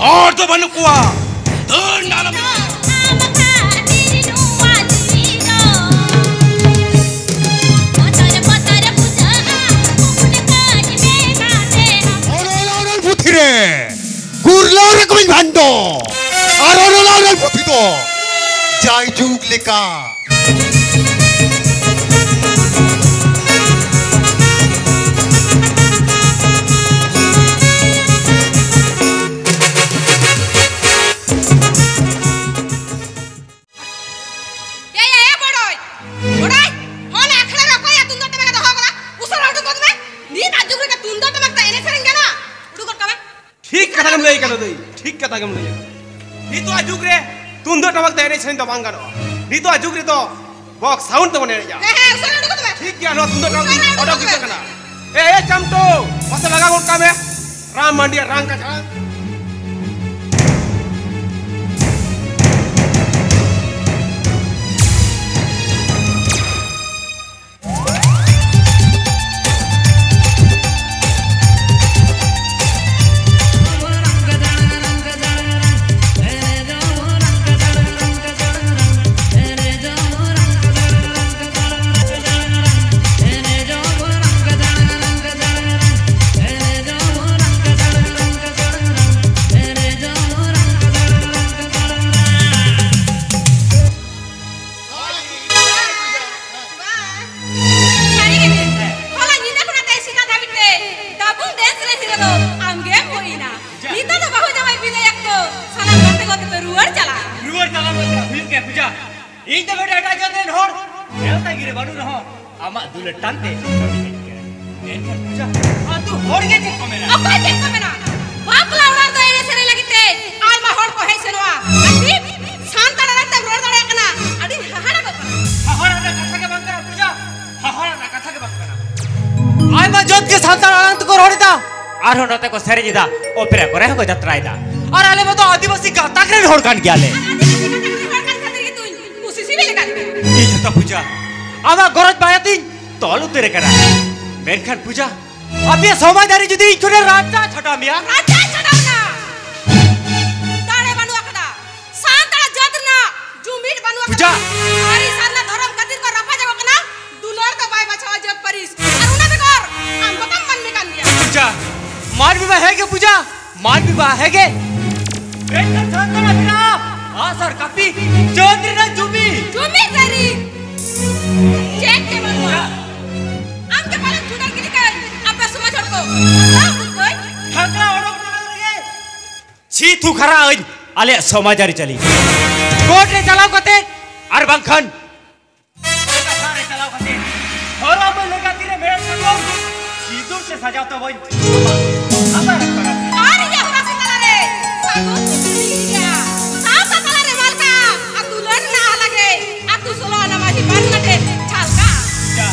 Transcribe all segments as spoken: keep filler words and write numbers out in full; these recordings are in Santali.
ᱦᱚᱲ ᱫᱚ ᱵᱟᱹᱱᱩᱜ ᱠᱚᱣᱟ᱾ ᱫᱟᱹᱲ ᱱᱟᱞᱟ ᱢᱮᱱᱟᱜᱼᱟ᱾ ᱚᱱᱚᱞ ᱚᱱᱚᱞ ᱯᱩᱛᱷᱤ ᱨᱮ ᱜᱩᱨᱞᱟᱹᱣ ᱨᱮ ᱠᱚᱢᱤᱧ ᱵᱷᱟᱱᱰᱚ ᱟᱨ ᱚᱱᱚᱞ ᱚᱱᱚᱞ ᱯᱩᱛᱷᱤ ᱫᱚ ᱡᱟᱭᱡᱩᱜᱽ ᱞᱮᱠᱟ᱾ ᱮᱭ, ᱮᱭ, ᱵᱚᱲᱚᱭ, ᱵᱚᱲᱚᱭ, ᱦᱚᱞᱟ ᱟᱠᱷᱲᱟ ᱨᱮ ᱚᱠᱚᱭᱟᱜ ᱛᱩᱢᱫᱟᱜ ᱴᱟᱢᱟᱠ ᱮ ᱫᱚᱦᱚ ᱠᱟᱫᱟ? ᱩᱥᱟᱹᱨᱟ ᱩᱰᱩᱠ ᱜᱚᱫ ᱢᱮ᱾ ᱱᱤᱛᱟᱜ ᱡᱩᱜᱽ ᱨᱮ ᱛᱩᱢᱫᱟᱜ ᱴᱟᱢᱟᱠ ᱛᱮ ᱮᱱᱮᱡ ᱥᱮᱨᱮᱧ ᱜᱟᱱᱚᱜᱼᱟ? ᱩᱰᱩᱠ ᱜᱚᱫ ᱠᱟᱜ ᱢᱮ᱾ ᱴᱷᱤᱠ ᱠᱟᱛᱷᱟ ᱜᱮᱢ ᱞᱟᱹᱭ ᱠᱟᱫᱟ ᱫᱟᱹᱭ, ᱴᱷᱤᱠ ᱠᱟᱛᱷᱟ ᱜᱮᱢ ᱞᱟᱹᱭ ᱠᱟᱫᱟ᱾ ᱱᱤᱛᱚᱜ ᱟᱜ ᱡᱩᱜᱽ ᱨᱮ ᱛᱩᱢᱫᱟᱜ ᱴᱟᱢᱟᱠ ᱛᱮ ᱮᱱᱮᱡ ᱥᱮᱨᱮᱧ ᱫᱚ ᱵᱟᱝ ᱜᱟᱱᱚᱜᱼᱟ᱾ ᱱᱤᱛᱚᱜ ᱟᱜ ᱡᱩᱜᱽ ᱨᱮᱫᱚ ᱵᱚᱠᱥ ᱥᱟᱣᱩᱱᱰ ᱛᱮᱵᱚᱱ ᱮᱱᱮᱡᱼᱟ᱾ ᱦᱮᱸ, ᱦᱮᱸ, ᱩᱥᱟᱹᱨᱟ ᱩᱰᱩᱠ ᱜᱚᱫ ᱢᱮ᱾ ᱴᱷᱤᱠ ᱜᱮᱭᱟ, ᱱᱚᱣᱟ ᱛᱩᱢᱫᱟᱜ ᱴᱟᱢᱟᱠ ᱩᱥᱟᱹᱨᱟ ᱩᱰᱩᱠ ᱚᱰᱚᱠ ᱜᱚᱫ ᱦᱩᱭᱩᱜ ᱢᱮ᱾ ᱠᱟᱱᱟ᱾ ᱮ, ᱮ, ᱪᱟᱢᱴᱩ, ᱢᱟᱥᱮ ᱞᱟᱜᱟ ᱜᱚᱫ ᱠᱟᱜ ᱢᱮ᱾ ᱨᱟᱢ ᱢᱟᱱᱰᱤᱭᱟᱜ ᱨᱟᱝ ᱠᱟᱪᱷᱟᱲ᱾ ᱥᱟᱹᱨᱤ ᱜᱮ, ᱦᱚᱞᱟ ᱧᱤᱫᱟᱹ ᱠᱷᱚᱱᱟᱜ ᱛᱮᱦᱮᱧ ᱥᱮᱛᱟᱜ ᱫᱷᱟᱹᱵᱤᱡ ᱛᱮ ᱰᱟᱵᱩᱝ ᱰᱮᱱᱥ ᱨᱮ ᱦᱤᱨᱳ ᱫᱚ ᱟᱢ ᱜᱮᱢ ᱦᱩᱭ ᱮᱱᱟ᱾ ᱡᱟ᱾ ᱱᱤᱛᱚᱜ ᱫᱚ ᱵᱟᱹᱦᱩ ᱡᱟᱶᱟᱭ ᱵᱤᱫᱟᱹᱭ ᱚᱠᱛᱚ ᱥᱟᱱᱟᱢ ᱜᱟᱛᱮ ᱜᱟᱛᱮ ᱯᱮ ᱨᱩᱣᱟᱹᱲ ᱪᱟᱞᱟᱜᱼᱟ᱾ ᱨᱩᱣᱟᱹᱲ ᱪᱟᱞᱟᱣ ᱠᱟᱛᱮ ᱦᱩᱭᱩᱜ ᱜᱮᱭᱟ ᱯᱩᱡᱟ᱾ ᱤᱧ ᱫᱚ ᱵᱮᱴᱟ ᱮᱴᱟᱜ ᱡᱟᱹᱛ ᱨᱮᱱ ᱦᱚᱲ ᱱᱮᱣᱛᱟ ᱜᱤᱨᱟᱹ ᱵᱟᱹᱱᱩᱜ ᱨᱮᱦᱚᱸ ᱟᱢᱟᱜ ᱫᱩᱞᱟᱹᱲ ᱴᱟᱱᱛᱮ ᱠᱟᱹᱢᱤ ᱦᱮᱡ ᱠᱟᱱᱟ᱾ ᱢᱮᱱᱠᱷᱟᱱ ᱯᱩᱡᱟ, ᱟᱹᱛᱩ ᱦᱚᱲ ᱜᱮ ᱪᱮᱫ ᱠᱚ ᱢᱮᱱᱟ? ᱚᱠᱚᱭ ᱪᱮᱫ ᱠᱚ ᱢᱮᱱᱟ? ᱵᱟᱯᱞᱟ ᱚᱲᱟᱜ ᱨᱮᱫᱚ ᱮᱱᱮᱡ ᱥᱮᱨᱮᱧ ᱞᱟᱹᱜᱤᱫ ᱛᱮ ᱟᱭᱢᱟ ᱦᱚᱲ ᱠᱚ ᱦᱮᱡ ᱥᱮᱱᱚᱜᱼᱟ᱾ ᱟᱨ ᱱᱤᱛ ᱥᱟᱱᱛᱟᱲ ᱟᱲᱟᱝ ᱛᱮᱢ ᱨᱚᱲ ᱫᱟᱲᱮᱭᱟᱜ ᱠᱟᱱᱟ, ᱟᱹᱰᱤᱧ ᱦᱟᱦᱟᱲᱟᱜᱚᱜ ᱠᱟᱱᱟ᱾ ᱦᱟᱦᱟᱲᱟᱜ ᱨᱮᱱᱟᱜ ᱠᱟᱛᱷᱟ ᱜᱮ ᱵᱟᱝ ᱠᱟᱱᱟ ᱯᱩᱡᱟ, ᱦᱟᱦᱟᱲᱟᱜ ᱨᱮᱱᱟᱜ ᱠᱟᱛᱷᱟ ᱜᱮ ᱵᱟᱝ ᱠᱟᱱᱟ᱾ ᱟᱭᱢᱟ ᱡᱟᱹᱛ ᱜᱮ ᱥᱟᱱᱛᱟᱲ ᱟᱲᱟᱝ ᱛᱮᱠᱚ ᱨᱚᱲ ᱮᱫᱟ, ᱟᱨᱦᱚᱸ ᱱᱚᱛᱮ ᱠᱚ ᱥᱮᱨᱮᱧ ᱮᱫᱟ, ᱚᱯᱮᱨᱟ ᱠᱚᱨᱮ ᱦᱚᱸᱠᱚ ᱡᱟᱛᱨᱟᱭᱮᱫᱟ᱾ ᱟᱨ ᱟᱞᱮ ᱢᱟᱛᱚ ᱟᱹᱫᱤᱵᱟᱹᱥᱤ ᱜᱟᱛᱟᱠ ᱨᱮᱱ ᱦᱚᱲ ᱠᱟᱱ ᱜᱮᱭᱟᱞᱮ᱾ ᱟᱨ ᱟᱹᱫᱤᱵᱟᱹᱥᱤ ᱜᱟᱛᱟᱠ ᱨᱮᱱ ᱦᱚᱲ ᱠᱟᱱ ᱠᱷᱟᱹᱛᱤᱨ ᱜᱮᱛᱚᱧ ᱠᱩᱥᱤ ᱥᱤᱵᱤᱞ ᱟᱠᱟᱫ ᱢᱮᱭᱟ᱾ ᱤᱧ ᱦᱚᱸᱛᱚ ᱯᱩᱡᱟ, ᱟᱢᱟᱜ ᱜᱚᱨᱚᱡᱽ ᱢᱟᱭᱟ ᱛᱤᱧ ᱛᱚᱞ ᱩᱛᱟᱹᱨ ᱟᱠᱟᱱᱟ᱾ ᱢᱮᱱᱠᱷᱟᱱ ᱯᱩᱡᱟ, ᱟᱯᱮᱭᱟᱜ ᱥᱚᱢᱟᱡᱽ ᱟᱹᱨᱤ ᱡᱩᱫᱤ ᱤᱧ ᱴᱷᱮᱱ ᱨᱟᱪᱟ ᱪᱷᱟᱰᱟᱣ ᱢᱮᱭᱟ᱾ ᱨᱟᱪᱟ ᱪᱷᱟᱰᱟᱣ ᱢᱮᱭᱟ? ᱯᱩᱡᱟ᱾ ᱟᱹᱨᱤ ᱥᱟᱨᱱᱟ ᱫᱷᱚᱨᱚᱢ ᱠᱷᱟᱹᱛᱤᱨ ᱠᱚ ᱨᱟᱯᱟᱪᱟᱜᱚᱜ ᱠᱟᱱᱟ᱾ ᱫᱩᱞᱟᱹᱲ ᱫᱚ ᱵᱟᱭ ᱵᱟᱪᱷᱟᱣᱟ ᱡᱟᱹᱛ ᱯᱟᱹᱨᱤᱥ᱾ ᱟᱨ ᱚᱱᱟ ᱵᱮᱜᱚᱨ ᱟᱢ ᱦᱚᱸᱛᱟᱢ ᱢᱟᱹᱱᱢᱤ ᱠᱟᱱ ᱜᱮᱭᱟ᱾ ᱯᱩᱡᱟ, ᱢᱟᱹᱱᱢᱤ ᱢᱟ ᱦᱮᱸ ᱜᱮ ᱯᱩᱡᱟ, ᱢᱟᱹᱱᱢᱤ ᱢᱟ ᱦᱮᱸ ᱜᱮ᱾ ᱢᱮᱱᱠᱷᱟᱱ ᱥᱟᱱᱛᱟᱲ ᱟᱹᱠᱤᱱᱟᱜ ᱟᱥᱟᱨ ᱠᱟᱹᱯᱤ ᱪᱟᱹᱛ ᱨᱮᱱᱟᱜ ᱡᱩᱢᱤ᱾ ᱡᱩᱢᱤ ᱫᱟᱨᱮ᱾ ᱪᱮᱫ ᱜᱮ ᱵᱟᱹᱱᱩᱜᱼᱟ᱾ ᱟᱢ ᱜᱮ ᱯᱟᱞᱮᱱ ᱪᱩᱰᱟᱹᱨ ᱜᱤᱰᱤ ᱠᱟᱹᱧ ᱟᱯᱮ ᱥᱚᱢᱟᱡᱽ ᱦᱚᱲ ᱠᱚ᱾ ᱟᱢ ᱫᱚ ᱩᱫᱩᱜ ᱠᱟᱹᱧ᱾ ᱴᱷᱟᱠᱨᱟ ᱚᱰᱚᱠ ᱢᱟᱲᱟᱝ ᱨᱮᱜᱮ ᱥᱤ ᱛᱷᱩ ᱠᱷᱟᱨᱟ ᱟᱹᱧ ᱟᱞᱮᱭᱟᱜ ᱥᱚᱢᱟᱡᱽ ᱟᱹᱨᱤᱪᱟᱹᱞᱤ᱾ ᱠᱳᱨᱴ ᱨᱮ ᱪᱟᱞᱟᱣ ᱠᱟᱛᱮ ᱟᱨ ᱵᱟᱝᱠᱷᱟᱱ ᱠᱟᱛᱷᱟ ᱨᱮ ᱪᱟᱞᱟᱣ ᱠᱟᱛᱮ ᱦᱚᱨᱚᱜ ᱞᱮᱠᱟ ᱛᱤᱨᱮ ᱢᱮᱲᱦᱮᱫ ᱥᱟᱠᱚᱢ ᱥᱤᱸᱫᱩᱨ ᱛᱮ ᱥᱟᱡᱟᱣ ᱛᱟᱵᱚᱱ ᱟᱢᱟᱜ ᱨᱟᱥᱛᱟ ᱨᱮ᱾ ᱟᱨ ᱤᱧᱟᱹᱜ ᱦᱚᱨᱚᱜ ᱥᱤ ᱛᱟᱞᱟᱨᱮ ᱥᱟᱹᱜᱩᱱ ᱥᱤᱸᱫᱩᱨ ᱤᱧ ᱤᱫᱤᱭᱟ᱾ ᱥᱟᱶᱛᱟ ᱛᱟᱞᱟᱨᱮ ᱢᱟᱞᱠᱟ ᱟᱨ ᱫᱩᱞᱟᱹᱲ ᱨᱮᱱᱟᱜ ᱦᱟᱞᱟ ᱜᱮ ᱟᱹᱛᱩ ᱥᱳᱞᱳ ᱟᱱᱟ ᱢᱟᱹᱡᱷᱤ ᱯᱟᱨᱜᱟᱱᱟ ᱴᱷᱮᱱ ᱪᱷᱟᱞᱠᱟ᱾ ᱡᱟ,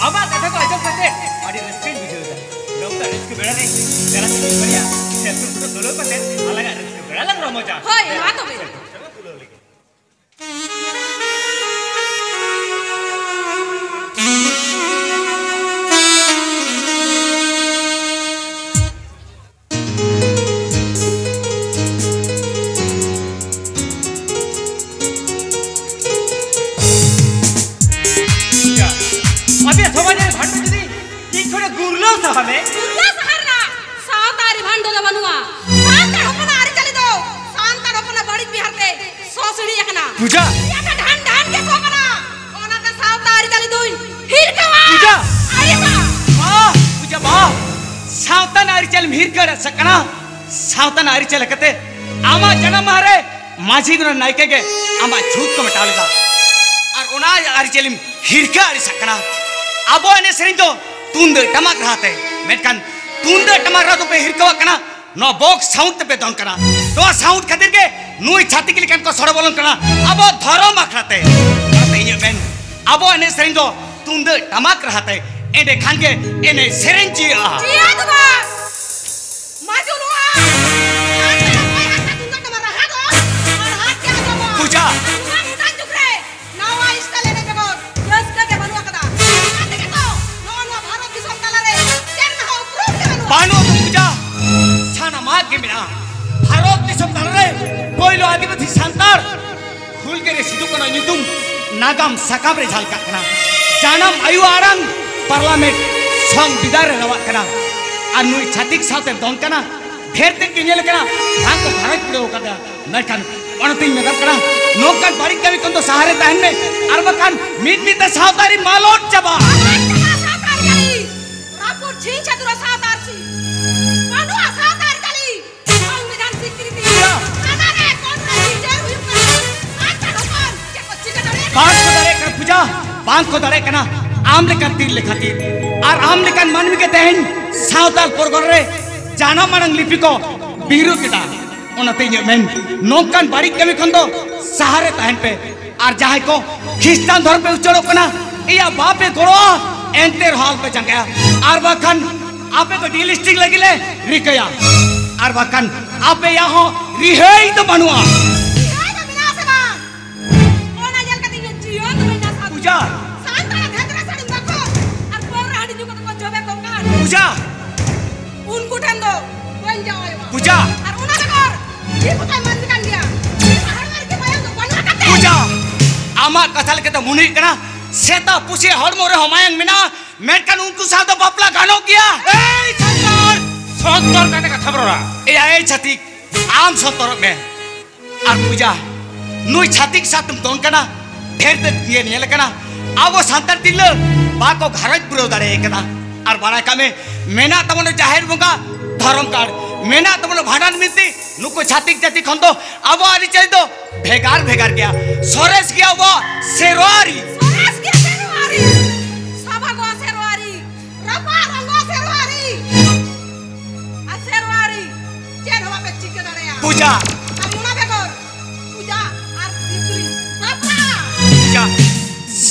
ᱟᱢᱟᱜ ᱠᱟᱛᱷᱟ ᱠᱚ ᱟᱸᱡᱚᱢ ᱠᱟᱛᱮ ᱟᱹᱰᱤ ᱨᱟᱹᱥᱠᱟᱹᱧ ᱵᱩᱡᱷᱟᱹᱣ ᱮᱫᱟ᱾ ᱱᱚᱝᱠᱟ ᱨᱟᱹᱥᱠᱟᱹ ᱵᱮᱲᱟ ᱨᱮ ᱫᱮᱞᱟ ᱥᱮ ᱢᱤᱫ ᱵᱟᱨᱭᱟ ᱥᱮ ᱟᱹᱛᱩ ᱠᱚ ᱫᱩᱞᱟᱹᱲ ᱠᱟᱛᱮ ᱟᱞᱟᱝᱟᱜ ᱨᱟᱹᱥᱠᱟᱹ ᱵᱮᱲᱟ ᱞᱟᱝ ᱨᱚᱢᱚᱡᱟ᱾ ᱦᱳᱭ, ᱢᱟ ᱛᱚᱵᱮ᱾ ᱟᱯᱮ ᱥᱚᱢᱟᱡᱽ ᱨᱮ ᱵᱷᱟᱸᱰᱚ ᱡᱩᱫᱤ ᱤᱧ ᱠᱷᱚᱱ ᱜᱩᱨᱞᱟᱹᱣ ᱥᱟᱦᱟ ᱢᱮ᱾ ᱜᱩᱨᱞᱟᱹᱣ ᱥᱟᱦᱟ ᱨᱮᱱᱟᱜ ᱥᱟᱶᱛᱟ ᱟᱹᱨᱤ ᱵᱷᱟᱸᱰᱚ ᱫᱚ ᱵᱟᱹᱱᱩᱜᱼᱟ᱾ ᱥᱟᱱᱛᱟᱲ ᱦᱚᱯᱚᱱᱟᱜ ᱟᱹᱨᱤᱪᱟᱹᱞᱤ ᱫᱚ ᱥᱟᱱᱛᱟᱲ ᱦᱚᱯᱚᱱᱟᱜ ᱵᱟᱹᱲᱤᱡ ᱵᱮᱣᱦᱟᱨ ᱛᱮ ᱥᱚᱥᱲᱤ ᱟᱠᱟᱱᱟ᱾ ᱯᱩᱡᱟ᱾ ᱮᱴᱟᱜ ᱰᱷᱟᱱ ᱰᱷᱟᱱ ᱜᱮ ᱥᱚ ᱠᱟᱱᱟ᱾ ᱚᱱᱟᱛᱮ ᱥᱟᱶᱛᱟ ᱟᱹᱨᱤᱪᱟᱹᱞᱤ ᱫᱩᱧ ᱦᱤᱨᱠᱟᱹᱣᱟ᱾ ᱯᱩᱡᱟ᱾ ᱟᱹᱲᱤᱥᱟ᱾ ᱵᱟ, ᱯᱩᱡᱟ ᱵᱟ, ᱥᱟᱶᱛᱟ ᱨᱮᱱᱟᱜ ᱟᱹᱨᱤᱪᱟᱹᱞᱤᱢ ᱦᱤᱨᱠᱟᱹ ᱟᱹᱲᱤᱥᱟᱜ ᱠᱟᱱᱟ᱾ ᱥᱟᱶᱛᱟ ᱨᱮᱱᱟᱜ ᱟᱹᱨᱤᱪᱟᱹᱞᱤ ᱠᱟᱛᱮ ᱟᱢᱟᱜ ᱡᱟᱱᱟᱢ ᱢᱟᱦᱟ ᱨᱮ ᱢᱟᱹᱡᱷᱤ ᱜᱚᱰᱮᱛ ᱱᱟᱭᱠᱮ ᱜᱮ ᱟᱢᱟᱜ ᱪᱷᱩᱛ ᱠᱚ ᱢᱮᱴᱟᱣ ᱞᱮᱫᱟ᱾ ᱟᱨ ᱚᱱᱟ ᱟᱹᱨᱤᱪᱟᱹᱞᱤᱢ ᱦᱤᱨᱠᱟᱹ ᱟᱹᱲᱤᱥᱟᱜ ᱠᱟᱱᱟ᱾ ᱟᱵᱚ ᱮᱱᱮᱡ ᱥᱮᱨᱮᱧ ᱫᱚ ᱛᱩᱢᱫᱟᱹᱜ ᱴᱟᱢᱟᱠ ᱨᱟᱦᱟ ᱛᱮ, ᱢᱮᱱᱠᱷᱟᱱ ᱛᱩᱢᱫᱟᱹᱜ ᱴᱟᱢᱟᱠ ᱨᱟᱦᱟ ᱫᱚᱯᱮ ᱦᱤᱨᱠᱟᱹᱣᱟᱜ ᱠᱟᱱᱟ᱾ ᱱᱚᱣᱟ ᱵᱚᱠᱥ ᱥᱟᱣᱩᱱᱰ ᱛᱮᱯᱮ ᱫᱚᱱ ᱠᱟᱱᱟ᱾ ᱱᱚᱣᱟ ᱥᱟᱣᱩᱱᱰ ᱠᱷᱟᱹᱛᱤᱨ ᱜᱮ ᱱᱩᱭ ᱪᱷᱟᱹᱛᱤᱠ ᱞᱮᱠᱟᱱ ᱠᱚ ᱥᱚᱲᱚ ᱵᱚᱞᱚᱱ ᱠᱟᱱᱟ ᱟᱵᱚ ᱫᱷᱚᱨᱚᱢ ᱟᱠᱷᱲᱟ ᱛᱮ᱾ ᱚᱱᱟᱛᱮ ᱤᱧᱟᱹᱜ ᱢᱮᱱ, ᱟᱵᱚ ᱮᱱᱮᱡ ᱥᱮᱨᱮᱧ ᱫᱚ ᱛᱩᱢᱫᱟᱹᱜ ᱴᱟᱢᱟᱠ ᱨᱟᱦᱟ ᱛᱮ, ᱮᱸᱰᱮᱠᱷᱟᱱ ᱜᱮ ᱮᱱᱮᱡ ᱥᱮᱨᱮᱧ ᱡᱤᱭᱟᱹᱜᱼᱟ᱾ ᱡᱤᱭᱟᱹ ᱫᱚ ᱵᱟᱝ, ᱢᱟᱡᱩ ᱱᱚᱣᱟ᱾ ᱟᱨ ᱱᱚᱣᱟ ᱵᱟᱭ ᱦᱟᱨᱛᱟ ᱛᱩᱢᱫᱟᱹᱜ ᱴᱟᱢᱟᱠ ᱨᱟᱦᱟ ᱫᱚ, ᱟᱨ ᱦᱟᱨ ᱜᱮ ᱟᱸᱡᱚᱢᱚᱜᱼᱟ᱾ ᱯᱩᱡᱟ᱾ ᱱᱚᱣᱟ ᱢᱚᱰᱟᱨᱱ ᱡᱩᱜᱽ ᱨᱮ ᱱᱟᱣᱟ ᱥᱴᱟᱭᱤᱞ ᱮᱱᱮᱡ ᱵᱮᱜᱚᱨ ᱨᱟᱹᱥᱠᱟᱹ ᱜᱮ ᱵᱟᱹᱱᱩᱜ ᱟᱠᱟᱫᱟ᱾ ᱚᱱᱟ ᱛᱮᱜᱮ ᱛᱚ ᱱᱚᱜᱼᱚ ᱱᱚᱣᱟ ᱵᱷᱟᱨᱚᱛ ᱫᱤᱥᱚᱢ ᱛᱟᱞᱟᱨᱮ ᱪᱮᱫ ᱨᱮᱱᱟᱜ ᱦᱚᱸ ᱩᱯᱨᱩᱢ ᱜᱮ ᱵᱟᱹᱱᱩᱜᱼᱟ᱾ ᱵᱟᱹᱱᱩᱜ ᱫᱚ ᱯᱩᱡᱟ, ᱥᱟᱱᱟᱢᱟᱜ ᱜᱮ ᱢᱮᱱᱟᱜᱼᱟ᱾ ᱵᱷᱟᱨᱚᱛ ᱫᱤᱥᱚᱢ ᱛᱟᱞᱟᱨᱮ ᱯᱳᱭᱞᱳ ᱟᱹᱫᱤᱵᱟᱹᱥᱤ ᱥᱟᱱᱛᱟᱲ ᱦᱩᱞᱜᱟᱹᱨᱤᱭᱟᱹ ᱥᱤᱫᱩ ᱱᱟᱜᱟᱢ ᱥᱟᱠᱟᱢ ᱨᱮ ᱡᱷᱟᱞᱠᱟᱜ ᱠᱟᱱᱟ᱾ ᱡᱟᱱᱟᱢ ᱟᱭᱳ ᱟᱲᱟᱝ ᱯᱟᱨᱞᱟᱢᱮᱱᱴ ᱥᱚᱝᱵᱤᱫᱷᱟᱱ ᱨᱮ ᱨᱟᱣᱟᱜ ᱠᱟᱱᱟ᱾ ᱟᱨ ᱱᱩᱭ ᱪᱷᱟᱹᱛᱤᱠ ᱥᱟᱶᱛᱮ ᱫᱚᱱ ᱠᱟᱱᱟ᱾ ᱰᱷᱮᱨ ᱛᱮᱫ ᱜᱮ ᱧᱮᱞ ᱠᱟᱱᱟ, ᱵᱟᱝ ᱠᱚ ᱜᱷᱟᱨᱚᱸᱡᱽ ᱯᱩᱨᱟᱹᱣ ᱠᱟᱫᱟ᱾ ᱢᱮᱱᱠᱷᱟᱱ ᱚᱱᱟᱛᱤᱧ ᱢᱮᱛᱟᱢ ᱠᱟᱱᱟ, ᱱᱚᱝᱠᱟᱱ ᱵᱟᱹᱲᱤᱡ ᱠᱟᱹᱢᱤ ᱠᱷᱚᱱ ᱫᱚ ᱥᱟᱦᱟ ᱨᱮ ᱛᱟᱦᱮᱱ ᱢᱮ, ᱟᱨ ᱵᱟᱠᱷᱟᱱ ᱢᱤᱫ ᱢᱤᱫ ᱛᱮ ᱥᱟᱶᱛᱟ ᱨᱮ ᱢᱟᱞᱚᱴ ᱪᱟᱵᱟᱜᱼᱟ᱾ ᱵᱟᱹᱱᱩᱜᱼᱟ ᱥᱟᱶᱛᱟ ᱟᱹᱨᱤᱪᱟᱹᱞᱤ᱾ ᱨᱟᱹᱯᱩᱫ ᱡᱷᱤᱧ ᱪᱟᱹᱫᱩᱨᱟ ᱥᱟᱶᱛᱟ ᱟᱹᱨᱥᱤ᱾ ᱵᱟᱹᱱᱩᱜᱼᱟ ᱥᱟᱶᱛᱟ ᱟᱹᱨᱤᱪᱟᱹᱞᱤ᱾ ᱥᱚᱝᱵᱤᱫᱷᱟᱱ ᱥᱤᱠᱨᱤᱛᱤ᱾ ᱤᱭᱟ᱾ ᱛᱟᱞᱟ ᱨᱮ ᱠᱳᱱᱳ ᱵᱤᱪᱟᱹᱨ ᱦᱩᱭᱩᱜ ᱠᱟᱱᱟ᱾ ᱟᱪᱪᱷᱟ ᱦᱚᱯᱚᱱ, ᱪᱮᱫ ᱠᱚ ᱪᱤᱠᱟᱹ ᱫᱟᱲᱮᱭᱟᱜ ᱠᱟᱱᱟ? ᱵᱟᱝ ᱠᱚ ᱫᱟᱲᱮᱭᱟᱜ ᱠᱟᱱᱟ ᱯᱩᱡᱟ, ᱵᱟᱝ ᱠᱚ ᱫᱟᱲᱮᱭᱟᱜ ᱠᱟᱱᱟ᱾ ᱟᱢ ᱞᱮᱠᱟᱱ ᱛᱤᱨᱞᱟᱹ ᱠᱷᱟᱹᱛᱤᱨ ᱟᱨ ᱟᱢ ᱞᱮᱠᱟᱱ ᱢᱟᱹᱱᱢᱤ ᱜᱮ ᱛᱮᱦᱮᱧ ᱥᱟᱶᱛᱟᱞ ᱯᱚᱨᱜᱚᱱᱟ ᱨᱮ ᱡᱟᱱᱟᱢ ᱟᱲᱟᱝ ᱞᱤᱯᱤ ᱠᱚ ᱵᱤᱨᱩᱫᱷ ᱮᱫᱟ᱾ ᱚᱱᱟᱛᱮ ᱤᱧᱟᱹᱜ ᱢᱮᱱ, ᱱᱚᱝᱠᱟᱱ ᱵᱟᱹᱲᱤᱡ ᱠᱟᱹᱢᱤ ᱠᱷᱚᱱ ᱫᱚ ᱥᱟᱦᱟ ᱨᱮ ᱛᱟᱦᱮᱱ ᱯᱮ᱾ ᱟᱨ ᱡᱟᱦᱟᱸᱭ ᱠᱚ ᱠᱷᱨᱤᱥᱴᱟᱱ ᱫᱷᱚᱨᱚᱢ ᱯᱮ ᱩᱪᱟᱹᱲᱚᱜ ᱠᱟᱱᱟ, ᱮᱭᱟ ᱵᱟᱯᱮ ᱜᱚᱲᱚᱜᱼᱟ, ᱮᱱᱛᱮ ᱨᱮᱦᱚᱸ ᱟᱞᱚᱯᱮ ᱡᱟᱸᱜᱟᱭᱟ᱾ ᱟᱨ ᱵᱟᱝᱠᱷᱟᱱ ᱟᱯᱮ ᱠᱚ ᱰᱤᱞᱤᱥᱴᱤᱝ ᱞᱟᱹᱜᱤᱫ ᱞᱮ ᱨᱤᱠᱟᱹᱭᱟ᱾ ᱟᱨ ᱵᱟᱝᱠᱷᱟᱱ ᱟᱯᱮᱭᱟᱜ ᱦᱚᱸ ᱨᱤᱦᱟᱹᱭ ᱫᱚ ᱵᱟᱹᱱᱩᱜᱼᱟ᱾ ᱨᱤᱦᱟᱹᱭ ᱫᱚ ᱢᱮᱱᱟᱜ ᱟᱥᱮ ᱵᱟᱝ? ᱚᱱᱟ ᱧᱮᱞ ᱠᱟᱛᱮ ᱤᱧᱟᱹᱜ ᱡᱤᱭᱚᱱ ᱫᱚ ᱵᱟᱹᱧ ᱱᱟᱥᱟᱣ ᱯᱩᱡᱟ᱾ ᱥᱟᱱᱛᱟᱲ ᱫᱷᱮᱛᱨᱟ ᱥᱟᱹᱲᱤᱢ ᱵᱟᱠᱷᱳᱞ ᱟᱨ ᱯᱟᱹᱣᱨᱟᱹ ᱦᱟᱺᱰᱤ ᱧᱩ ᱠᱟᱛᱮ ᱠᱚ ᱡᱚᱵᱮ ᱠᱚᱜ ᱠᱟᱱ᱾ ᱯᱩᱡᱟ᱾ ᱩᱱᱠᱩ ᱴᱷᱮᱱ ᱫᱚ ᱵᱟᱹᱧ ᱡᱟᱶᱟᱭᱚᱜᱼᱟ᱾ ᱯᱩᱡᱟ᱾ ᱟᱨ ᱚᱱᱟ ᱵᱮᱜᱚᱨ ᱪᱮᱫ ᱠᱚᱛᱟᱭ ᱢᱟᱹᱱᱢᱤ ᱠᱟᱱ ᱜᱮᱭᱟ? ᱪᱮᱫ ᱦᱚᱲᱢᱚ ᱨᱮᱜᱮ ᱢᱟᱭᱟᱢ ᱫᱚ ᱵᱟᱹᱱᱩᱜ ᱟᱠᱟᱫ ᱛᱟᱭᱟ? ᱯᱩᱡᱟ᱾ ᱟᱢᱟᱜ ᱠᱟᱛᱷᱟ ᱞᱮᱠᱟᱛᱮ ᱢᱚᱱᱮ ᱦᱩᱭᱩᱜ ᱠᱟᱱᱟ, ᱥᱮᱛᱟ ᱯᱩᱥᱤ ᱦᱚᱲᱢᱚ ᱨᱮᱦᱚᱸ ᱢᱟᱭᱟᱝ ᱢᱮᱱᱟᱜᱼᱟ, ᱢᱮᱱᱠᱷᱟᱱ ᱩᱱᱠᱩ ᱥᱟᱶ ᱫᱚ ᱵᱟᱯᱞᱟ ᱜᱟᱱᱚᱜ ᱜᱮᱭᱟ᱾ ᱮᱭ ᱥᱚᱱᱛᱚᱨ! ᱥᱚᱱᱛᱚᱨ ᱠᱟᱛᱮ ᱠᱟᱛᱷᱟᱢ ᱨᱚᱲᱟ᱾ ᱮᱭᱟ, ᱮᱭ ᱪᱷᱟᱹᱛᱤᱠ, ᱟᱢ ᱥᱚᱱᱛᱚᱨᱚᱜ ᱢᱮ᱾ ᱟᱨ ᱯᱩᱡᱟ, ᱱᱩᱭ ᱪᱷᱟᱹᱛᱤᱠ ᱥᱟᱶᱛᱮᱢ ᱫᱚᱱ ᱠᱟᱱᱟ, ᱰᱷᱮᱨ ᱛᱮ ᱧᱮᱞ, ᱧᱮᱞ ᱠᱟᱱᱟ, ᱟᱵᱚ ᱥᱟᱱᱛᱟᱲ ᱛᱤᱨᱞᱟᱹ ᱵᱟᱠᱚ ᱜᱷᱟᱨᱚᱸᱡᱽ ᱯᱩᱨᱟᱹᱣ ᱫᱟᱲᱮ ᱠᱟᱫᱟ᱾ ᱟᱨ ᱵᱟᱲᱟᱭ ᱠᱟᱜ ᱢᱮ, ᱢᱮᱱᱟᱜ ᱛᱟᱵᱚᱱᱟ ᱡᱟᱦᱮᱨ ᱵᱚᱸᱜᱟ, ᱫᱷᱚᱨᱚᱢ ᱜᱟᱲ, ᱢᱮᱱᱟᱜ ᱛᱟᱵᱚᱱᱟ ᱵᱷᱟᱸᱰᱟᱱ ᱵᱤᱱᱛᱤ, ᱱᱩᱠᱩ ᱪᱷᱟᱹᱛᱤᱠ ᱡᱟᱹᱛᱤ ᱠᱷᱚᱱ ᱫᱚ ᱟᱵᱚᱣᱟᱜ ᱟᱹᱨᱤᱪᱟᱹᱞᱤ ᱫᱚ ᱵᱷᱮᱜᱟᱨ ᱵᱷᱮᱜᱟᱨ ᱜᱮᱭᱟ᱾ ᱥᱚᱨᱮᱥ ᱜᱮᱭᱟ ᱟᱵᱚᱣᱟᱜ ᱥᱮᱨᱣᱟ ᱟᱹᱨᱤ᱾ ᱥᱚᱨᱮᱥ ᱜᱮᱭᱟ ᱥᱮᱨᱣᱟ ᱟᱹᱨᱤ, ᱥᱟᱵᱟᱜᱚᱜᱼᱟ ᱥᱮᱨᱣᱟ ᱟᱹᱨᱤ, ᱨᱟᱯᱟᱜ ᱨᱚᱝᱜᱚ ᱥᱮᱨᱣᱟ ᱟᱹᱨᱤ᱾ ᱟᱨ ᱥᱮᱨᱣᱟ ᱟᱹᱨᱤ ᱪᱮᱫ ᱦᱚᱸ ᱵᱟᱯᱮ ᱪᱤᱠᱟᱹ ᱫᱟᱲᱮᱭᱟᱜᱼᱟ᱾ ᱯᱩᱡᱟ᱾ ᱟᱨ ᱚᱱᱟ ᱵᱮᱜᱚᱨ ᱯᱩᱡᱟ ᱟᱨ ᱛᱤᱛᱨᱤ ᱵᱟᱯᱞᱟ᱾ ᱯᱩᱡᱟ,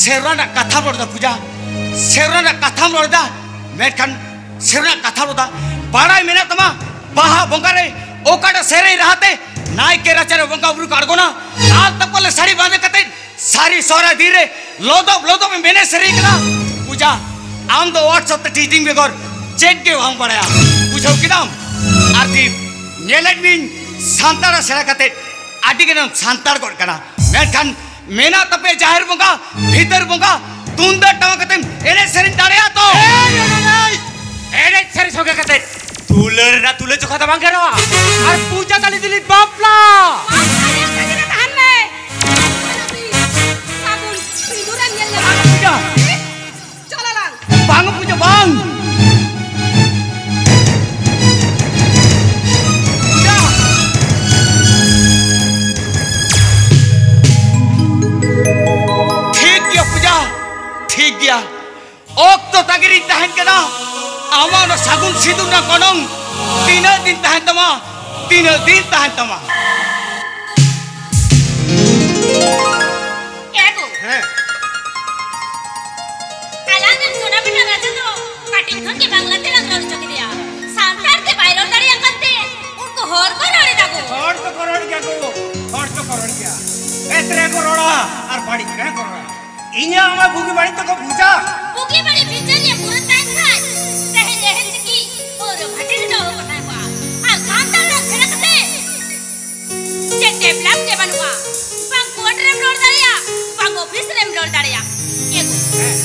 ᱥᱮᱨᱣᱟ ᱨᱮᱱᱟᱜ ᱠᱟᱛᱷᱟᱢ ᱨᱚᱲ ᱮᱫᱟ ᱯᱩᱡᱟ, ᱥᱮᱨᱣᱟ ᱨᱮᱱᱟᱜ ᱠᱟᱛᱷᱟᱢ ᱨᱚᱲ ᱮᱫᱟ, ᱢᱮᱱᱠᱷᱟᱱ ᱥᱮᱨᱣᱟ ᱨᱮᱱᱟᱜ ᱠᱟᱛᱷᱟᱢ ᱨᱚᱲ ᱮᱫᱟ᱾ ᱵᱟᱲᱟᱭ ᱢᱮᱱᱟᱜ ᱛᱟᱢᱟ, ᱵᱟᱦᱟ ᱵᱚᱸᱜᱟ ᱨᱮ ᱚᱠᱟᱴᱟᱜ ᱥᱮᱨᱮᱧ ᱨᱟᱦᱟᱛᱮ ᱱᱟᱭᱠᱮ ᱨᱟᱪᱟᱨᱮ ᱵᱚᱸᱜᱟ ᱵᱩᱨᱩ ᱠᱚ ᱟᱬᱜᱚᱱᱟ, ᱞᱟᱞ ᱛᱟᱯᱟᱞ ᱥᱟᱹᱲᱤ ᱵᱟᱸᱫᱮ ᱠᱟᱛᱮ ᱥᱟᱹᱨᱤ ᱥᱚᱦᱨᱟᱭ ᱫᱤᱱ ᱨᱮ ᱞᱚᱫᱚᱵ ᱞᱚᱫᱚᱵ ᱮᱢ ᱮᱱᱮᱡ ᱥᱮᱨᱮᱧ ᱠᱟᱱᱟ᱾ ᱯᱩᱡᱟ, ᱟᱢ ᱫᱚ WhatsApp ᱛᱮ ᱪᱮᱴᱤᱝ ᱵᱮᱜᱚᱨ ᱪᱮᱫ ᱜᱮ ᱵᱟᱢ ᱵᱟᱲᱟᱭᱟ, ᱵᱩᱡᱷᱟᱹᱣ ᱠᱮᱫᱟᱢ? ᱟᱨ ᱫᱤᱱ ᱧᱮᱞᱮᱫ ᱢᱤᱧ ᱥᱟᱱᱛᱟᱲ ᱥᱮᱬᱟ ᱠᱟᱛᱮ ᱟᱹᱰᱤ ᱜᱟᱱᱮᱢ ᱥᱟᱱᱛᱟᱲ ᱜᱚᱫ ᱠᱟᱱᱟ, ᱢᱮᱱᱠᱷᱟᱱ ᱢᱮᱱᱟᱜ ᱛᱟᱯᱮᱭᱟ ᱡᱟᱦᱮᱨ ᱵᱚᱸᱜᱟ, ᱵᱷᱤᱛᱟᱹᱨ ᱵᱚᱸᱜᱟ, ᱛᱩᱢᱫᱟᱜ ᱴᱟᱢᱟᱠ ᱠᱟᱛᱮᱢ ᱮᱱᱮᱡ ᱥᱮᱨᱮᱧ ᱫᱟᱲᱮᱭᱟᱜᱼᱟ ᱛᱚ? ᱮᱭ, ᱮᱱᱮᱡ ᱥᱮᱨᱮᱧ ᱥᱚᱸᱜᱮ ᱠᱟᱛᱮ ᱫᱩᱞᱟᱹᱲ ᱨᱮᱱᱟᱜ ᱛᱩᱞᱟᱹ ᱡᱚᱠᱷᱟ ᱫᱚ ᱵᱟᱝ ᱜᱟᱱᱚᱜᱼᱟ᱾ ᱟᱨ ᱯᱩᱡᱟ ᱛᱟᱞᱤ ᱫᱤᱞᱤ ᱵᱟᱯᱞᱟ᱾ ᱟᱨ ᱥᱟᱹᱨᱤ ᱥᱟᱹᱨᱤ ᱨᱮ ᱛᱟᱦᱮᱱ ᱢᱮ᱾ ᱥᱟᱹᱜᱩᱱ ᱥᱤᱸᱫᱩᱨᱮᱢ ᱧᱮᱞ ᱧᱟᱢᱟ᱾ ᱪᱚᱞ ᱟᱞᱟᱝ᱾ ᱵᱟᱝ ᱯᱩᱡᱟ, ᱵᱟᱝ᱾ ᱯᱩᱡᱟ᱾ ᱴᱷᱤᱠ ᱜᱮᱭᱟ ᱯᱩᱡᱟ, ᱴᱷᱤᱠ ᱜᱮᱭᱟ᱾ ᱚᱠᱛᱚ ᱛᱟᱺᱜᱤ ᱨᱤᱧ ᱛᱟᱦᱮᱱ ᱠᱟᱱᱟ᱾ ᱟᱢᱟᱜ ᱚᱱᱟ ᱥᱟᱹᱜᱩᱱ ᱥᱤᱸᱫᱩᱨ ᱨᱮᱱᱟᱜ ᱜᱚᱱᱚᱝ ᱛᱤᱱᱟᱹᱜ ᱫᱤᱱ ᱛᱟᱦᱮᱱ ᱛᱟᱢᱟ? ᱛᱤᱱᱟᱹᱜ ᱫᱤᱱ ᱛᱟᱦᱮᱱ ᱛᱟᱢᱟ? ᱮ ᱜᱳ᱾ ᱦᱮᱸ᱾ ᱟᱞᱟᱝ ᱨᱮᱱ ᱥᱚᱱᱟ ᱵᱮᱴᱟ ᱨᱟᱡᱟ ᱫᱚ ᱠᱟᱹᱴᱤᱡ ᱠᱷᱚᱱ ᱜᱮ ᱵᱟᱝᱞᱟ ᱛᱮ ᱞᱟᱝ ᱨᱚᱲ ᱦᱚᱪᱚ ᱠᱮᱫᱮᱭᱟ᱾ ᱥᱟᱱᱛᱟᱲ ᱛᱮ ᱵᱟᱭ ᱨᱚᱲ ᱫᱟᱲᱮᱭᱟᱜ ᱠᱟᱱᱛᱮ ᱩᱱᱠᱩ ᱦᱚᱲ ᱠᱚ ᱨᱚᱲ ᱮᱫᱟ ᱠᱚ᱾ ᱦᱚᱲ ᱫᱚᱠᱚ ᱨᱚᱲ ᱜᱮᱭᱟ ᱜᱳ, ᱦᱚᱲ ᱫᱚᱠᱚ ᱨᱚᱲ ᱜᱮᱭᱟ᱾ ᱮᱛᱨᱮ ᱠᱚ ᱨᱚᱲᱟ ᱟᱨ ᱵᱟᱹᱲᱤᱡ ᱜᱮ ᱠᱚ ᱨᱚᱲᱟ᱾ ᱤᱧᱟᱹᱜ ᱟᱢᱟᱜ ᱵᱩᱜᱤ ᱵᱟᱹᱲᱤᱡ ᱫᱚᱠᱚ ᱵᱩᱡᱟ᱾ ᱵᱩᱜᱤ ᱵᱟᱹᱲᱤᱡ ᱵᱤᱪᱟᱹᱨ ᱨᱮᱭᱟᱜ ᱯᱩᱨᱟᱹ ᱛᱟᱦᱮᱱ ᱠᱷᱟᱱ ᱛᱮᱦᱮᱧ ᱮᱦᱮᱧ ᱛᱤᱠᱤ ᱯᱟᱹᱣᱨᱟᱹ ᱵᱷᱟᱹᱴᱤ ᱨᱮ ᱫᱚᱦᱚ ᱠᱚ ᱛᱟᱦᱮᱸ ᱠᱚᱜᱼᱟ᱾ ᱟᱨ ᱥᱟᱱᱛᱟᱲ ᱨᱚᱲ ᱥᱮᱬᱟ ᱠᱟᱛᱮ ᱪᱮᱫ develop ᱜᱮ ᱵᱟᱹᱱᱩᱜᱼᱟ᱾ ᱵᱟᱝ court ᱨᱮᱢ ᱨᱚᱲ ᱫᱟᱲᱮᱭᱟᱜ, ᱵᱟᱝ office ᱨᱮᱢ ᱨᱚᱲ ᱫᱟᱲᱮᱭᱟᱜ᱾ ᱮ ᱜᱳ᱾ ᱦᱮᱸ᱾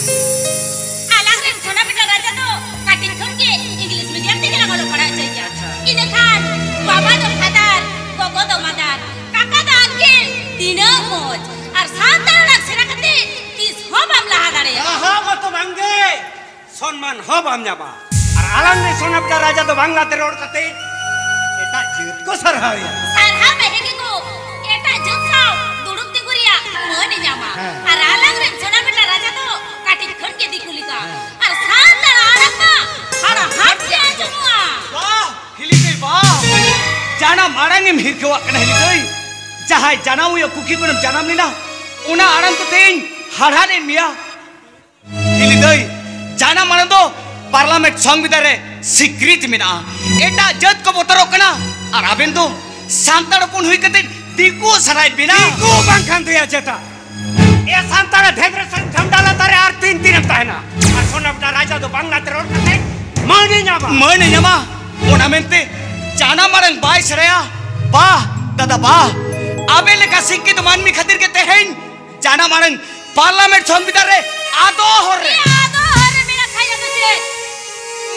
ᱟᱞᱟᱝ ᱨᱮᱱ ᱥᱚᱱᱟ ᱵᱮᱴᱟ ᱨᱟᱡᱟ ᱫᱚ ᱠᱟᱹᱴᱤᱡ ᱠᱷᱚᱱ ᱜᱮ English medium ᱛᱮᱜᱮ ᱞᱟᱝ ᱚᱞᱚᱜ ᱯᱟᱲᱦᱟᱣ ᱦᱚᱪᱚᱭᱮᱭᱟ᱾ ᱟᱪᱪᱷᱟ᱾ ᱤᱱᱟᱹ ᱠᱷᱟᱱ ᱵᱟᱵᱟ ᱫᱚ father, ᱜᱚᱜᱚ ᱫᱚ mother, ᱠᱟᱠᱟ ᱫᱚ uncle, ᱛᱤᱱᱟᱹᱜ ᱢᱚᱡᱽ᱾ ᱟᱨ ᱥᱟᱱᱛᱟᱲ ᱨᱚᱲ ᱥᱮᱬᱟ ᱠᱟᱛᱮ ᱛᱤᱥ ᱦᱚᱸ ᱵᱟᱢ ᱞᱟᱦᱟ ᱫᱟᱲᱮᱭᱟᱜᱼᱟ᱾ ᱞᱟᱦᱟ ᱢᱟᱛᱚ ᱵᱟᱝᱜᱮ᱾ ᱥᱚᱱᱢᱟᱱ ᱦᱚᱸ ᱵᱟᱢ ᱧᱟᱢᱟ᱾ ᱟᱨ ᱟᱞᱟᱝ ᱨᱮᱱ ᱥᱚᱱᱟ ᱵᱮᱴᱟ ᱨᱟᱡᱟ ᱫᱚ ᱵᱟᱝᱞᱟ ᱛᱮ ᱨᱚᱲ ᱠᱟᱛᱮ ᱮᱴᱟᱜ ᱡᱟᱹᱛ ᱠᱚ ᱥᱟᱨᱦᱟᱣᱮᱭᱟ᱾ ᱥᱟᱨᱦᱟᱣ ᱢᱮ ᱦᱮᱸ ᱜᱮ ᱠᱚ, ᱮᱴᱟᱜ ᱡᱟᱹᱛ ᱥᱟᱶ ᱫᱩᱲᱩᱵ ᱛᱤᱸᱜᱩ ᱨᱮᱭᱟᱜ ᱢᱟᱹᱱ ᱮ ᱧᱟᱢᱟ᱾ ᱦᱮᱸ᱾ ᱟᱨ ᱟᱞᱟᱝ ᱨᱮᱱ ᱥᱚᱱᱟ ᱵᱮᱴᱟ ᱨᱟᱡᱟ ᱫᱚ ᱠᱟᱹᱴᱤᱡ ᱠᱷᱚᱱ ᱜᱮ ᱫᱤᱠᱩ ᱞᱮᱠᱟ᱾ ᱦᱮᱸ᱾ ᱟᱨ ᱥᱟᱱᱛᱟᱲ ᱟᱲᱟᱝ ᱢᱟ ᱦᱟᱲᱦᱟᱴ ᱜᱮ ᱟᱸᱡᱚᱢᱚᱜᱼᱟ᱾ ᱵᱟᱦ, ᱦᱤᱞᱤ ᱫᱟᱹᱭ, ᱵᱟᱦ᱾ ᱡᱟᱱᱟᱢ ᱟᱲᱟᱝ ᱮᱢ ᱦᱤᱨᱠᱷᱟᱹᱣᱟᱜ ᱠᱟᱱᱟ, ᱦᱤᱞᱤ ᱫᱟᱹᱭ᱾ ᱡᱟᱦᱟᱸᱭ ᱡᱟᱱᱟᱢ ᱦᱩᱭᱩᱜ ᱠᱩᱠᱷᱤ ᱠᱷᱚᱱᱮᱢ ᱡᱟᱱᱟᱢ ᱞᱮᱱᱟ, ᱚᱱᱟ ᱟᱲᱟᱝ ᱛᱮ ᱛᱮᱦᱮᱧ ᱦᱟᱲᱦᱟᱫ ᱮᱱ ᱢᱮᱭᱟ᱾ ᱦᱤᱞᱤ ᱫᱟᱹᱭ, ᱡᱟᱱᱟᱢ ᱟᱲᱟᱝ ᱫᱚ parliament ᱥᱚᱝᱵᱤᱫᱷᱟᱱ ᱨᱮ ᱥᱤᱠᱨᱤᱛ ᱢᱮᱱᱟᱜᱼᱟ᱾ ᱮᱴᱟᱜ ᱡᱟᱹᱛ ᱠᱚ ᱵᱚᱛᱚᱨᱚᱜ ᱠᱟᱱᱟ, ᱟᱨ ᱟᱵᱮᱱ ᱫᱚ ᱥᱟᱱᱛᱟᱲ ᱦᱚᱯᱚᱱ ᱦᱩᱭ ᱠᱟᱛᱮ ᱫᱤᱠᱩ ᱥᱟᱨᱦᱟᱭ ᱵᱮᱱᱟ᱾ ᱫᱤᱠᱩ ᱵᱟᱝᱠᱷᱟᱱ ᱫᱚᱭᱟ ᱪᱮᱛᱟ? ᱮ ᱥᱟᱱᱛᱟᱲ ᱰᱷᱮᱸᱫᱽᱨᱮ ᱥᱟᱹᱨᱤ ᱡᱷᱟᱢᱰᱟ ᱞᱟᱛᱟᱨ ᱨᱮ ᱟᱨ ᱛᱤᱱ ᱫᱤᱱᱮᱢ ᱛᱟᱦᱮᱱᱟ? ᱟᱨ ᱥᱚᱱᱟ ᱵᱮᱴᱟ ᱨᱟᱡᱟ ᱫᱚ ᱵᱟᱝᱞᱟ ᱛᱮ ᱨᱚᱲ ᱠᱟᱛᱮ ᱢᱟᱹᱱᱮ ᱧᱟᱢᱟ᱾ ᱢᱟᱹᱱᱮ ᱧᱟᱢᱟ, ᱚᱱᱟ ᱢᱮᱱᱛᱮ ᱡᱟᱱᱟᱢ ᱟᱲᱟᱝ ᱵᱟᱭ ᱥᱮᱬᱟᱭᱟ? ᱵᱟᱦ ᱫᱟᱫᱟ ᱵᱟᱦ, ᱟᱵᱮᱱ ᱞᱮᱠᱟ ᱥᱤᱠᱠᱷᱤᱛ ᱢᱟᱹᱱᱢᱤ ᱠᱷᱟᱹᱛᱤᱨ ᱜᱮ ᱛᱮᱦᱮᱧ ᱡᱟᱱᱟᱢ ᱟᱲᱟᱝ ᱯᱟᱨᱞᱟᱢᱮᱱᱴ ᱥᱚᱝᱵᱤᱫᱷᱟᱱ ᱨᱮ ᱟᱫᱚ ᱦᱚᱨ ᱨᱮ᱾ ᱟᱫᱚ ᱦᱚᱨ ᱨᱮ ᱢᱮᱱᱟᱜ ᱠᱷᱟᱡ ᱟᱫᱚ ᱪᱮᱫ?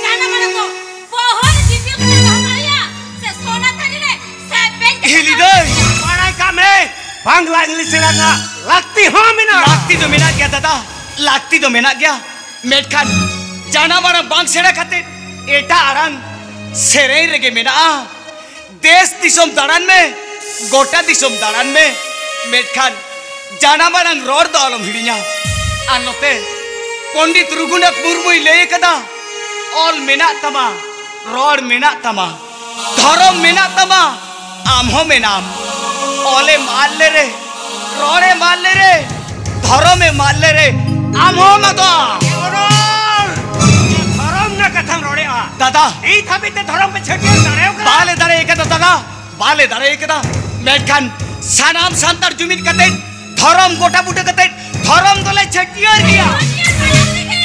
ᱡᱟᱱᱟᱢ ᱟᱲᱟᱝ ᱫᱚ ᱵᱚᱦᱚᱜ ᱨᱮ ᱪᱤᱴᱤ ᱠᱟᱛᱮ ᱫᱚᱦᱚ ᱠᱟᱜ ᱦᱩᱭᱩᱜᱼᱟ, ᱥᱮ ᱥᱚᱱᱟ ᱛᱷᱟᱹᱨᱤ ᱨᱮ ᱥᱮ ᱵᱮᱧ ᱠᱟᱛᱮ ᱦᱤᱞᱤ ᱫᱟᱹᱭ᱾ ᱵᱟᱲᱟᱭ ᱠᱟᱜ ᱢᱮ, ᱵᱟᱝᱞᱟ ᱤᱝᱞᱤᱥ ᱥᱮᱬᱟ ᱨᱮᱱᱟᱜ ᱞᱟᱹᱠᱛᱤ ᱦᱚᱸ ᱢᱮᱱᱟᱜᱼᱟ᱾ ᱞᱟᱹᱠᱛᱤ ᱫᱚ ᱢᱮᱱᱟᱜ ᱜᱮᱭᱟ ᱫᱟᱫᱟ, ᱞᱟᱹᱠᱛᱤ ᱫᱚ ᱢᱮᱱᱟᱜ ᱜᱮᱭᱟ, ᱢᱮᱱᱠᱷᱟᱱ ᱡᱟᱱᱟᱢ ᱟᱲᱟᱝ ᱵᱟᱝ ᱥᱮᱬᱟ ᱠᱟᱛᱮ ᱮᱴᱟᱜ ᱟᱲᱟᱝ ᱥᱮᱨᱮᱧ ᱨᱮᱜᱮ ᱢᱮᱱᱟᱜᱼᱟ᱾ ᱫᱮᱥ ᱫᱤᱥᱚᱢ ᱫᱟᱬᱟᱱ ᱢᱮ, ᱜᱚᱴᱟ ᱫᱤᱥᱚᱢ ᱫᱟᱬᱟᱱ ᱢᱮ, ᱢᱮᱱᱠᱷᱟᱱ ᱡᱟᱱᱟᱢ ᱟᱲᱟᱝ ᱨᱚᱲ ᱫᱚ ᱟᱞᱚᱢ ᱦᱤᱲᱤᱧᱟ᱾ ᱟᱨ ᱱᱚᱛᱮ ᱯᱚᱱᱰᱤᱛ ᱨᱚᱜᱷᱩᱱᱟᱛᱷ ᱢᱩᱨᱢᱩᱭ ᱞᱟᱹᱭ ᱟᱠᱟᱫᱟ, ᱚᱞ ᱢᱮᱱᱟᱜ ᱛᱟᱢᱟ, ᱨᱚᱲ ᱢᱮᱱᱟᱜ ᱛᱟᱢᱟ, ᱫᱷᱚᱨᱚᱢ ᱢᱮᱱᱟᱜ ᱛᱟᱢᱟ, ᱟᱢ ᱦᱚᱸ ᱢᱮᱱᱟᱢ᱾ ᱚᱞᱮᱢ ᱟᱫ ᱞᱮᱨᱮ, ᱨᱚᱲᱮᱢ ᱟᱫ ᱞᱮᱨᱮ, ᱫᱷᱚᱨᱚᱢᱮᱢ ᱟᱫ ᱞᱮᱨᱮ, ᱟᱢ ᱦᱚᱸᱢ ᱟᱫᱚᱜᱼᱟ᱾ ᱚᱱᱚᱞ! ᱫᱷᱚᱨᱚᱢ ᱨᱮᱱᱟᱜ ᱠᱟᱛᱷᱟᱢ ᱨᱚᱲᱮᱜᱼᱟ᱾ ᱫᱟᱫᱟ᱾ ᱱᱤᱛ ᱦᱟᱹᱵᱤᱡ ᱛᱮ ᱫᱷᱚᱨᱚᱢ ᱯᱮ ᱪᱷᱟᱹᱴᱭᱟᱹᱨ ᱫᱟᱲᱮ ᱟᱠᱟᱫᱟ? ᱵᱟᱞᱮ ᱫᱟᱲᱮ ᱟᱠᱟᱫᱟ ᱫᱟᱫᱟ, ᱵᱟᱞᱮ ᱫᱟᱲᱮ ᱟᱠᱟᱫᱟ᱾ ᱢᱮᱱᱠᱷᱟᱱ ᱥᱟᱱᱟᱢ ᱥᱟᱱᱛᱟᱲ ᱡᱩᱢᱤᱫ ᱠᱟᱛᱮ ᱫᱷᱚᱨᱚᱢ ᱜᱚᱴᱟ ᱵᱩᱴᱟᱹ ᱠᱟᱛᱮ ᱫᱷᱚᱨᱚᱢ ᱫᱚᱞᱮ ᱪᱷᱟᱹᱴᱭᱟᱹᱨ ᱜᱮᱭᱟ᱾ ᱪᱷᱟᱹᱴᱭᱟᱹᱨ ᱢᱟᱲᱟᱝ ᱨᱮᱜᱮ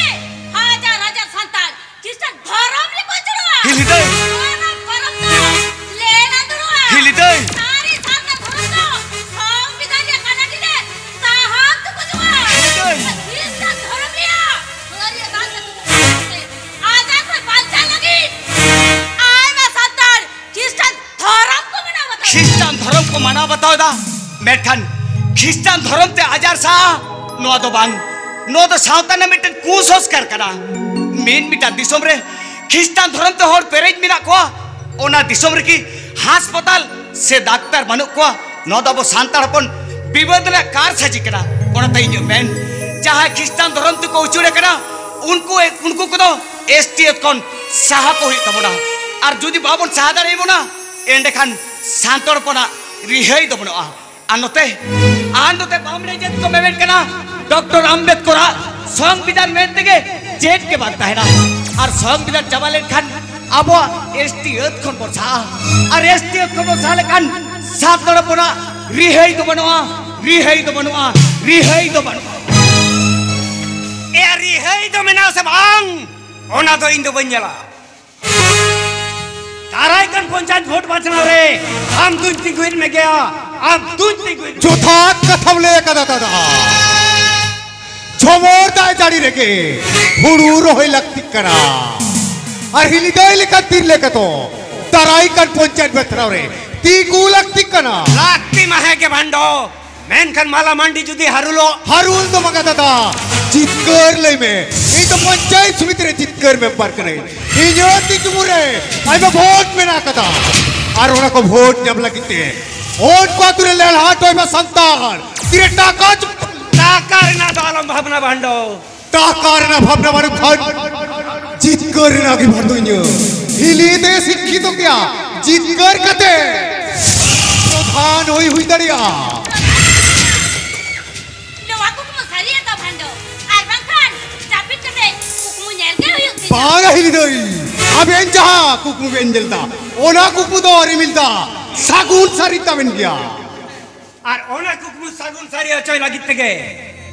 ᱦᱟᱡᱟᱨ ᱦᱟᱡᱟᱨ ᱥᱟᱱᱛᱟᱲ ᱠᱷᱨᱤᱥᱴᱟᱱ ᱫᱷᱚᱨᱚᱢ ᱨᱮᱠᱚ ᱡᱚᱲᱟᱜᱼᱟ᱾ ᱦᱤᱞᱤ ᱫᱟᱹᱭ᱾ ᱚᱱᱟ ᱯᱚᱨᱚᱵᱽ ᱫᱚ ᱞᱮ ᱱᱟᱸᱫᱩᱲᱚᱜᱼᱟ᱾ ᱦᱤᱞᱤ ᱫᱟᱹᱭ᱾ ᱥᱟᱹᱨᱤ ᱥᱟᱨᱱᱟ ᱫᱷᱚᱨᱚᱢ ᱫᱚ ᱥᱚᱝᱵᱤᱫᱷᱟᱱ ᱨᱮᱭᱟᱜ ᱠᱟᱱᱟ ᱰᱤᱰᱮ ᱥᱟᱦᱟ ᱛᱩᱠᱩᱡᱚᱜᱼᱟ᱾ ᱦᱤᱞᱤ ᱫᱟᱹᱭ᱾ ᱠᱷᱨᱤᱥᱴᱟᱱ ᱫᱷᱚᱨᱚᱢ ᱨᱮᱭᱟᱜ ᱦᱟᱹᱨᱭᱟᱹ ᱫᱟᱜ ᱛᱮ ᱛᱩᱯᱩ ᱠᱟᱛᱮ ᱟᱡᱟᱨ ᱠᱷᱚᱱ ᱵᱟᱧᱪᱟᱣ ᱞᱟᱹᱜᱤᱫ ᱟᱭᱢᱟ ᱥᱟᱱᱛᱟᱲ ᱠᱷᱨᱤᱥᱴᱟᱱ ᱫᱷᱚᱨᱚᱢ ᱠᱚ ᱢᱟᱱᱟᱣ ᱵᱟᱛᱟᱣ ᱮᱫᱟ᱾ ᱠᱷᱨᱤᱥᱴᱟᱱ ᱫᱷᱚᱨᱚᱢ ᱠᱚ ᱢᱟᱱᱟᱣ ᱵᱟᱛᱟᱣ ᱮᱫᱟ, ᱢᱮᱱᱠᱷᱟᱱ ᱠᱷᱨᱤᱥᱴᱟᱱ ᱫᱷᱚᱨᱚᱢ ᱛᱮ ᱟᱡᱟᱨ ᱥᱟᱦᱟ, ᱱᱚᱣᱟ ᱫᱚ ᱵᱟᱝ, ᱱᱚᱣᱟ ᱫᱚ ᱥᱟᱶᱛᱟ ᱨᱮᱱᱟᱜ ᱢᱤᱫᱴᱮᱱ ᱠᱩᱥᱚᱝᱥᱠᱟᱨ ᱠᱟᱱᱟ᱾ ᱢᱤᱫ ᱢᱤᱫᱴᱟᱝ ᱫᱤᱥᱚᱢ ᱨᱮ ᱠᱷᱨᱤᱥᱴᱟᱱ ᱫᱷᱚᱨᱚᱢ ᱛᱮ ᱦᱚᱲ ᱯᱮᱨᱮᱡ ᱢᱮᱱᱟᱜ ᱠᱚᱣᱟ, ᱚᱱᱟ ᱫᱤᱥᱚᱢ ᱨᱮᱜᱮ ᱦᱟᱥᱯᱟᱛᱟᱞ ᱥᱮ ᱰᱟᱠᱛᱟᱨ ᱵᱟᱹᱱᱩᱜ ᱠᱚᱣᱟ᱾ ᱱᱚᱣᱟ ᱫᱚ ᱟᱵᱚ ᱥᱟᱱᱛᱟᱲ ᱦᱚᱯᱚᱱ ᱵᱤᱵᱟᱹᱫ ᱨᱮᱱᱟᱜ ᱠᱟᱨ ᱥᱟᱹᱡᱤ ᱠᱟᱱᱟ᱾ ᱚᱱᱟᱛᱮ ᱤᱧᱟᱹᱜ ᱢᱮᱱ, ᱡᱟᱦᱟᱸᱭ ᱠᱷᱨᱤᱥᱴᱟᱱ ᱫᱷᱚᱨᱚᱢ ᱛᱮᱠᱚ ᱩᱪᱟᱹᱲ ᱟᱠᱟᱱᱟ, ᱩᱱᱠᱩ, ᱩᱱᱠᱩ ᱠᱚᱫᱚ ᱮᱥ ᱴᱤ ᱮᱯᱷ ᱠᱷᱚᱱ ᱥᱟᱦᱟ ᱠᱚ ᱦᱩᱭᱩᱜ ᱛᱟᱵᱚᱱᱟ᱾ ᱟᱨ ᱡᱩᱫᱤ ᱵᱟᱵᱚᱱ ᱥᱟᱦᱟ ᱫᱟᱲᱮᱭᱟᱵᱚᱱᱟ, ᱮᱸᱰᱮᱠᱷᱟᱱ ᱥᱟᱱᱛᱟᱲ ᱦᱚᱯᱚᱱᱟᱜ ᱨᱤᱦᱟᱹᱭ ᱫᱚ ᱵᱟᱹᱱᱩᱜᱼᱟ᱾ ᱟᱨ ᱱᱚᱛᱮ, ᱟᱨ ᱱᱚᱛᱮ ᱵᱟᱢᱲᱮ ᱡᱟᱹᱛ ᱠᱚ ᱢᱮᱢᱮᱱ ᱠᱟᱱᱟ, ᱰᱚᱠᱴᱚᱨ ᱟᱢᱵᱮᱫᱠᱚᱨᱟᱜ ᱥᱚᱝᱵᱤᱫᱷᱟᱱ ᱢᱮᱱ ᱛᱮᱜᱮ ᱪᱮᱫ ᱜᱮ ᱵᱟᱝ ᱛᱟᱦᱮᱱᱟ᱾ ᱟᱨ ᱥᱚᱝᱵᱤᱫᱷᱟᱱ ᱪᱟᱵᱟ ᱞᱮᱱᱠᱷᱟᱱ ᱟᱵᱚᱣᱟᱜ ᱮᱥ ᱴᱤ ᱟᱹᱛ ᱠᱷᱚᱱ ᱵᱚᱱ ᱥᱟᱦᱟᱜᱼᱟ᱾ ᱟᱨ ᱮᱥ ᱴᱤ ᱟᱹᱛ ᱠᱷᱚᱱ ᱵᱚᱱ ᱥᱟᱦᱟ ᱞᱮᱠᱷᱟᱱ ᱥᱟᱱᱛᱟᱲ ᱦᱚᱯᱚᱱᱟᱜ ᱨᱤᱦᱟᱹᱭ ᱫᱚ ᱵᱟᱹᱱᱩᱜᱼᱟ, ᱨᱤᱦᱟᱹᱭ ᱫᱚ ᱵᱟᱹᱱᱩᱜᱼᱟ, ᱨᱤᱦᱟᱹᱭ ᱫᱚ ᱵᱟᱹᱱᱩᱜᱼᱟ᱾ ᱮ, ᱟᱨ ᱨᱤᱦᱟᱹᱭ ᱫᱚ ᱢᱮᱱᱟᱜᱼᱟ ᱥᱮ ᱵᱟᱝ? ᱚᱱᱟ ᱫᱚ ᱤᱧ ᱫᱚ ᱵᱟᱹᱧ ᱧᱮᱞᱟ᱾ ᱫᱟᱨᱟᱭ ᱠᱟᱱ ᱯᱚᱧᱪᱟᱭᱮᱛ ᱵᱷᱳᱴ ᱵᱟᱪᱷᱱᱟᱣ ᱨᱮ ᱟᱢ ᱫᱩᱧ ᱛᱤᱸᱜᱩᱭᱮᱫ ᱢᱮᱜᱮᱭᱟ᱾ ᱟᱢ ᱛᱩᱧ ᱛᱤᱸᱜᱩᱭ ᱢᱮ᱾ ᱡᱚᱛᱷᱟᱛ ᱠᱟᱛᱷᱟᱢ ᱞᱟᱹᱭ ᱟᱠᱟᱫᱟ ᱫᱟᱫᱟ᱾ ᱡᱷᱚᱢᱚᱨ ᱫᱟᱜ ᱡᱟᱹᱲᱤ ᱨᱮᱜᱮ ᱦᱩᱲᱩ ᱨᱚᱦᱚᱭ ᱞᱟᱹᱠᱛᱤᱜ ᱠᱟᱱᱟ᱾ ᱟᱨ ᱦᱤᱞᱤ ᱫᱟᱹᱭ ᱞᱮᱠᱟ ᱛᱤᱨᱞᱟᱹ ᱠᱚᱫᱚ ᱫᱟᱨᱟᱭ ᱠᱟᱱ ᱯᱚᱧᱪᱟᱭᱮᱛ ᱵᱟᱛᱷᱨᱟᱣ ᱨᱮ ᱛᱤᱸᱜᱩ ᱞᱟᱹᱠᱛᱤᱜ ᱠᱟᱱᱟ᱾ ᱞᱟᱹᱠᱛᱤ ᱢᱟ ᱦᱮᱸ ᱜᱮ ᱵᱷᱟᱱᱰᱚ, ᱢᱮᱱᱠᱷᱟᱱ ᱢᱟᱞᱟ ᱢᱟᱱᱰᱤ ᱡᱩᱫᱤ ᱦᱟᱨᱩᱞᱚᱜ᱾ ᱦᱟᱨᱩᱞ ᱫᱚ ᱵᱟᱝᱟ ᱫᱟᱫᱟ, ᱡᱤᱛᱠᱟᱹᱨ ᱞᱟᱹᱭ ᱢᱮ᱾ ᱤᱧ ᱫᱚ ᱯᱚᱧᱪᱟᱭᱮᱛ ᱥᱚᱢᱤᱛᱤ ᱨᱮ ᱡᱤᱛᱠᱟᱹᱨ ᱢᱮᱢᱵᱟᱨ ᱠᱟᱹᱱᱟᱹᱧ᱾ ᱤᱧᱟᱹᱜ ᱛᱤ ᱡᱩᱢᱩ ᱨᱮ ᱟᱭᱢᱟ ᱵᱷᱳᱴ ᱢᱮᱱᱟᱜ ᱟᱠᱟᱫᱟ᱾ ᱟᱨ ᱚᱱᱟ ᱠᱚ ᱵᱷᱳᱴ ᱧᱟᱢ ᱞᱟᱹᱜᱤᱫ ᱛᱮ ᱵᱷᱳᱴ ᱠᱚ ᱟᱹᱛᱩ ᱨᱮ ᱞᱮᱞᱦᱟ ᱦᱚᱴᱚᱭ ᱢᱟ ᱥᱟᱱᱛᱟᱲ᱾ ᱛᱤᱨᱮ ᱴᱟᱠᱟ ᱪᱩ- ᱴᱟᱠᱟ ᱨᱮᱱᱟᱜ ᱫᱚ ᱟᱞᱚᱢ ᱵᱷᱟᱵᱽᱱᱟ ᱵᱷᱟᱱᱰᱚ᱾ ᱴᱟᱠᱟ ᱨᱮᱱᱟᱜ ᱵᱷᱟᱵᱽᱱᱟ ᱵᱟᱹᱱᱩᱜ ᱠᱷᱟᱱ ᱡᱤᱛᱠᱟᱹᱨ ᱨᱮᱱᱟᱜ ᱜᱮ ᱵᱷᱟᱨ ᱫᱚ ᱤᱧᱟᱹᱜ᱾ ᱦᱤᱞᱤ ᱛᱮ ᱥᱤᱠᱠᱷᱤᱛᱚ ᱜᱮᱭᱟ, ᱡᱤᱛᱠᱟᱹᱨ ᱠᱟᱛᱮ ᱯᱨᱚᱫᱷᱟᱱ ᱦᱩᱭ ᱦᱩᱭ ᱫᱟᱲᱮᱭᱟᱜᱼᱟ᱾ ᱱᱚᱣᱟ ᱠᱩᱠᱢᱩ ᱥᱟᱹᱨᱤᱭᱟ ᱛᱚ ᱵᱷᱟᱱᱰᱚ? ᱟᱨ ᱵᱟᱝᱠᱷᱟᱱ ᱡᱟᱹᱯᱤᱫ ᱠᱟᱛᱮ ᱠᱩᱠᱢᱩ ᱧᱮᱞ ᱜᱮ ᱦᱩᱭᱩᱜ ᱛᱤᱧᱟ᱾ ᱵᱟᱝᱟ ᱦᱤᱞᱤ ᱫᱟᱹᱭ, ᱟᱵᱮᱱ ᱡᱟᱦᱟᱸ ᱠᱩᱠᱢᱩ ᱵᱮᱱ ᱧᱮᱞ ᱫᱟ, ᱚᱱᱟ ᱠᱩᱠᱢᱩ ᱫᱚ ᱨᱤᱢᱤᱞ ᱫᱟ ᱥᱟᱹᱜᱩᱱ ᱥᱟᱹᱨᱤ ᱛᱟᱵᱮᱱ ᱜᱮᱭᱟ᱾ ᱟᱨ ᱚᱱᱟ ᱠᱩᱠᱢᱩ ᱥᱟᱹᱜᱩᱱ ᱥᱟᱹᱨᱤ ᱦᱚᱪᱚᱭ ᱞᱟᱹᱜᱤᱫ ᱛᱮᱜᱮ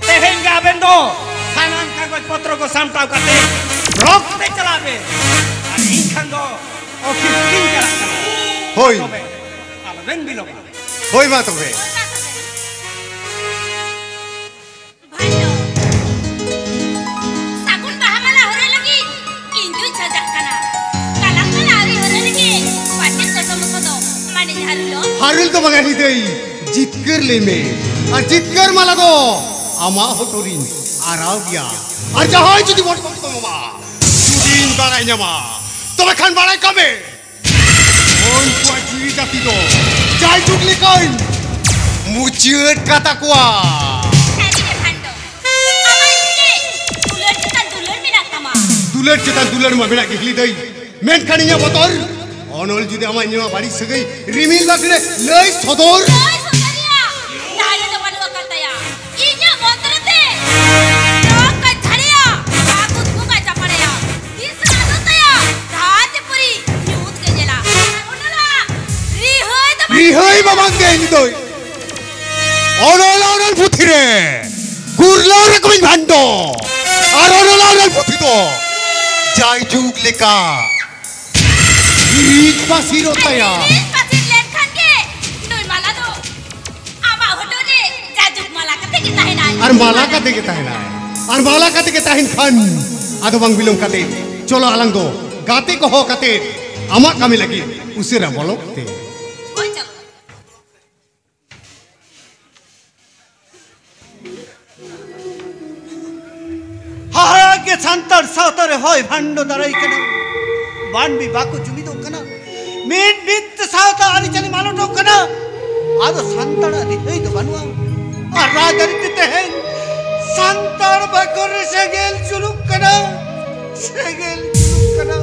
ᱛᱮᱦᱮᱧ ᱜᱮ ᱟᱵᱮᱱ ᱫᱚ ᱥᱟᱱᱟᱢ ᱠᱟᱜᱚᱡᱽ ᱯᱚᱛᱨᱚ ᱠᱚ ᱥᱟᱢᱴᱟᱣ ᱠᱟᱛᱮ ᱵᱞᱚᱠ ᱛᱮ ᱪᱟᱞᱟᱜ ᱵᱮᱱ᱾ ᱟᱨ ᱤᱧ ᱠᱷᱟᱱ ᱫᱚ ᱚᱯᱷᱤᱥ ᱞᱤᱧ ᱪᱟᱞᱟᱜ ᱠᱟᱱᱟ᱾ ᱦᱳᱭ᱾ ᱛᱚᱵᱮ ᱟᱞᱚᱵᱮᱱ ᱵᱤᱞᱚᱢᱟ᱾ ᱦᱳᱭ ᱢᱟ ᱛᱚᱵᱮ᱾ ᱵᱷᱟᱭ ᱫᱚ ᱥᱟᱹᱜᱩᱱ ᱵᱟᱦᱟ ᱢᱟᱞᱟ ᱦᱚᱨᱚᱜ ᱞᱟᱹᱜᱤᱫ ᱤᱧ ᱫᱩᱧ ᱥᱟᱡᱟᱜ ᱠᱟᱱᱟ᱾ ᱠᱟᱞᱟᱢ ᱢᱟᱞᱟ ᱟᱹᱣᱨᱤ ᱦᱚᱨᱚᱜ ᱨᱮᱜᱮ ᱯᱟᱪᱮᱫ ᱫᱚᱥᱚᱢ ᱠᱚᱫᱚ ᱢᱟᱱᱮ ᱡᱟᱦᱟᱸ ᱨᱩᱞᱚ᱾ ᱦᱟᱨᱩᱞ ᱫᱚ ᱵᱟᱝᱟ ᱦᱤᱫᱟᱹᱭ, ᱡᱤᱛᱠᱟᱹᱨ ᱞᱟᱹᱭ ᱢᱮ᱾ ᱟᱨ ᱡᱤᱛᱠᱟᱹᱨ ᱢᱟᱞᱟ ᱫᱚ ᱟᱢᱟᱜ ᱦᱚᱴᱚᱜ ᱨᱤᱧ ᱟᱨᱟᱣ ᱜᱮᱭᱟ᱾ ᱟᱨ ᱡᱟᱦᱟᱸᱭ ᱡᱩᱫᱤ ᱵᱚᱲ ᱠᱚ ᱮᱢᱟᱢᱟ, ᱡᱩᱫᱤᱧ ᱵᱟᱲᱟᱭ ᱧᱟᱢᱟ, ᱛᱚᱵᱮ ᱠᱷᱟᱱ ᱵᱟᱲᱟᱭ ᱠᱟᱜ ᱢᱮ, ᱩᱱᱠᱩᱣᱟᱜ ᱡᱤᱣᱤ ᱡᱟᱹᱛᱤ ᱫᱚ ᱡᱟᱭᱡᱩᱜᱽ ᱞᱮᱠᱟᱧ ᱢᱩᱪᱟᱹᱫ ᱠᱟᱛᱟ ᱠᱚᱣᱟ᱾ ᱥᱟᱹᱨᱤ ᱜᱮ ᱵᱷᱟᱱᱰᱚ, ᱟᱢᱟᱜ ᱤᱧ ᱜᱮ ᱫᱩᱞᱟᱹᱲ ᱪᱮᱛᱟᱱ ᱫᱩᱞᱟᱹᱲ ᱢᱮᱱᱟᱜ ᱛᱟᱢᱟ᱾ ᱫᱩᱞᱟᱹᱲ ᱪᱮᱛᱟᱱ ᱫᱩᱞᱟᱹᱲ ᱢᱟ ᱢᱮᱱᱟᱜ ᱜᱮ ᱦᱤᱞᱤ ᱫᱟᱹᱭ, ᱢᱮᱱᱠᱷᱟᱱ ᱤᱧᱟᱹᱜ ᱵᱚᱛᱚᱨ, ᱚᱱᱚᱞ ᱡᱩᱫᱤ ᱟᱢᱟᱜ ᱤᱧᱟᱹᱜ ᱵᱟᱹᱲᱤᱡ ᱥᱟᱹᱜᱟᱹᱭ ᱨᱤᱢᱤᱞ ᱞᱟᱜᱽᱲᱮ ᱞᱟᱹᱭ ᱥᱚᱫᱚᱨ᱾ ᱞᱟᱹᱭ ᱥᱚᱫᱚᱨ ᱨᱮᱭᱟᱜ ᱫᱟᱲᱮ ᱫᱚ ᱵᱟᱹᱱᱩᱜ ᱟᱠᱟᱫ ᱛᱟᱭᱟ᱾ ᱤᱧᱟᱹᱜ ᱢᱚᱱᱛᱨᱚ ᱛᱮ ᱱᱚᱣᱟ ᱠᱚᱭ ᱡᱷᱟᱲᱮᱭᱟ, ᱵᱟᱠᱩ ᱠᱩᱠᱟ ᱪᱟᱯᱟᱲᱮᱭᱟ᱾ ᱛᱤᱥ ᱟᱫᱚ ᱛᱟᱭᱟ ᱨᱟᱡᱽᱯᱩᱨᱤ ᱧᱩᱛ ᱜᱮ ᱧᱮᱞᱟ᱾ ᱚᱱᱟ ᱨᱤᱦᱟᱹᱭ ᱫᱚ ᱵᱟᱝ ᱨᱤᱦᱟᱹᱭ ᱢᱟ ᱵᱟᱝ ᱜᱮ ᱤᱧ ᱫᱚ᱾ ᱚᱱᱚᱞ, ᱚᱱᱚᱞ ᱯᱩᱛᱷᱤ ᱨᱮ ᱜᱩᱨᱞᱟᱹᱣ ᱨᱮ ᱠᱚᱢᱤᱧ ᱵᱷᱟᱱᱰᱚ᱾ ᱟᱨ ᱚᱱᱚᱞ, ᱚᱱᱚᱞ ᱯᱩᱛᱷᱤ ᱫᱚ ᱡᱟᱭᱡᱩᱜᱽ ᱞᱮᱠᱟ ᱤᱧ ᱯᱟᱹᱥᱤᱨᱚᱜ ᱛᱟᱭᱟ᱾ ᱤᱧ ᱯᱟᱹᱥᱤᱨ ᱞᱮᱱᱠᱷᱟᱱ ᱜᱮ ᱱᱩᱭ ᱢᱟᱞᱟ ᱫᱚ ᱟᱨ ᱢᱟᱞᱟ ᱠᱟᱛᱮ ᱜᱮ ᱛᱟᱦᱮᱱᱟᱭ᱾ ᱟᱨ ᱢᱟᱞᱟ ᱠᱟᱛᱮ ᱜᱮ ᱛᱟᱦᱮᱱ ᱠᱷᱟᱱ, ᱟᱫᱚ ᱵᱟᱝ ᱵᱤᱞᱚᱢ ᱠᱟᱛᱮ, ᱪᱚᱞᱚ ᱟᱞᱟᱝ ᱫᱚ ᱜᱟᱛᱮ ᱠᱚ ᱦᱚᱦᱚ ᱠᱟᱛᱮ ᱟᱢᱟᱜ ᱠᱟᱹᱢᱤ ᱞᱟᱹᱜᱤᱫ ᱩᱥᱟᱹᱨᱟ ᱵᱚᱞᱚᱜ ᱛᱮ᱾ ᱦᱳᱭ, ᱪᱚᱞᱚ᱾ ᱦᱟᱦᱟᱲᱟ ᱜᱮ ᱥᱟᱱᱛᱟᱲ ᱥᱟᱶᱛᱟ ᱨᱮ ᱦᱚᱭ ᱵᱷᱟᱱᱰᱚ ᱫᱟᱨᱟᱭ ᱠᱟᱱᱟ᱾ ᱢᱟᱹᱱᱢᱤ ᱵᱟᱠᱚ ᱡᱩᱢᱤᱫᱚᱜ ᱠᱟᱱᱟ᱾ ᱢᱤᱫ ᱢᱤᱫ ᱛᱮ ᱥᱟᱶᱛᱟ ᱟᱹᱨᱤᱪᱟᱹᱞᱤ ᱢᱟᱞᱚᱴᱚᱜ ᱠᱟᱱᱟ᱾ ᱟᱫᱚ ᱥᱟᱱᱛᱟᱲᱟᱜ ᱨᱤᱦᱟᱹᱭ ᱫᱚ ᱵᱟᱹᱱᱩᱜᱼᱟ᱾ ᱟᱨ ᱨᱟᱡᱽᱟᱹᱨᱤ ᱛᱮ ᱛᱮᱦᱮᱧ ᱥᱟᱱᱛᱟᱲ ᱵᱟᱠᱷᱳᱞ ᱨᱮ ᱥᱮᱸᱜᱮᱞ ᱡᱩᱞᱩᱜ ᱠᱟᱱᱟ᱾ ᱥᱮᱸᱜᱮᱞ ᱡᱩᱞᱩᱜ ᱠᱟᱱᱟ᱾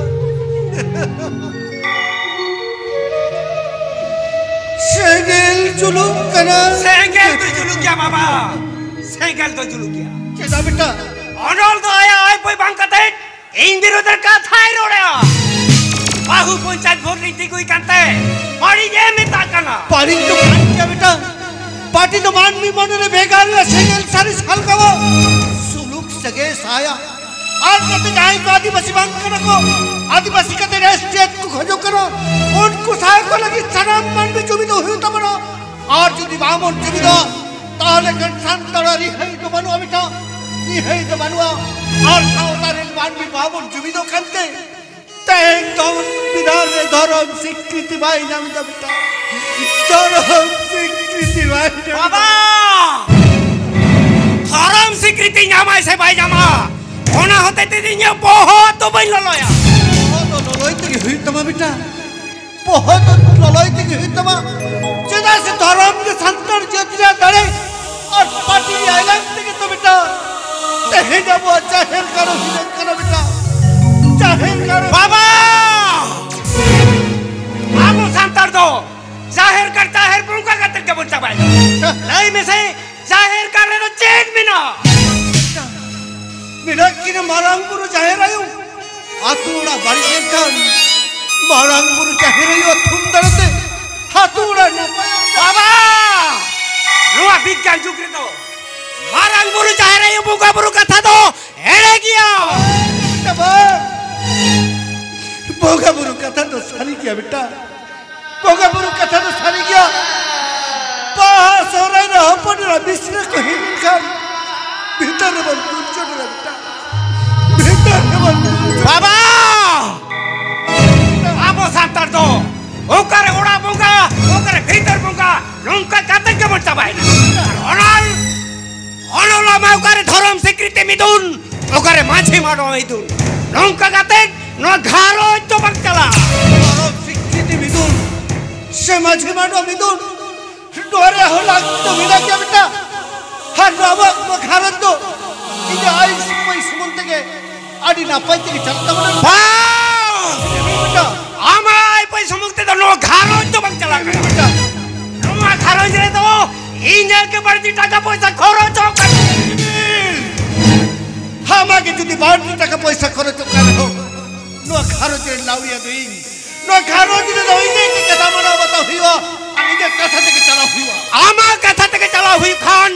ᱥᱮᱸᱜᱮᱞ ᱡᱩᱞᱩᱜ ᱠᱟᱱᱟ᱾ ᱥᱮᱸᱜᱮᱞ ᱫᱚ ᱡᱩᱞᱩᱜ ᱜᱮᱭᱟ ᱵᱟᱵᱟ, ᱥᱮᱸᱜᱮᱞ ᱫᱚ ᱡᱩᱞᱩᱜ ᱜᱮᱭᱟ᱾ ᱪᱮᱫᱟᱜ ᱵᱮᱴᱟ? ᱚᱱᱚᱞ ᱫᱚ ᱟᱭᱟᱜ ᱟᱭ ᱯᱚᱭ ᱵᱟᱝ ᱠᱟᱛᱮ ᱤᱧ ᱵᱤᱨᱩᱫᱷ ᱨᱮ ᱠᱟᱛᱷᱟᱭ ᱨᱚᱲᱟ᱾ ᱵᱟᱹᱦᱩ ᱯᱚᱧᱪᱟᱭᱮᱛ ᱵᱷᱳᱴ ᱨᱤᱧ ᱛᱤᱸᱜᱩᱭ ᱠᱟᱱᱛᱮ ᱵᱟᱹᱲᱤᱡ ᱮ ᱢᱮᱛᱟᱜ ᱠᱟᱱᱟ᱾ ᱵᱟᱹᱲᱤᱡ ᱫᱚ ᱵᱟᱝ ᱜᱮᱭᱟ ᱵᱮᱴᱟ, ᱯᱟᱹᱴᱤ ᱫᱚ ᱢᱟᱹᱱᱢᱤ ᱢᱚᱱᱮ ᱨᱮ ᱵᱷᱮᱜᱟᱨ ᱨᱮ ᱥᱮᱸᱜᱮᱞ ᱥᱟᱹᱨᱤ ᱥᱟᱞᱜᱟᱣᱟ, ᱥᱩᱞᱩᱠ ᱥᱟᱹᱜᱟᱹᱭ ᱥᱟᱭᱟ᱾ ᱟᱨ ᱱᱚᱛᱮ ᱡᱟᱦᱟᱸᱭ ᱠᱚ ᱟᱹᱫᱤᱵᱟᱹᱥᱤ ᱵᱟᱝ ᱠᱟᱱᱟ ᱠᱚ, ᱟᱹᱫᱤᱵᱟᱹᱥᱤ ᱠᱟᱛᱮ ᱨᱮᱥᱴᱮᱴ ᱠᱚ ᱠᱷᱚᱡᱚᱜ ᱠᱟᱱᱟ, ᱩᱱᱠᱩ ᱥᱟᱶ ᱠᱚ ᱞᱟᱹᱜᱤᱫ ᱥᱟᱱᱟᱢ ᱢᱟᱹᱱᱢᱤ ᱡᱩᱢᱤᱫᱚᱜ ᱦᱩᱭᱩᱜ ᱛᱟᱵᱚᱱᱟ᱾ ᱟᱨ ᱡᱩᱫᱤ ᱵᱟᱵᱚᱱ ᱡᱩᱢᱤᱫᱚᱜᱼᱟ, ᱛᱟᱦᱚᱞᱮ ᱠᱷᱟᱱ ᱥᱟᱱᱛᱟᱲᱟᱜ ᱨᱤᱦᱟᱹᱭ ᱫᱚ ᱵᱟᱹᱱᱩᱜᱼᱟ ᱵᱮᱴᱟ, ᱨᱤᱦᱟᱹᱭ ᱫᱚ ᱵᱟᱹᱱᱩᱜᱼᱟ᱾ ᱟᱨ ᱥᱟᱶᱛᱟ ᱨᱮᱱ ᱢᱟᱹᱱᱢᱤ ᱵᱟᱵᱚᱱ ᱡᱩᱢᱤᱫᱚᱜ ᱠᱟᱱᱛᱮ ᱛᱮᱦᱮᱧ ᱫᱚ ᱵᱤᱫᱷᱟᱱ ᱨᱮ ᱫᱷᱚᱨᱚᱢ ᱥᱤᱠᱨᱤᱛᱤ ᱵᱟᱭ ᱧᱟᱢ ᱮᱫᱟ ᱵᱮᱴᱟ, ᱫᱷᱚᱨᱚᱢ ᱥᱤᱠᱨᱤᱛᱤ ᱵᱟᱭ ᱧᱟᱢ ᱮᱫᱟ᱾ ᱵᱟᱵᱟ! ᱫᱷᱚᱨᱚᱢ ᱥᱤᱠᱨᱤᱛᱤ ᱧᱟᱢᱟᱭ ᱥᱮ ᱵᱟᱭ ᱧᱟᱢᱟ, ᱚᱱᱟ ᱦᱚᱛᱮ ᱛᱮ ᱤᱧᱟᱹᱜ ᱵᱚᱦᱚᱜ ᱫᱚ ᱵᱟᱹᱧ ᱞᱚᱞᱚᱭᱟ᱾ ᱵᱚᱦᱚᱜ ᱫᱚ ᱞᱚᱞᱚᱭ ᱛᱮᱜᱮ ᱦᱩᱭᱩᱜ ᱛᱟᱢᱟ ᱵᱮᱴᱟ, ᱵᱚᱦᱚᱜ ᱫᱚ ᱞᱚᱞᱚᱭ ᱛᱮᱜᱮ ᱦᱩᱭᱩᱜ ᱛᱟᱢᱟ᱾ ᱪᱮᱫᱟᱜ ᱥᱮ ᱫᱷᱚᱨᱚᱢ ᱜᱮ ᱥᱟᱱᱛᱟᱲ ᱡᱟᱹᱛ ᱨᱮᱭᱟᱜ ᱫᱟᱲᱮ, ᱟᱨ ᱯᱟᱹᱴᱤ ᱨᱮᱭᱟᱜ ᱮᱞᱟᱝ ᱛᱮᱜᱮ ᱛᱚ ᱵᱮᱴᱟ ᱛᱮᱦᱮᱧ ᱟᱵᱚᱣᱟᱜ ᱡᱟᱦᱮᱨ ᱜᱟᱲ ᱦᱤᱡᱩᱜ ᱠᱟᱱᱟ ᱵᱮᱴᱟ, ᱡᱟᱦᱮᱨ ᱜᱟᱲ᱾ ᱵᱟᱵᱟ! ᱟᱵᱚ ᱥᱟᱱᱛᱟᱲ ᱫᱚ ᱡᱟᱦᱮᱨ ᱜᱟᱲ, ᱡᱟᱦᱮᱨ ᱵᱚᱸᱜᱟ ᱠᱟᱛᱮ ᱜᱮᱵᱚᱱ ᱪᱟᱵᱟᱭᱮᱫᱟ᱾ ᱞᱟᱹᱭ ᱢᱮᱥᱮ, ᱡᱟᱦᱮᱨ ᱜᱟᱲ ᱨᱮᱫᱚ ᱪᱮᱫ ᱢᱮᱱᱟᱜᱼᱟ? ᱢᱮᱱᱟᱜ ᱠᱤᱱᱟ ᱢᱟᱨᱟᱝ ᱵᱩᱨᱩ ᱡᱟᱦᱮᱨ ᱟᱭᱳ᱾ ᱟᱛᱳ ᱚᱲᱟᱜ ᱵᱟᱹᱲᱤᱡ ᱞᱮᱱᱠᱷᱟᱱ ᱢᱟᱨᱟᱝ ᱵᱩᱨᱩ ᱡᱟᱦᱮᱨ ᱟᱭᱳ ᱛᱷᱩᱢ ᱫᱟᱲᱮᱛᱮ ᱟᱛᱳ ᱚᱲᱟᱜ ᱱᱟᱯᱟᱭᱚᱜ᱾ ᱵᱟᱵᱟ! ᱱᱚᱣᱟ ᱵᱤᱜᱽᱜᱟᱱ ᱡᱩᱜᱽ ᱨᱮᱫᱚ ᱢᱟᱨᱟᱝ ᱵᱩᱨᱩ ᱡᱟᱦᱮᱨ ᱟᱭᱳ ᱵᱚᱸᱜᱟ ᱵᱩᱨᱩ ᱠᱟᱛᱷᱟ ᱫᱚ ᱮᱲᱮ ᱜᱮᱭᱟ᱾ ᱵᱮᱴᱟ ᱵᱟᱝ, ᱵᱚᱸᱜᱟ ᱵᱩᱨᱩ ᱠᱟᱛᱷᱟ ᱫᱚ ᱥᱟᱹᱨᱤ ᱜᱮᱭᱟ ᱵᱮᱴᱟ, ᱵᱚᱸᱜᱟ ᱵᱩᱨᱩ ᱠᱟᱛᱷᱟ ᱫᱚ ᱥᱟᱹᱨᱤ ᱜᱮᱭᱟ᱾ ᱥᱚᱦᱨᱟᱭ ᱨᱮ ᱦᱚᱯᱚᱱ ᱮᱨᱟ ᱢᱤᱥᱨᱟ ᱠᱚ ᱦᱮᱡ ᱞᱮᱱᱠᱷᱟᱱ ᱵᱷᱤᱛᱟᱹᱨ ᱨᱮᱵᱚᱱ ᱫᱩᱞ ᱪᱚᱰᱚᱨᱟ ᱵᱮᱴᱟ᱾ ᱵᱷᱤᱛᱟᱹᱨ ᱨᱮᱵᱚᱱ ᱫᱩᱞ ᱪᱚᱰᱚᱨᱟ᱾ ᱵᱟᱵᱟ! ᱟᱵᱚ ᱥᱟᱱᱛᱟᱲ ᱫᱚ ᱚᱠᱟᱨᱮ ᱚᱲᱟᱜ ᱵᱚᱸᱜᱟ, ᱚᱠᱟᱨᱮ ᱵᱷᱤᱛᱟᱹᱨ ᱵᱚᱸᱜᱟ, ᱱᱚᱝᱠᱟ ᱠᱟᱛᱮ ᱜᱮᱵᱚᱱ ᱪᱟᱵᱟᱭᱮᱱᱟ᱾ ᱟᱨ ᱚᱱᱟ ᱚᱱᱚᱞᱟ ᱢᱟ ᱚᱠᱟᱨᱮ ᱫᱷᱚᱨᱚᱢ ᱥᱤᱠᱨᱤᱛᱤ ᱢᱤᱫᱩᱱ, ᱚᱠᱟᱨᱮ ᱢᱟᱹᱡᱷᱤ ᱢᱟᱰᱣᱟ ᱢᱤᱫᱩᱱ᱾ ᱱᱚᱝᱠᱟ ᱠᱟᱛᱮ ᱱᱚᱣᱟ ᱜᱷᱟᱨᱚᱸᱡᱽ ᱫᱚ ᱵᱟᱝ ᱪᱟᱞᱟᱜᱼᱟ᱾ ᱫᱷᱚᱨᱚᱢ ᱥᱤᱠᱨᱤᱛᱤ ᱢᱤᱫᱩᱱ ᱥᱮ ᱢᱟᱹᱡᱷᱤ ᱢᱟᱰᱣᱟ ᱢᱤᱫᱩᱱ, ᱱᱚᱣᱟ ᱨᱮ ᱦᱚᱸ ᱞᱟᱹᱠᱛᱤ ᱫᱚ ᱢᱮᱱᱟᱜ ᱜᱮᱭᱟ ᱵᱮᱴᱟ᱾ ᱟᱨ ᱱᱚᱣᱟ ᱟᱵᱚᱣᱟᱜ ᱱᱚᱣᱟ ᱜᱷᱟᱨᱚᱸᱡᱽ ᱫᱚ ᱤᱧᱟᱹᱜ ᱟᱭ ᱥᱩᱢᱟᱹᱭ ᱥᱩᱢᱩᱝ ᱛᱮᱜᱮ ᱟᱹᱰᱤ ᱱᱟᱯᱟᱭ ᱛᱮᱜᱮ ᱪᱟᱞᱟᱜ ᱛᱟᱵᱚᱱᱟ᱾ ᱵᱟᱝ! ᱵᱮᱴᱟ, ᱟᱢᱟᱜ ᱟᱭ ᱯᱟᱹᱭ ᱥᱩᱢᱩᱝ ᱛᱮᱫᱚ ᱱᱚᱣᱟ ᱜᱷᱟᱨᱚᱸᱡᱽ ᱫᱚ ᱵᱟᱝ ᱪᱟᱞᱟᱜ ᱠᱟᱱᱟ᱾ ᱵᱮᱴᱟ, ᱱᱚᱣᱟ ᱜᱷᱟᱨᱚᱸᱡᱽ ᱨᱮᱫᱚ ᱤᱧᱟᱹᱜ ᱜᱮ ᱵᱟᱹᱲᱛᱤ ᱴᱟᱠᱟ ᱯᱚᱭᱥᱟ ᱠᱷᱚᱨᱚᱪᱚᱜ ᱠᱟᱱᱟ᱾ ᱟᱢᱟᱜ ᱜᱮ ᱡᱩᱫᱤ ᱵᱟᱹᱲᱛᱤ ᱴᱟᱠᱟ ᱯᱚᱭᱥᱟ ᱠᱷᱚᱨᱚᱪᱚᱜ ᱠᱟᱱ ᱨᱮᱦᱚᱸ, ᱱᱚᱣᱟ ᱜᱷᱟᱨᱚᱸᱡᱽ ᱨᱮᱱ ᱞᱟᱹᱣᱲᱤᱭᱟᱹ ᱫᱚ ᱤᱧ᱾ ᱱᱚᱣᱟ ᱜᱷᱟᱨᱚᱸᱡᱽ ᱨᱮᱫᱚ ᱤᱧᱟᱹᱜ ᱜᱮ ᱠᱟᱛᱷᱟ ᱢᱟᱱᱟᱣ ᱵᱟᱛᱟᱣ ᱦᱩᱭᱩᱜᱼᱟ ᱟᱨ ᱤᱧᱟᱹᱜ ᱠᱟᱛᱷᱟ ᱛᱮᱜᱮ ᱪᱟᱞᱟᱣ ᱦᱩᱭᱩᱜᱼᱟ᱾ ᱟᱢᱟᱜ ᱠᱟᱛᱷᱟ ᱛᱮᱜᱮ ᱪᱟᱞᱟᱣ ᱦᱩᱭᱩᱜ ᱠᱷᱟᱱ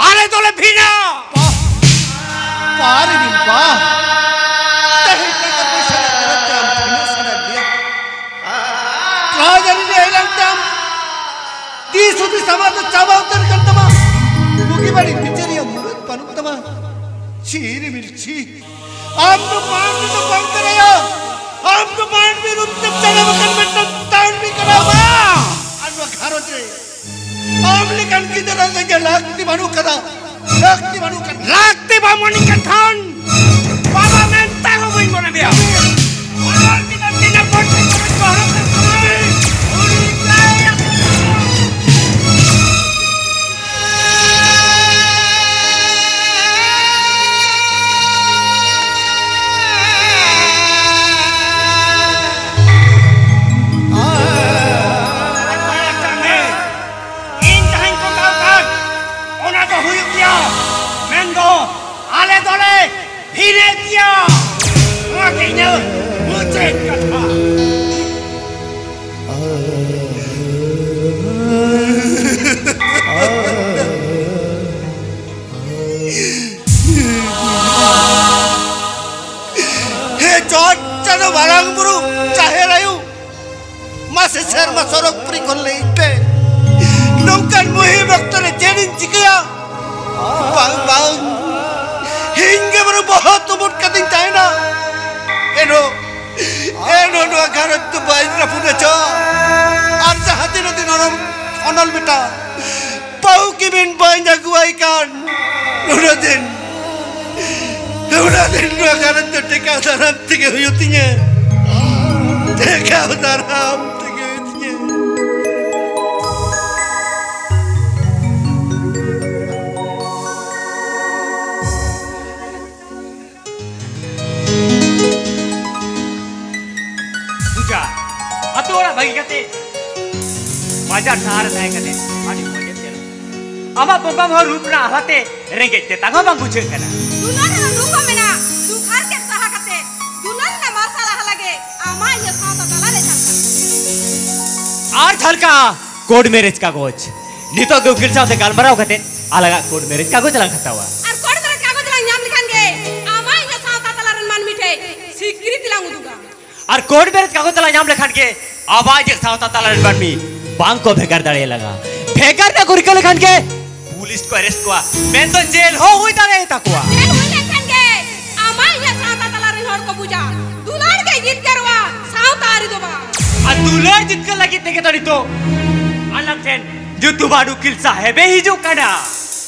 ᱟᱞᱮ ᱫᱚᱞᱮ ᱵᱷᱤᱱᱟᱹ᱾ ᱵᱟ, ᱵᱟ ᱨᱮ ᱵᱤᱱ ᱵᱟ᱾ ᱛᱮᱦᱮᱧ ᱴᱟᱠᱟ ᱯᱚᱭᱥᱟ ᱨᱮᱭᱟᱜ ᱜᱚᱨᱚᱡᱽ ᱛᱮ ᱟᱢ ᱵᱷᱤᱱᱟᱹ ᱥᱟᱱᱟᱭᱮᱫ ᱢᱮᱭᱟ᱾ ᱨᱟᱡᱽᱟᱹᱨᱤ ᱨᱮ ᱦᱮᱡ ᱞᱮᱱ ᱛᱟᱢ᱾ ᱫᱤᱥ ᱦᱩᱫᱤᱥ ᱟᱢᱟᱜ ᱫᱚ ᱪᱟᱵᱟ ᱩᱛᱟᱹᱨ ᱠᱟᱱ ᱛᱟᱢᱟ᱾ ᱵᱩᱜᱤ ᱵᱟᱹᱲᱤᱡ ᱵᱤᱪᱟᱹᱨ ᱨᱮᱭᱟᱜ ᱢᱩᱨᱟᱹᱫ ᱵᱟᱹᱱᱩᱜ ᱛᱟᱢᱟ᱾ ᱪᱷᱤ ᱨᱤᱢᱤᱞ ᱪᱷᱤ᱾ ᱟᱢ ᱫᱚ ᱢᱟᱹᱱᱢᱤ ᱫᱚ ᱵᱟᱝ ᱠᱟᱱᱟᱭᱟ᱾ ᱟᱢ ᱫᱚ ᱢᱟᱹᱱᱢᱤ ᱨᱩᱯ ᱛᱮᱢ ᱡᱟᱱᱟᱢ ᱟᱠᱟᱱ ᱢᱤᱫᱴᱟᱝ ᱛᱟᱹᱱᱢᱤ ᱠᱟᱱᱟᱢ᱾ ᱵᱟᱵᱟ! ᱟᱨ ᱱᱚᱣᱟ ᱜᱷᱟᱨᱚᱸᱡᱽ ᱨᱮ ᱟᱢ ᱞᱮᱠᱟᱱ ᱜᱤᱫᱽᱨᱟᱹ ᱨᱮᱸᱜᱮᱡ ᱞᱟᱹᱠᱛᱤ ᱵᱟᱹᱱᱩᱜ ᱠᱟᱫᱟ᱾ ᱞᱟᱹᱠᱛᱤ ᱵᱟᱹᱱᱩᱜ ᱠᱟᱫᱟ᱾ ᱞᱟᱹᱠᱛᱤ ᱵᱟᱢ ᱢᱚᱱᱮ ᱠᱟᱱ ᱠᱷᱟᱱ ᱵᱟᱵᱟ ᱢᱮᱱᱛᱮ ᱦᱚᱸ ᱵᱟᱹᱧ ᱢᱚᱱᱮ ᱢᱮᱭᱟ᱾ ᱚᱱᱟ ᱜᱤᱫᱽᱨᱟᱹ ᱛᱤᱱᱟᱹᱜ ᱵᱚᱲ ᱴᱷᱮᱱ ᱠᱷᱚᱱ ᱜᱚᱦᱚᱲ ᱠᱟᱱ ᱛᱟᱢᱟ, ᱩᱱᱤ ᱮᱠᱞᱟᱭ ᱟᱹᱥᱩᱞ ᱠᱚᱣᱟ᱾ ᱤᱧ ᱡᱟᱦᱟᱸᱧ ᱜᱚᱴᱟᱣ ᱠᱟᱫ, ᱚᱱᱟ ᱫᱚ ᱦᱩᱭᱩᱜ ᱜᱮᱭᱟ᱾ ᱢᱮᱱᱫᱚ, ᱟᱞᱮ ᱫᱚᱞᱮ ᱯᱷᱤᱨᱮ ᱜᱮᱭᱟ᱾ ᱱᱚᱣᱟ ᱜᱮ ᱤᱧᱟᱹᱜ ᱢᱩᱪᱟᱹᱫ ᱠᱟᱛᱷᱟ᱾ ᱦᱮ ᱪᱚᱴ ᱪᱟᱸᱫᱚ ᱢᱟᱨᱟᱝ ᱵᱩᱨᱩ ᱡᱟᱦᱮᱨ ᱟᱭᱳ, ᱢᱟᱥᱮ ᱥᱮᱨᱢᱟ ᱥᱚᱨᱚᱜᱽ ᱯᱩᱨᱤ ᱠᱷᱚᱱ ᱞᱟᱹᱭ ᱯᱮ, ᱱᱚᱝᱠᱟᱱ ᱢᱩᱦᱤᱢ ᱚᱠᱛᱚ ᱨᱮ ᱪᱮᱫ ᱤᱧ ᱪᱤᱠᱟᱹᱭᱟ? ᱵᱟᱝ, ᱵᱟᱝ, ᱤᱧ ᱜᱮ ᱵᱚᱨᱚᱝ ᱵᱚᱦᱚᱜ ᱛᱩᱢᱩᱫ ᱠᱟᱛᱮᱧ ᱛᱟᱦᱮᱱᱟ᱾ ᱮᱱᱦᱚᱸ, ᱮᱱᱦᱚᱸ ᱱᱚᱣᱟ ᱜᱷᱟᱨᱚᱸᱡᱽ ᱫᱚ ᱵᱟᱹᱧ ᱨᱟᱹᱯᱩᱫ ᱦᱚᱪᱚᱜᱼᱟ᱾ ᱟᱨ ᱡᱟᱦᱟᱸ ᱛᱤᱱᱟᱹᱜ ᱫᱤᱱ ᱚᱱᱚᱞ, ᱚᱱᱚᱞ ᱢᱮᱴᱟᱣ ᱵᱟᱹᱦᱩ ᱠᱤᱢᱤᱱ ᱵᱟᱹᱧ ᱟᱹᱜᱩᱣᱟᱭ ᱠᱟᱱ, ᱩᱱᱟᱹᱜ ᱫᱤᱱ, ᱩᱱᱟᱹᱜ ᱫᱤᱱ ᱱᱚᱣᱟ ᱜᱷᱟᱨᱚᱸᱡᱽ ᱫᱚ ᱴᱮᱠᱟᱣ ᱫᱟᱨᱟᱢ ᱛᱮᱜᱮ ᱦᱩᱭᱩᱜ ᱛᱤᱧᱟᱹ᱾ ᱴᱮᱠᱟᱣ ᱫᱟᱨᱟᱢ ᱛᱮᱜᱮ ᱦᱩᱭᱩᱜ ᱛᱤᱧᱟᱹ᱾ ᱯᱩᱡᱟ, ᱟᱛᱳ ᱚᱲᱟᱜ ᱵᱟᱹᱜᱤ ᱠᱟᱛᱮ ᱵᱟᱡᱟᱨ ᱥᱟᱦᱟᱨ ᱨᱮ ᱛᱟᱦᱮᱸ ᱠᱟᱛᱮ ᱟᱹᱰᱤ ᱢᱚᱡᱽ ᱮᱢ ᱧᱮᱞᱚᱜ ᱠᱟᱱᱟ᱾ ᱟᱢᱟᱜ ᱵᱚᱸᱜᱟ ᱢᱟᱦᱟ ᱨᱩᱯ ᱨᱮᱱᱟᱜ ᱟᱦᱞᱟᱛᱮ ᱨᱮᱸᱜᱮᱡ ᱛᱮᱛᱟᱝ ᱦᱚᱸ ᱵᱟᱝ ᱵᱩᱡᱷᱟᱹᱜ ᱠᱟᱱᱟ᱾ ᱫᱩᱞᱟᱹᱲ ᱨᱮᱫᱚ ᱫᱩᱠ ᱦᱚᱸ ᱢᱮᱱᱟᱜᱼᱟ᱾ ᱫᱩᱠ ᱦᱟᱨᱠᱮᱛ ᱥᱟᱦᱟ ᱠᱟᱛᱮ ᱫᱩᱞᱟᱹᱲ ᱨᱮᱱᱟᱜ ᱢᱟᱨᱥᱟᱞ ᱟᱦᱞᱟ ᱜᱮ ᱟᱢᱟᱜ ᱤᱧᱟᱹᱜ ᱥᱟᱶᱛᱟ ᱛᱟᱞᱟᱨᱮ ᱡᱷᱟᱞᱠᱟᱜᱼᱟ᱾ ᱟᱨ ᱡᱷᱟᱞᱠᱟᱜᱼᱟ ᱠᱳᱨᱴ ᱢᱮᱨᱮᱡᱽ ᱠᱟᱜᱚᱡᱽ᱾ ᱱᱤᱛᱚᱜ ᱜᱮ ᱩᱠᱤᱞ ᱥᱟᱶᱛᱮ ᱜᱟᱞᱢᱟᱨᱟᱣ ᱠᱟᱛᱮ ᱟᱞᱟᱝᱟᱜ ᱠᱳᱨᱴ ᱢᱮᱨᱮᱡᱽ ᱠᱟᱜᱚᱡᱽ ᱞᱟᱝ ᱦᱟᱛᱟᱣᱟ᱾ ᱟᱨ ᱠᱳᱨᱴ ᱢᱮᱨᱮᱡᱽ ᱠᱟᱜᱚᱡᱽ ᱞᱟᱝ ᱧᱟᱢ ᱞᱮᱠᱷᱟᱱ ᱜᱮ ᱟᱢᱟᱜ ᱤᱧᱟᱹᱜ ᱥᱟᱶᱛᱟ ᱛᱟᱞᱟ ᱨᱮᱱ ᱢᱟᱹᱱᱢᱤ ᱴᱷᱮᱱ ᱥᱤᱠᱨᱤᱛᱤ ᱞᱟᱝ ᱩᱫᱩᱜᱟ᱾ ᱟᱨ ᱠᱳᱨᱴ ᱢᱮᱨᱮᱡᱽ ᱠᱟᱜᱚᱡᱽ ᱛᱟᱞᱟᱝ ᱧᱟᱢ ᱞᱮᱠᱷᱟᱱ ᱜᱮ ᱟᱵᱚᱣᱟᱜ ᱡᱮ ᱥᱟᱶᱛᱟ ᱛᱟᱞᱟ ᱨᱮᱱ ᱢᱟᱹᱱᱢᱤ ᱵᱟᱝ ᱠᱚ ᱵᱷᱮᱜᱟᱨ ᱫᱟᱲᱮᱭᱟᱞᱟᱝᱟ᱾ ᱵᱷᱮᱜᱟᱨ ᱨᱮᱱᱟᱜ ᱠᱚ ᱨᱤᱠᱟᱹ ᱞᱮᱠᱷᱟᱱ ᱜᱮ ᱯᱩᱞᱤᱥ ᱠᱚ ᱮᱨᱮᱥᱴ ᱠᱚᱣᱟ, ᱢᱮᱱᱫᱚ ᱡᱮᱞ ᱦᱚᱸ ᱦᱩᱭ ᱫᱟᱲᱮᱭᱟ ᱛᱟᱠᱚᱣᱟ᱾ ᱡᱮᱞ ᱦᱩᱭ ᱞᱮᱱᱠᱷᱟᱱ ᱜᱮ ᱟᱢᱟᱜ ᱤᱧᱟᱹᱜ ᱥᱟᱶᱛᱟ ᱛᱟᱞᱟ ᱨᱮᱱ ᱦᱚᱲ ᱠᱚ ᱵᱩᱡᱟ, ᱫᱩᱞᱟᱹᱲ ᱜᱮ ᱡᱤᱛᱠᱟᱹᱨᱚᱜᱼᱟ, ᱥᱟᱶᱛᱟ ᱟᱹᱨᱤ ᱫᱚ ᱵᱟᱝ᱾ ᱟᱨ ᱫᱩᱞᱟᱹᱲ ᱡᱤᱛᱠᱟᱹᱨ ᱞᱟᱹᱜᱤᱫ ᱛᱮᱜᱮ ᱛᱚ ᱱᱤᱛᱚᱜ ᱟᱞᱟᱝ ᱴᱷᱮᱱ ᱧᱩᱛᱩᱢᱟᱱ ᱩᱠᱤᱞ ᱥᱟᱦᱮᱵᱮ ᱦᱤᱡᱩᱜ ᱠᱟᱱᱟ᱾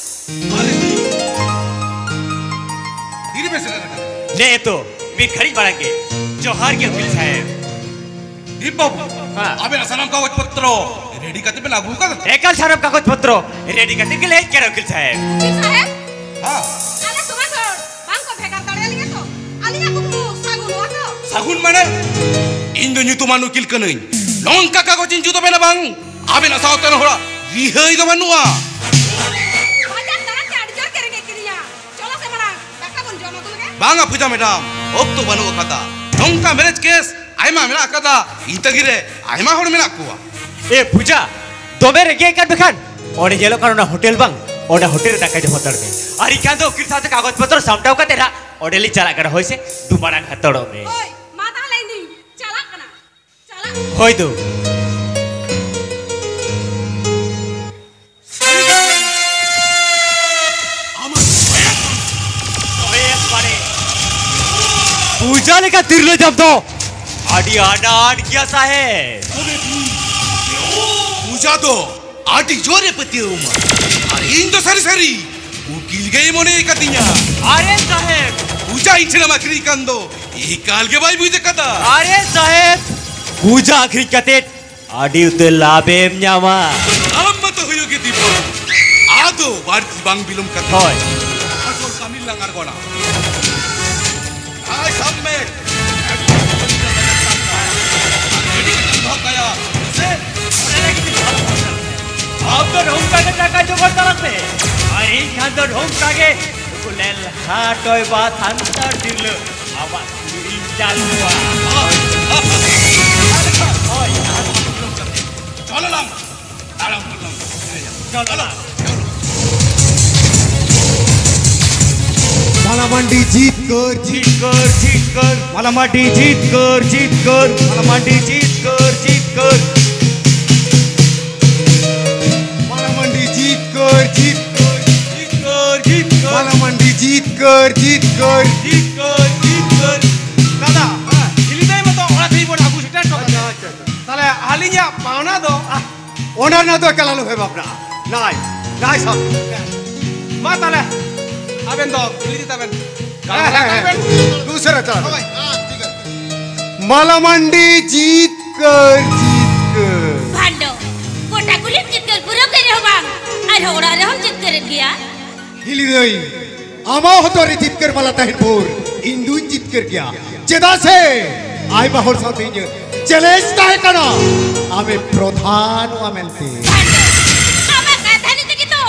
ᱟᱨᱮ, ᱛᱤᱨᱮ ᱵᱮᱱ ᱥᱮᱴᱮᱨ ᱟᱠᱟᱱᱟ? ᱱᱮᱜᱼᱮ ᱛᱚ, ᱢᱤᱫ ᱜᱷᱟᱹᱲᱤᱡ ᱢᱟᱲᱟᱝ ᱜᱮ᱾ ᱡᱚᱦᱟᱨ ᱜᱮ, ᱩᱠᱤᱞ ᱥᱟᱦᱮᱵᱽ᱾ ᱫᱤᱯ ᱵᱟᱹᱵᱩ, ᱦᱮᱸ᱾ ᱟᱵᱮᱱᱟᱜ ᱥᱟᱱᱟᱢ ᱠᱟᱜᱚᱡᱽ ᱯᱚᱛᱨᱚ ᱨᱮᱰᱤ ᱠᱟᱛᱮ ᱵᱮᱱ ᱟᱹᱜᱩ ᱟᱠᱟᱫᱟ ᱛᱚ? ᱮᱠᱟᱞ ᱥᱟᱱᱟᱢ ᱠᱟᱜᱚᱡᱽ ᱯᱚᱛᱨᱚ ᱨᱮᱰᱤ ᱠᱟᱛᱮ ᱜᱮᱞᱮ ᱦᱮᱡ ᱟᱠᱟᱱᱟ, ᱩᱠᱤᱞ ᱥᱟᱦᱮᱵᱽ᱾ ᱩᱠᱤᱞ ᱥᱟᱦᱮᱵᱽ? ᱦᱮᱸ᱾ ᱟᱞᱮ ᱥᱚᱢᱟᱡᱽ ᱦᱚᱲ ᱵᱟᱝ ᱠᱚ ᱵᱷᱮᱜᱟᱨ ᱫᱟᱲᱮᱭᱟᱞᱤᱧᱟ ᱛᱚ? ᱟᱹᱞᱤᱧᱟᱜ ᱠᱩᱠᱢᱩ ᱥᱟᱹᱜᱩᱱᱚᱜᱼᱟ ᱛᱚ? ᱥᱟᱹᱜᱩᱱ ᱢᱟᱱᱮ? ᱤᱧ ᱫᱚ ᱧᱩᱛᱩᱢᱟᱱ ᱩᱠᱤᱞ ᱠᱟᱹᱱᱟᱹᱧ᱾ ᱱᱚᱝᱠᱟ ᱠᱟᱜᱚᱡᱽ ᱤᱧ ᱡᱩᱛ ᱟᱵᱮᱱᱟ ᱵᱟᱝ? ᱟᱵᱮᱱᱟᱜ ᱥᱟᱶᱛᱟ ᱨᱮᱱ ᱦᱚᱲᱟᱜ ᱨᱤᱦᱟᱹᱭ ᱫᱚ ᱵᱟᱹᱱᱩᱜᱼᱟ᱾ ᱵᱟᱡᱟᱨ ᱫᱟᱬᱟᱱ ᱛᱮ ᱟᱹᱰᱤ ᱡᱳᱨ ᱜᱮ ᱨᱮᱸᱜᱮᱡ ᱠᱤᱫᱤᱧᱟ᱾ ᱪᱚᱞᱚ ᱥᱮ ᱢᱟᱲᱟᱝ ᱫᱟᱠᱟ ᱵᱚᱱ ᱡᱚᱢ ᱟᱹᱜᱩ ᱞᱮᱜᱮ᱾ ᱵᱟᱝᱟ ᱯᱩᱡᱟ ᱢᱮᱰᱟᱢ, ᱚᱠᱛᱚ ᱵᱟᱹᱱᱩᱜ ᱟᱠᱟᱫᱟ᱾ ᱱᱚᱝᱠᱟ ᱢᱮᱨᱮᱡᱽ ᱠᱮᱥ ᱟᱭᱢᱟ ᱢᱮᱱᱟᱜ ᱟᱠᱟᱫᱟ᱾ ᱤᱧ ᱛᱟᱹᱜᱤ ᱨᱮ ᱟᱭᱢᱟ ᱦᱚᱲ ᱢᱮᱱᱟᱜ ᱠᱚᱣᱟ᱾ ᱮ ᱯᱩᱡᱟ, ᱫᱚᱢᱮ ᱨᱮᱸᱜᱮᱡ ᱠᱟᱱ ᱢᱮᱠᱷᱟᱱ ᱚᱸᱰᱮ ᱧᱮᱞᱚᱜ ᱠᱟᱱ ᱚᱱᱟ ᱦᱳᱴᱮᱞ ᱵᱟᱝ, ᱚᱸᱰᱮ ᱦᱳᱴᱮᱞ ᱨᱮ ᱫᱟᱠᱟ ᱡᱚᱢ ᱦᱟᱛᱟᱲ ᱢᱮ᱾ ᱟᱨ ᱤᱠᱷᱟᱱ ᱫᱚ ᱩᱠᱤᱞ ᱥᱟᱶᱛᱮ ᱠᱟᱜᱚᱡᱽ ᱯᱚᱛᱨᱚ ᱥᱟᱢᱴᱟᱣ ᱠᱟᱛᱮ ᱱᱟᱜ ᱚᱸᱰᱮ ᱞᱤᱧ ᱪᱟᱞᱟᱜ ᱠᱟᱱᱟ, ᱦᱳᱭ ᱥᱮ? ᱫᱩ ᱢᱟᱲᱟᱝ ᱦᱟᱛᱟᱲᱚᱜ ᱢᱮ᱾ ᱦᱳᱭ, ᱢᱟ ᱛᱟᱦᱞᱮ ᱤᱧ ᱫᱩᱧ ᱪᱟᱞᱟᱜ ᱠᱟᱱᱟ᱾ ᱪᱟᱞᱟᱜ᱾ ᱦᱳᱭ ᱫᱩ᱾ ᱯᱩᱡᱟ ᱞᱮᱠᱟ ᱛᱤᱨᱞᱟᱹ ᱡᱟᱢ ᱫᱚ ᱟᱹᱰᱤ ᱟᱱᱟᱴ ᱜᱮᱭᱟ ᱥᱟᱦᱮᱵ᱾ ᱯᱩᱡᱟ ᱫᱚ ᱟᱹᱰᱤ ᱡᱳᱨᱮ ᱯᱟᱹᱛᱭᱟᱹᱣ ᱟᱢᱟ᱾ ᱟᱨ ᱤᱧ ᱫᱚ ᱥᱟᱹᱨᱤ ᱥᱟᱹᱨᱤ ᱩᱠᱤᱞ ᱜᱮᱭ ᱢᱚᱱᱮ ᱟᱠᱟᱫᱤᱧᱟ᱾ ᱟᱨᱮ ᱥᱟᱦᱮᱵ! ᱯᱩᱡᱟ ᱤᱧ ᱴᱷᱮᱱ ᱮᱢ ᱟᱹᱠᱷᱨᱤᱧ ᱠᱟᱱ ᱫᱚ ᱮᱠᱟᱞ ᱜᱮ ᱵᱟᱭ ᱵᱩᱡᱽ ᱟᱠᱟᱫᱟ᱾ ᱟᱨᱮ ᱥᱟᱦᱮᱵ! ᱯᱩᱡᱟ ᱟᱹᱠᱷᱨᱤᱧ ᱠᱟᱛᱮ ᱟᱹᱰᱤ ᱩᱛᱟᱹᱨ ᱞᱟᱵᱷ ᱮᱢ ᱧᱟᱢᱟ᱾ ᱟᱢ ᱢᱟᱛᱚ ᱦᱩᱭᱩᱜ ᱜᱮ ᱫᱤᱯᱚᱠ᱾ ᱟᱫᱚ ᱵᱟᱹᱲᱛᱤ ᱵᱟᱝ ᱵᱤᱞᱚᱢ ᱠᱟᱛᱮ ᱦᱳᱭ᱾ ᱟᱥᱚᱞ ᱠᱟᱹᱢᱤ ᱨᱮᱞᱟᱝ ᱟᱬᱜᱚᱱᱟ᱾ ᱟᱭ ᱥᱟᱵ ᱢᱮ᱾ ᱟᱢ ᱫᱚ ᱱᱚᱝᱠᱟ ᱜᱮ ᱴᱟᱠᱟ ᱡᱚᱜᱟᱲ ᱛᱟᱞᱟᱝ ᱢᱮ᱾ ᱟᱨ ᱤᱧ ᱠᱷᱟᱱ ᱫᱚ ᱱᱚᱝᱠᱟ ᱜᱮ ᱱᱩᱠᱩ ᱞᱮᱞᱦᱟ ᱴᱚᱭᱵᱟ ᱥᱟᱱᱛᱟᱲ ᱛᱤᱨᱞᱟᱹ ᱟᱢᱟᱜ ᱠᱩᱲᱤᱧ ᱪᱟᱞ ᱠᱚᱣᱟ᱾ ᱦᱳᱭ᱾ ᱦᱳᱭ᱾ ᱪᱚᱞᱚ ᱞᱟᱝ ᱛᱟᱲᱟᱢ ᱦᱚᱞᱚᱝ᱾ ᱪᱚᱞᱚ᱾ ᱢᱟᱞᱟ ᱢᱟᱱᱰᱤ ᱡᱤᱛᱠᱟᱹᱨ, ᱡᱤᱛᱠᱟᱹᱨ, ᱡᱤᱛᱠᱟᱹᱨ᱾ ᱢᱟᱞᱟ ᱢᱟᱱᱰᱤ ᱡᱤᱛᱠᱟᱹᱨ, ᱡᱤᱛᱠᱟᱹᱨ᱾ ᱢᱟᱞᱟ ᱢᱟᱱᱰᱤ ᱡᱤᱛᱠᱟᱹᱨ, ᱡᱤᱛᱠᱟᱹᱨ᱾ ᱢᱟᱞᱟ ᱢᱟᱱᱰᱤ ᱡᱤᱛᱠᱟᱹᱨ, ᱡᱤᱛᱠᱟᱹᱨ᱾ ᱡᱤᱛᱠᱟᱹᱨ, ᱡᱤᱛᱠᱟᱹᱨ᱾ ᱢᱟᱞᱟ ᱢᱟᱱᱰᱤ ᱡᱤᱛᱠᱟᱹᱨ, ᱡᱤᱛᱠᱟᱹᱨ᱾ ᱡᱤᱛᱠᱟᱹᱨ, ᱡᱤᱛᱠᱟᱹᱨ᱾ ᱫᱟᱫᱟ, ᱦᱮᱸ᱾ ᱦᱤᱞᱤ ᱫᱟᱹᱭ ᱢᱟᱛᱚ ᱚᱲᱟᱜ ᱫᱷᱟᱹᱵᱤᱡ ᱵᱚᱱ ᱟᱹᱜᱩ ᱥᱮᱴᱮᱨ ᱦᱚᱴᱚ ᱠᱟᱫᱮᱭᱟ᱾ ᱟᱪᱪᱷᱟ, ᱟᱪᱪᱷᱟ, ᱟᱪᱪᱷᱟ᱾ ᱛᱟᱦᱞᱮ ᱟᱹᱞᱤᱧᱟᱜ ᱯᱟᱣᱱᱟ ᱫᱚ, ᱟᱦ, ᱚᱱᱟ ᱨᱮᱱᱟᱜ ᱫᱚ ᱮᱠᱟᱞ ᱟᱞᱚ ᱵᱷᱟᱵᱽᱱᱟ᱾ ᱱᱟᱭ, ᱱᱟᱭ ᱥᱟᱵ᱾ ᱢᱟ ᱛᱟᱦᱞᱮ, ᱟᱵᱮᱱ ᱫᱚ ᱠᱩᱞᱤ ᱛᱟᱵᱮᱱ᱾ ᱦᱮᱸ, ᱦᱮᱸ, ᱦᱮᱸ᱾ ᱟᱵᱮᱱ᱾ ᱩᱥᱟᱹᱨᱟ ᱪᱟᱞᱟᱜ ᱦᱳᱭ, ᱦᱮᱸ, ᱴᱷᱤᱠ ᱟᱪᱷᱮ᱾ ᱢᱟᱞᱟ ᱢᱟᱱᱰᱤ ᱡᱤᱛᱠᱟᱹᱨ, ᱡᱤᱛᱠᱟᱹᱨ᱾ ᱵᱷᱟᱱᱰᱚ, ᱜᱚᱴᱟ ᱠᱩᱞᱦᱤᱢ ᱡᱤᱛᱠᱟᱹᱨ ᱯᱩᱨᱟᱹᱣ ᱠᱮᱫ ᱨᱮᱦᱚᱸ ᱵᱟᱝ, ᱟᱨᱦᱚᱸ ᱚᱲᱟᱜ ᱨᱮᱦᱚᱸᱢ ᱡᱤᱛᱠᱟᱹᱨᱮᱫ ᱜᱮᱭᱟ᱾ ᱦᱤᱞᱤ ᱫᱟᱹᱭ, ᱟᱢᱟᱜ ᱦᱚᱛᱚ ᱨᱮ ᱡᱤᱛᱠᱟᱹᱨ ᱢᱟᱞᱟ ᱛᱟᱦᱮᱱ ᱵᱷᱳᱨ, ᱤᱧ ᱫᱩᱧ ᱡᱤᱛᱠᱟᱹᱨ ᱜᱮᱭᱟ᱾ ᱪᱮᱫᱟᱜ ᱥᱮ ᱟᱭᱢᱟ ᱦᱚᱲ ᱥᱟᱶᱛᱮ ᱤᱧᱟᱹᱜ challenge ᱛᱟᱦᱮᱸ ᱠᱟᱱᱟ, ᱟᱢᱮ ᱯᱨᱚᱫᱷᱟᱱᱚᱜᱼᱟ ᱢᱮᱱᱛᱮ᱾ ᱟᱢᱟᱜ ᱠᱟᱛᱷᱟ ᱱᱤᱛᱮ ᱜᱮᱛᱚ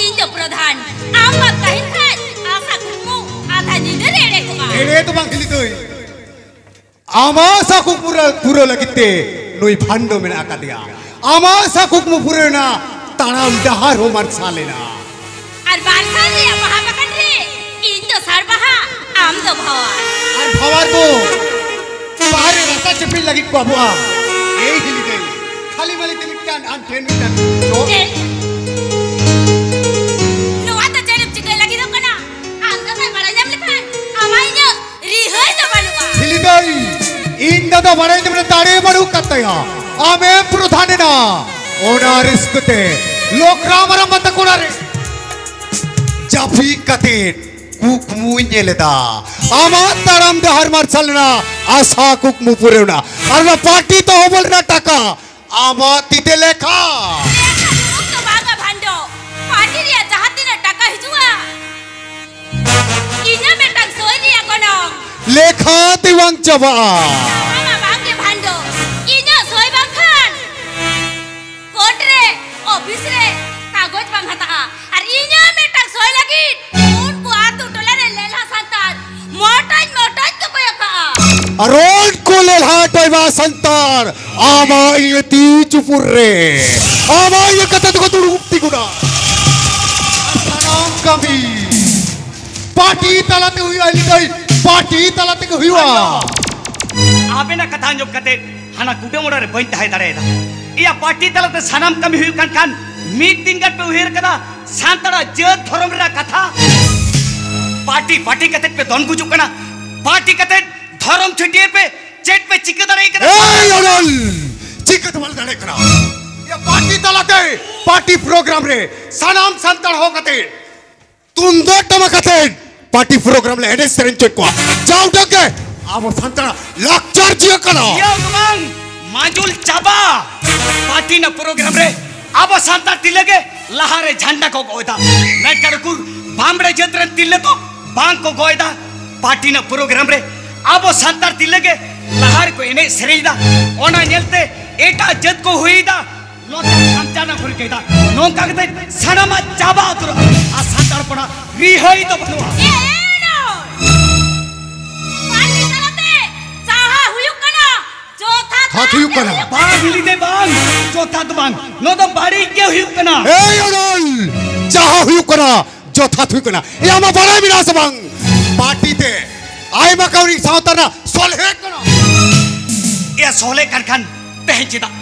ᱤᱧ ᱫᱚ ᱯᱨᱚᱫᱷᱟᱱ᱾ ᱟᱢ ᱵᱟᱢ ᱛᱟᱦᱮᱱ ᱠᱷᱟᱱ ᱟᱥᱟ ᱠᱩᱠᱢᱩ ᱟᱫᱷᱟ ᱧᱤᱫᱟᱹ ᱨᱮ ᱮᱲᱮ ᱠᱚᱜᱼᱟ᱾ ᱮᱲᱮ ᱫᱚ ᱵᱟᱝ ᱦᱤᱞᱤ ᱫᱟᱹᱭ, ᱟᱢᱟᱜ ᱟᱥᱟ ᱠᱩᱠᱢᱩ ᱨᱮ ᱯᱩᱨᱟᱹᱣ ᱞᱟᱹᱜᱤᱫ ᱛᱮ ᱱᱩᱭ ᱵᱷᱟᱱᱰᱚ ᱢᱮᱱᱟᱜ ᱟᱠᱟᱫᱮᱭᱟ᱾ ᱟᱢᱟᱜ ᱟᱥᱟ ᱠᱩᱠᱢᱩ ᱯᱩᱨᱟᱹᱣ ᱨᱮᱱᱟᱜ ᱛᱟᱲᱟᱢ ᱰᱟᱦᱟᱨ ᱦᱚᱸ ᱢᱟᱨᱥᱟᱞ ᱮᱱᱟ᱾ ᱟᱨ ᱢᱟᱨᱥᱟᱞ ᱨᱮᱭᱟᱜ ᱵᱟᱦᱟ ᱵᱟᱜᱟᱱ ᱨᱮ ᱤᱧ ᱫᱚ ᱥᱟᱲ ᱵᱟᱦᱟ, ᱟᱢ ᱫᱚ ᱵᱷᱟᱣᱟᱨ᱾ ᱟᱨ ᱵᱷᱟᱣᱟᱨ ᱫᱚ ᱵᱟᱦᱟ ᱨᱮ ᱨᱟᱥᱟ ᱪᱮᱯᱮᱡ ᱞᱟᱹᱜᱤᱫ ᱠᱚ ᱟᱵᱚᱜᱼᱟ᱾ ᱮᱭ ᱦᱤᱞᱤ ᱫᱟᱹᱭ, ᱠᱷᱟᱹᱞᱤ ᱢᱟᱹᱞᱤ ᱛᱮ ᱢᱤᱫᱴᱟᱝ ᱟᱢ ᱴᱷᱮᱱ ᱢᱤᱫᱴᱟᱝ ᱡᱚ᱾ ᱪᱮᱫ? ᱱᱚᱣᱟ ᱫᱚ ᱪᱮᱫ ᱮᱢ ᱪᱤᱠᱟᱹᱭ ᱞᱟᱹᱜᱤᱫᱚᱜ ᱠᱟᱱᱟ? ᱟᱢ ᱫᱚ ᱵᱟᱲᱟᱭ ᱧᱟᱢ ᱞᱮᱠᱷᱟᱱ ᱟᱢᱟᱜ ᱤᱧᱟᱹᱜ ᱨᱤᱦᱟᱹᱭ ᱫᱚ ᱵᱟᱹᱱᱩᱜ᱾ ᱫᱟᱫᱟ ᱵᱟᱲᱟᱭ ᱛᱮ ᱢᱟᱱᱮ ᱫᱟᱲᱮ ᱵᱟᱹᱱᱩᱜ ᱠᱟᱫ ᱛᱟᱭᱟ᱾ ᱟᱢᱮᱢ ᱯᱨᱚᱫᱷᱟᱱ ᱮᱱᱟ᱾ ᱚᱱᱟ ᱨᱟᱹᱥᱠᱟᱹ ᱛᱮ ᱞᱚᱠᱨᱟᱢ ᱟᱨᱟᱢ ᱵᱟᱛᱟ ᱠᱚᱲᱟ ᱨᱮ ᱡᱟᱹᱯᱤᱫ ᱠᱟᱛᱮ ᱠᱩᱠᱢᱩᱧ ᱧᱮᱞ ᱮᱫᱟ᱾ ᱟᱢᱟᱜ ᱛᱟᱲᱟᱢ ᱰᱟᱦᱟᱨ ᱢᱟᱨᱥᱟᱞ ᱮᱱᱟ, ᱟᱥᱟ ᱠᱩᱠᱢᱩ ᱯᱩᱨᱟᱹᱣ ᱮᱱᱟ᱾ ᱟᱨ ᱚᱱᱟ ᱯᱟᱨᱴᱤ ᱛᱚᱦᱚᱵᱚᱞ ᱨᱮᱱᱟᱜ ᱴᱟᱠᱟ ᱟᱢᱟᱜ ᱛᱤ ᱛᱮ ᱞᱮᱠᱷᱟ᱾ ᱞᱮᱠᱷᱟ ᱫᱩᱲᱩᱵ ᱫᱚ ᱵᱟᱝᱟ ᱵᱷᱟᱱᱰᱚ᱾ ᱯᱟᱨᱴᱤ ᱨᱮᱭᱟᱜ ᱡᱟᱦᱟᱸ ᱛᱤᱱᱟᱹᱜ ᱴᱟᱠᱟ ᱦᱤᱡᱩᱜᱼᱟ, ᱤᱧᱟᱹᱜ ᱢᱤᱫᱴᱟᱝ ᱥᱳᱭ ᱨᱮᱭᱟᱜ ᱜᱚᱱᱚᱝ ᱞᱮᱠᱷᱟ ᱛᱮ ᱵᱟᱝ ᱪᱟᱵᱟᱜᱼᱟ᱾ ᱵᱟᱝᱟ ᱵᱟᱝᱜᱮ ᱵᱷᱟᱱᱰᱚ, ᱤᱧᱟᱹᱜ ᱥᱳᱭ ᱵᱟᱝᱠᱷᱟᱱ ᱠᱳᱨᱴ ᱨᱮ, ᱚᱯᱷᱤᱥ ᱨᱮ ᱠᱟᱜᱚᱡᱽ ᱵᱟᱝ ᱦᱟᱛᱟᱜᱼᱟ᱾ ᱟᱨ ᱤᱧᱟᱹᱜ ᱢᱤᱫᱴᱟᱝ ᱥᱳᱭ ᱞᱟᱹᱜᱤᱫ ᱩᱱᱠᱩ ᱟᱹᱛᱩ ᱴᱚᱞᱟ ᱨᱮ ᱞᱮᱞᱦᱟ ᱥᱟᱱᱛᱟᱲ ᱢᱚᱴᱚᱡ ᱢᱚᱴᱚᱡ ᱠᱚ ᱠᱚᱭᱚᱜ ᱠᱟᱜᱼᱟ᱾ ᱟᱨ ᱩᱱᱠᱩ ᱞᱮᱞᱦᱟ ᱴᱚᱭᱵᱟ ᱥᱟᱱᱛᱟᱲ ᱟᱢᱟᱜ ᱤᱭᱟᱹ ᱛᱤ ᱪᱩᱯᱩᱨ ᱨᱮ ᱟᱢᱟᱜ ᱤᱭᱟᱹ ᱠᱟᱛᱮ ᱫᱚᱠᱚ ᱫᱩᱲᱩᱵ ᱛᱤᱸᱜᱩᱱᱟ᱾ ᱥᱟᱱᱟᱢ ᱠᱟᱹᱢᱤ ᱯᱟᱨᱴᱤ ᱛᱟᱞᱟᱛᱮ ᱦᱩᱭᱩᱜᱼᱟ, ᱱᱤᱛᱚᱜ ᱯᱟᱨᱴᱤ ᱛᱟᱞᱟ ᱛᱮᱜᱮ ᱦᱩᱭᱩᱜᱼᱟ᱾ ᱟᱵᱮᱱᱟᱜ ᱠᱟᱛᱷᱟ ᱟᱸᱡᱚᱢ ᱠᱟᱛᱮ ᱦᱟᱱᱟ ᱠᱩᱰᱟᱹᱢ ᱚᱲᱟᱜ ᱨᱮ ᱵᱟᱹᱧ ᱛᱟᱦᱮᱸ ᱫᱟᱲᱮᱭᱟᱫᱟ᱾ ᱮᱭᱟ, ᱯᱟᱨᱴᱤ ᱛᱟᱞᱟᱛᱮ ᱥᱟᱱᱟᱢ ᱠᱟᱹᱢᱤ ᱦᱩᱭᱩᱜ ᱠᱟᱱ ᱠᱷᱟᱱ ᱢᱤᱫ ᱫᱤᱱ ᱜᱟᱱ ᱯᱮ ᱩᱭᱦᱟᱹᱨ ᱠᱟᱫᱟ ᱥᱟᱱᱛᱟᱲᱟᱜ ᱡᱟᱹᱛ ᱫᱷᱚᱨᱚᱢ ᱨᱮᱱᱟᱜ ᱠᱟᱛᱷᱟ? ᱯᱟᱨᱴᱤ ᱯᱟᱨᱴᱤ ᱠᱟᱛᱮ ᱯᱮ ᱫᱚᱱ ᱜᱩᱡᱩᱜ ᱠᱟᱱᱟ, ᱯᱟᱨᱴᱤ ᱠᱟᱛᱮ ᱫᱷᱚᱨᱚᱢ ᱪᱷᱟᱹᱴᱭᱟᱹᱨ ᱯᱮ ᱪᱮᱫ ᱯᱮ ᱪᱤᱠᱟᱹ ᱫᱟᱲᱮᱭᱟᱜ ᱠᱟᱱᱟ? ᱮᱭ ᱚᱱᱚᱞ, ᱪᱤᱠᱟᱹ ᱛᱮ ᱵᱟᱞᱮ ᱫᱟᱲᱮᱭᱟᱜ ᱠᱟᱱᱟ? ᱮᱭᱟ, ᱯᱟᱨᱴᱤ ᱛᱟᱞᱟᱛᱮ ᱯᱟᱨᱴᱤ ᱯᱨᱳᱜᱨᱟᱢ ᱨᱮ ᱥᱟᱱᱟᱢ ᱥᱟᱱᱛᱟᱲ ᱦᱚᱦᱚ ᱠᱟᱛᱮ ᱛᱩᱢᱫᱟᱜ ᱴᱟᱢᱟᱠ ᱟᱛᱮ ᱯᱟᱨᱴᱤ ᱯᱨᱳᱜᱨᱟᱢ ᱞᱮ ᱮᱱᱮᱡ ᱥᱮᱨᱮᱧ ᱦᱚᱪᱚᱭᱮᱫ ᱠᱚᱣᱟ᱾ ᱡᱟ ᱩᱰᱟᱹᱝ ᱜᱮ ᱟᱵᱚ ᱥᱟᱱᱛᱟᱲᱟᱜ ᱞᱟᱠᱪᱟᱨ ᱡᱤᱭᱟᱹ ᱠᱟᱱᱟ᱾ ᱤᱭᱟᱹ ᱫᱚ ᱵᱟᱝ, ᱢᱟᱡᱩᱞ ᱪᱟᱵᱟ᱾ ᱯᱟᱨᱴᱤ ᱨᱮᱱᱟᱜ ᱯᱨᱳᱜᱨᱟᱢ ᱨᱮ ᱟᱵᱚ ᱥᱟᱱᱛᱟᱲ ᱛᱤᱨᱞᱟᱹ ᱜᱮ ᱞᱟᱦᱟ ᱨᱮ ᱡᱷᱟᱱᱰᱟ ᱠᱚ ᱜᱚᱜ ᱮᱫᱟ᱾ ᱢᱮᱱᱠᱷᱟᱱ ᱩᱠᱩᱨ ᱵᱟᱢᱵᱲᱮ ᱡᱟᱹᱛ ᱨᱮᱱ ᱛᱤᱨᱞᱟᱹ ᱫᱚ ᱵᱟᱝ ᱠᱚ ᱜᱚᱜ ᱮᱫᱟ᱾ ᱯᱟᱨᱴᱤ ᱨᱮᱱᱟᱜ ᱯᱨᱳᱜᱨᱟᱢ ᱨᱮ ᱟᱵᱚ ᱥᱟᱱᱛᱟᱲ ᱛᱤᱨᱞᱟᱹ ᱜᱮ ᱞᱟᱦᱟ ᱨᱮᱠᱚ ᱮᱱᱮᱡ ᱥᱮᱨᱮᱧ ᱮᱫᱟ᱾ ᱚᱱᱟ ᱧᱮᱞᱛᱮ ᱮᱴᱟᱜ ᱡᱟᱹᱛ ᱠᱚ ᱦᱩᱭ ᱮᱫᱟ ᱞᱚᱪᱟ ᱠᱷᱟᱢᱪᱟ ᱨᱮᱱᱟᱜ ᱦᱩᱞ ᱠᱟᱹᱭᱫᱟ᱾ ᱱᱚᱝᱠᱟ ᱠᱟᱛᱮ ᱥᱟᱱᱟᱢᱟᱜ ᱪᱟᱵᱟ ᱩᱛᱟᱹᱨᱚᱜᱼᱟ ᱟᱨ ᱥᱟᱱᱛᱟᱲ ᱦᱚᱯᱚᱱᱟᱜ ᱨᱤᱦᱟᱹᱭ ᱫᱚ ᱵᱟᱹᱱᱩᱜᱼᱟ᱾ ᱮ, ᱮ, ᱱᱚᱭ! ᱯᱟᱨᱴᱤ ᱛᱟᱞᱟᱛᱮ ᱡᱟᱦᱟᱸ ᱦᱩᱭᱩᱜ ᱠᱟᱱᱟ, ᱡᱚᱛᱷᱟᱛ ᱦᱟᱛ ᱦᱩᱭᱩᱜ ᱠᱟᱱᱟ᱾ ᱵᱟᱝ, ᱦᱤᱞᱤ ᱫᱮ ᱵᱟᱝ, ᱡᱚᱛᱷᱟᱛ ᱵᱟᱝ, ᱱᱚᱣᱟ ᱫᱚ ᱵᱟᱹᱲᱤᱡ ᱜᱮ ᱦᱩᱭᱩᱜ ᱠᱟᱱᱟ᱾ ᱮᱭ ᱚᱱᱚᱞ, ᱡᱟᱦᱟᱸ ᱦᱩᱭᱩᱜ ᱠᱟᱱᱟ ᱡᱚᱛᱷᱟᱛ ᱦᱩᱭᱩᱜ ᱠᱟᱱᱟ᱾ ᱮ, ᱟᱢᱟᱜ ᱵᱟᱲᱟᱭ ᱢᱮᱱᱟᱜᱼᱟ ᱥᱮ ᱵᱟᱝ? ᱯᱟᱨᱴᱤ ᱛᱮ ᱟᱭᱢᱟ ᱠᱟᱹᱣᱰᱤ ᱥᱟᱶᱛᱟ ᱨᱮᱱᱟᱜ ᱥᱚᱞᱦᱮ ᱠᱟᱱᱟ᱾ ᱮ, ᱥᱚᱞᱦᱮ ᱠᱟᱱ ᱠᱷᱟᱱ ᱛᱮᱦᱮᱧ ᱪᱮᱫᱟᱜ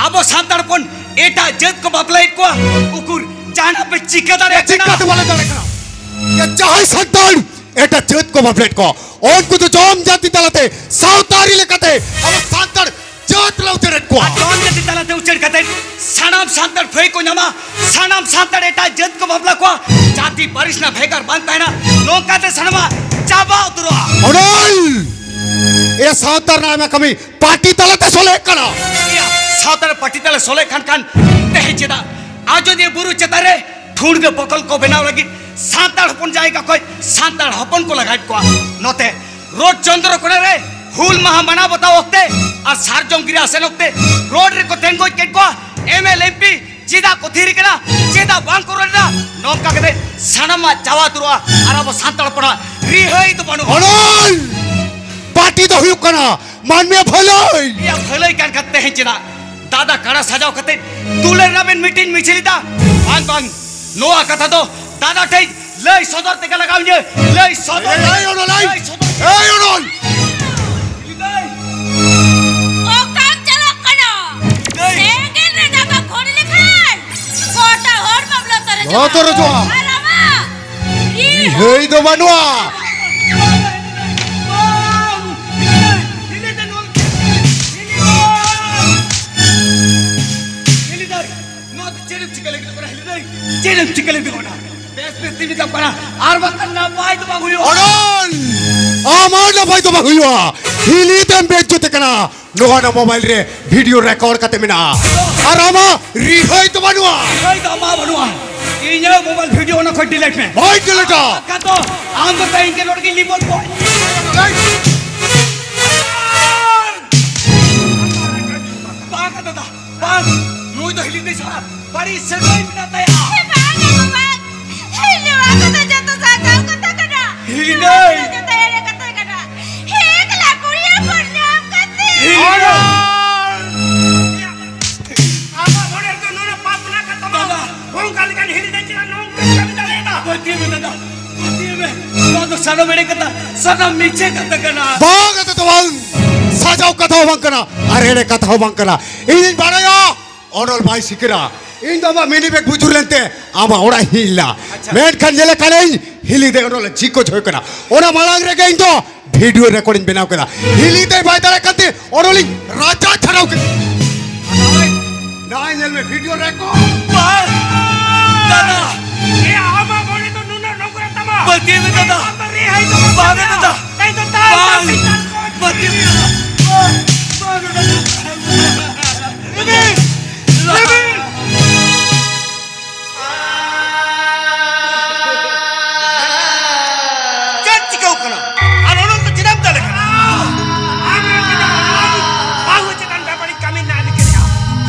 ᱟᱵᱚ ᱥᱟᱱᱛᱟᱲ ᱦᱚᱯᱚᱱ ᱮᱴᱟᱜ ᱡᱟᱹᱛ ᱠᱚ ᱵᱟᱯᱞᱟᱭᱮᱫ ᱠᱚᱣᱟ? ᱩᱠᱩᱨ ᱡᱟᱦᱟᱱᱟᱜ ᱯᱮ ᱪᱤᱠᱟᱹ ᱫᱟᱲᱮᱭᱟᱜ ᱠᱟᱱᱟ? ᱪᱤᱠᱟᱹ ᱛᱮ ᱵᱟᱞᱮ ᱫᱟᱲᱮᱭᱟᱜ ᱠᱟᱱᱟ? ᱮ, ᱡᱟᱦᱟᱸᱭ ᱥᱟᱱᱛᱟᱲ ᱮᱴᱟᱜ ᱡᱟᱹᱛ ᱠᱚ ᱵᱟᱯᱞᱮᱫ ᱠᱚᱣᱟ, ᱩᱱᱠᱩ ᱫᱚ ᱡᱚᱢ ᱡᱟᱹᱛᱤ ᱛᱟᱞᱟᱛᱮ ᱥᱟᱶᱛᱟ ᱟᱹᱨᱤ ᱞᱮᱠᱟᱛᱮ ᱟᱵᱚ ᱥᱟᱱᱛᱟᱲ ᱡᱟᱹᱛ ᱞᱮ ᱩᱪᱟᱹᱲᱮᱫ ᱠᱚᱣᱟ᱾ ᱟᱨ ᱡᱚᱢ ᱡᱟᱹᱛᱤ ᱛᱟᱞᱟᱛᱮ ᱩᱪᱟᱹᱲ ᱠᱟᱛᱮ ᱥᱟᱱᱟᱢ ᱥᱟᱱᱛᱟᱲ ᱯᱷᱟᱹᱭ ᱠᱚ ᱧᱟᱢᱟ, ᱥᱟᱱᱟᱢ ᱥᱟᱱᱛᱟᱲ ᱮᱴᱟᱜ ᱡᱟᱹᱛ ᱠᱚ ᱵᱟᱯᱞᱟ ᱠᱚᱣᱟ, ᱡᱟᱹᱛᱤ ᱯᱟᱹᱨᱤᱥ ᱨᱮᱱᱟᱜ ᱵᱷᱮᱜᱟᱨ ᱵᱟᱝ ᱛᱟᱦᱮᱱᱟ, ᱱᱚᱝᱠᱟᱛᱮ ᱥᱟᱱᱟᱢᱟᱜ ᱪᱟᱵᱟ ᱩᱛᱟᱹᱨᱚᱜᱼᱟ᱾ ᱚᱱᱚᱞ! ᱮ ᱥᱟᱶᱛᱟ ᱨᱮᱱᱟᱜ ᱟᱭᱢᱟ ᱠᱟᱹᱢᱤ ᱯᱟᱨᱴᱤ ᱛᱟᱞᱟᱛᱮ ᱥᱚᱞᱦᱮᱜ ᱠᱟᱱᱟ᱾ ᱮᱭᱟ, ᱥᱟᱶᱛᱟ ᱨᱮ ᱯᱟᱨᱴᱤ ᱛᱟᱞᱮ ᱥᱚᱞᱦᱮᱜ ᱠᱟᱱ ᱠᱷᱟᱱ ᱛᱮᱦᱮᱧ ᱪᱮᱫᱟᱜ ᱟᱡᱚᱫᱤᱭᱟᱹ ᱵᱩᱨᱩ ᱪᱮᱛᱟᱱ ᱨᱮ ᱴᱷᱩᱲᱜᱟᱹ ᱯᱚᱠᱚᱞ ᱠᱚ ᱵᱮᱱᱟᱣ ᱞᱟᱹᱜᱤᱫ ᱥᱟᱱᱛᱟᱲ ᱦᱚᱯᱚᱱ ᱡᱟᱭᱜᱟ ᱠᱷᱚᱱ ᱥᱟᱱᱛᱟᱲ ᱦᱚᱯᱚᱱ ᱠᱚ ᱞᱟᱜᱟᱭᱮᱫ ᱠᱚᱣᱟ? ᱱᱚᱛᱮ ᱨᱳᱰ ᱪᱚᱱᱫᱨᱚ ᱠᱚᱱᱟ ᱨᱮ ᱦᱩᱞ ᱢᱟᱦᱟ ᱢᱟᱱᱟᱣ ᱵᱟᱛᱟᱣ ᱚᱠᱛᱮ ᱟᱨ ᱥᱟᱨᱡᱚᱢ ᱜᱤᱨᱟᱹ ᱟᱥᱮᱱ ᱚᱠᱛᱮ ᱨᱳᱰ ᱨᱮᱠᱚ ᱛᱮᱸᱜᱚᱡ ᱠᱮᱫ ᱠᱚᱣᱟ᱾ ᱮᱢ ᱮᱞ ᱮᱢ ᱯᱤ ᱪᱮᱫᱟᱜ ᱠᱚ ᱛᱷᱤᱨ ᱠᱟᱱᱟ? ᱪᱮᱫᱟᱜ ᱵᱟᱝ ᱠᱚ ᱨᱚᱲ ᱮᱫᱟ? ᱱᱚᱝᱠᱟ ᱠᱟᱛᱮ ᱥᱟᱱᱟᱢᱟᱜ ᱪᱟᱵᱟ ᱩᱛᱟᱹᱨᱚᱜᱼᱟ ᱟᱨ ᱟᱵᱚ ᱥᱟᱱᱛᱟᱲ ᱦᱚᱯᱚᱱᱟᱜ ᱨᱤᱦᱟᱹᱭ ᱫᱚ ᱵᱟᱹᱱᱩᱜᱼᱟ᱾ ᱚᱱᱚᱞ! ᱯᱟᱨᱴᱤ ᱫᱚ ᱦᱩᱭᱩᱜ ᱠᱟᱱᱟ ᱢᱟᱹᱱᱢᱤᱭᱟᱜ ᱵᱷᱟᱹᱞᱟᱹᱭ᱾ ᱤᱧᱟᱜ ᱵᱷᱟᱹᱞᱟᱹᱭ ᱠᱟᱱ ᱠᱷᱟᱱ ᱛᱮᱦᱮᱧ ᱪᱮᱫᱟᱜ ᱫᱟᱫᱟ ᱠᱟᱲᱟ ᱥᱟᱡᱟᱣ ᱠᱟᱛᱮ ᱛᱩᱞᱟᱹ ᱨᱮᱱᱟᱜ ᱵᱮᱱ ᱢᱤᱴᱤᱝ ᱢᱤᱪᱷᱤᱞ ᱮᱫᱟ? ᱵᱟᱝ, ᱵᱟᱝ, ᱱᱚᱣᱟ ᱠᱟᱛᱷᱟ ᱫᱚ ᱫᱟᱫᱟ ᱴᱷᱮᱱ ᱞᱟᱹᱭ ᱥᱚᱫᱚᱨ ᱛᱮᱜᱮ ᱞᱟᱜᱟᱣ ᱤᱧᱟᱹ᱾ ᱞᱟᱹᱭ ᱥᱚᱫᱚᱨ᱾ ᱮᱭ, ᱮᱭ, ᱚᱱᱚᱞ, ᱮᱭ᱾ ᱞᱟᱹᱭ ᱥᱚᱫᱚᱨ᱾ ᱮᱭ, ᱚᱱᱚᱞ᱾ ᱚᱠᱟᱢ ᱪᱟᱞᱟᱜ ᱠᱟᱱᱟ? ᱥᱮᱸᱜᱮᱞ ᱨᱮ ᱫᱟᱠᱟ ᱠᱷᱚᱲ ᱞᱮᱠᱷᱟᱱ ᱜᱚᱴᱟ ᱦᱚᱲᱢᱚ ᱞᱚᱛᱚᱨ ᱞᱚᱛᱚᱨ ᱚᱪᱚᱜᱼᱟ᱾ ᱟᱨ ᱟᱢᱟᱜ ᱨᱤᱦᱟᱹᱭ ᱫᱚ ᱵᱟᱹᱱᱩᱜᱼᱟ᱾ ᱱᱚᱣᱟ ᱫᱚ ᱪᱮᱫ ᱮᱢ ᱪᱤᱠᱟᱹ ᱞᱟᱹᱜᱤᱫᱚᱜ ᱠᱟᱱᱟ, ᱦᱤᱞᱤ ᱫᱟᱹᱭ? ᱪᱮᱫ ᱮᱢ ᱪᱤᱠᱟᱹ ᱞᱟᱹᱜᱤᱫᱚᱜ ᱠᱟᱱᱟ? ᱵᱮᱥ ᱵᱮᱥ ᱛᱮ ᱢᱮᱛᱟᱢ ᱠᱟᱱᱟ, ᱟᱨ ᱵᱟᱝᱠᱷᱟᱱ ᱱᱟᱯᱟᱭ ᱫᱚ ᱵᱟᱝ ᱦᱩᱭᱩᱜᱼᱟ᱾ ᱚᱱᱚᱞ! ᱟᱢᱟᱜ ᱱᱟᱯᱟᱭ ᱫᱚ ᱵᱟᱝ ᱦᱩᱭᱩᱜᱼᱟ᱾ ᱦᱤᱞᱤ ᱛᱮᱢ ᱵᱮᱡᱡᱚᱛᱮ ᱠᱟᱱᱟ᱾ ᱱᱚᱣᱟ ᱫᱚ ᱢᱳᱵᱟᱭᱤᱞ ᱨᱮ ᱵᱷᱤᱰᱤᱭᱳ ᱨᱮᱠᱚᱨᱰ ᱠᱟᱛᱮ ᱢᱮᱱᱟᱜᱼᱟ᱾ ᱟᱨ ᱟᱢᱟᱜ ᱨᱤᱦᱟᱹᱭ ᱫᱚ ᱵᱟᱹᱱᱩᱜᱼᱟ᱾ ᱨᱤᱦᱟᱹᱭ ᱫᱚ ᱟᱢᱟᱜ ᱵᱟᱹᱱᱩᱜᱼᱟ᱾ ᱤᱧᱟᱹᱜ ᱢᱳᱵᱟᱭᱤᱞ ᱵᱷᱤᱰᱤᱭᱳ ᱚᱱᱟ ᱠᱷᱚᱱ ᱰᱤᱞᱤᱴ ᱢᱮ᱾ ᱵᱟᱹᱧ ᱰᱤᱞᱤᱴᱟ᱾ ᱠᱟᱛᱚ ᱟᱢ ᱫᱚ ᱛᱮᱦᱮᱧ ᱜᱮ ᱱᱚᱰᱮ ᱜᱮ ᱞᱤᱵᱚᱱ ᱠᱚ᱾ ᱵᱟᱝ ᱫᱟᱫᱟ, ᱵᱟᱝ᱾ ᱱᱩᱭ ᱫᱚ ᱦᱤᱞᱤ ᱫᱤᱥᱚᱢ ᱵᱟᱹᱲᱤᱡ ᱥᱟᱹᱜᱟᱹᱭ ᱢᱮᱱᱟᱜ ᱛᱟᱭᱟ᱾ ᱵᱟᱝ ᱜᱚᱜᱚ, ᱵᱟᱝ᱾ ᱱᱚᱣᱟ ᱠᱚᱫᱚ ᱡᱚᱛᱚ ᱥᱟᱡᱟᱣ ᱠᱟᱛᱷᱟ ᱠᱟᱱᱟ᱾ ᱦᱤᱞᱤ ᱫᱟᱹᱭ᱾ ᱱᱚᱣᱟ ᱠᱚᱫᱚ ᱡᱚᱛᱚ ᱮᱲᱮ ᱠᱟᱛᱷᱟ ᱠᱟᱱᱟ᱾ ᱮᱠᱞᱟ ᱠᱩᱲᱤ ᱦᱚᱯᱚᱱ ᱧᱟᱢ ᱠᱟᱛᱮ᱾ ᱦᱤᱞᱤ ᱫᱟᱹᱭ᱾ ᱟᱢᱟᱜ ᱢᱚᱱᱮ ᱨᱮᱫᱚ ᱱᱚᱣᱟ ᱯᱟᱯ ᱢᱮᱱᱟᱜ ᱠᱟᱫ ᱛᱟᱢᱟ᱾ ᱫᱟᱫᱟ᱾ ᱚᱱᱠᱟ ᱞᱮᱠᱟᱱ ᱦᱤᱞᱤ ᱫᱟᱹᱭ ᱪᱮᱫᱟᱜ ᱱᱚᱝᱠᱟ ᱠᱟᱹᱢᱤ ᱫᱟᱲᱮᱭᱟᱫᱟ? ᱯᱟᱹᱛᱭᱟᱹᱣ ᱢᱮ ᱫᱟᱫᱟ, ᱯᱟᱹᱛᱭᱟᱹᱣ ᱢᱮ᱾ ᱱᱚᱣᱟ ᱫᱚ ᱥᱟᱱᱟᱢ ᱮᱲᱮ ᱠᱟᱛᱷᱟ, ᱥᱟᱱᱟᱢ ᱢᱤᱪᱷᱟᱹ ᱠᱟᱛᱷᱟ ᱠᱟᱱᱟ᱾ ᱵᱟᱝ, ᱠᱟᱛᱷᱟ ᱫᱚ ᱵᱟᱝ, ᱥᱟᱡᱟᱣ ᱠᱟᱛᱷᱟ ᱦᱚᱸ ᱵᱟᱝ ᱠᱟᱱᱟ ᱟᱨ ᱮᱲᱮ ᱠᱟᱛᱷᱟ ᱦᱚᱸ ᱵᱟᱝ ᱠᱟᱱᱟ᱾ ᱤᱧᱤᱧ ᱵᱟᱲᱟᱭᱟ ᱚᱱᱚᱞ ᱵᱟᱭ ᱥᱤᱠᱟᱹᱨᱟ᱾ ᱤᱧ ᱫᱚ ᱟᱢᱟᱜ ᱢᱤᱱᱤ ᱵᱮᱜᱽ ᱵᱩᱡᱩᱨ ᱞᱮᱱᱛᱮ ᱟᱢᱟᱜ ᱚᱲᱟᱜ ᱤᱧ ᱦᱮᱡ ᱞᱮᱱᱟ᱾ ᱟᱪᱪᱷᱟ᱾ ᱢᱮᱱᱠᱷᱟᱱ ᱧᱮᱞᱮ ᱠᱟᱹᱱᱟᱹᱧ ᱦᱤᱞᱤ ᱫᱟᱹᱭ ᱚᱱᱚᱞ ᱮ ᱡᱷᱤᱠ ᱠᱚᱪ ᱦᱩᱭ ᱠᱟᱱᱟ᱾ ᱚᱱᱟ ᱢᱟᱲᱟᱝ ᱨᱮᱜᱮ ᱤᱧ ᱫᱚ ᱵᱷᱤᱰᱤᱭᱳ ᱨᱮᱠᱚᱨᱰ ᱤᱧ ᱵᱮᱱᱟᱣ ᱠᱮᱫᱟ᱾ ᱦᱤᱞᱤ ᱫᱟᱹᱭ ᱵᱟᱭ ᱫᱟᱲᱮᱭᱟᱜ ᱠᱟᱱᱛᱮ ᱚᱱᱚᱞᱤᱧ ᱨᱟᱪᱟ ᱪᱷᱟᱲᱟᱣ ᱠᱮᱫᱟ᱾ ᱱᱚᱜᱼᱚᱭ, ᱱᱚᱜᱼᱚᱭ ᱧᱮᱞ ᱢᱮ ᱵᱷᱤᱰᱤᱭᱳ ᱨᱮᱠᱚᱨᱰ᱾ ᱵᱟᱝ! ᱫᱟᱫᱟ! ᱮ, ᱟᱢᱟᱜ ᱢᱚᱱᱮ ᱫᱚ ᱱᱩᱱᱟᱹᱜ ᱱᱚᱝᱨᱟ ᱛᱟᱢᱟ? ᱯᱟᱹᱛᱭᱟᱹᱣ ᱢᱮ ᱫᱟᱫᱟ! ᱟᱢ ᱫᱚ ᱨᱤᱦᱟᱹᱭ ᱫᱚ ᱵᱟᱝ ᱵᱟᱝ ᱫᱟᱫᱟ! ᱛᱮᱦᱮᱧ ᱫᱚ ᱛᱟᱞ ᱵᱟᱝ! ᱛᱟᱞ ᱛᱮ ᱪᱟᱞ ᱠᱚ ᱯᱟᱹᱛᱭᱟᱹᱣ ᱢᱮ ᱫᱟᱫᱟ! ᱵᱟᱝ! ᱵᱟᱝ ᱫᱟᱫᱟ! ᱨᱤᱢᱤᱞ! ᱨᱤᱢᱤᱞ! ᱪᱮᱫ ᱪᱤᱠᱟᱹᱣ ᱠᱟᱱᱟ? ᱟᱨ ᱚᱱᱟ ᱫᱚ ᱪᱮᱫᱟᱜ ᱮᱢ ᱫᱟᱞᱮ ᱠᱟᱱᱟ? ᱵᱟᱹᱦᱩ ᱪᱮᱛᱟᱱ ᱵᱮᱵᱟᱹᱲᱤᱡ ᱠᱟᱹᱢᱤ ᱨᱮᱱᱟᱜ ᱮᱢ ᱠᱮᱫᱟ᱾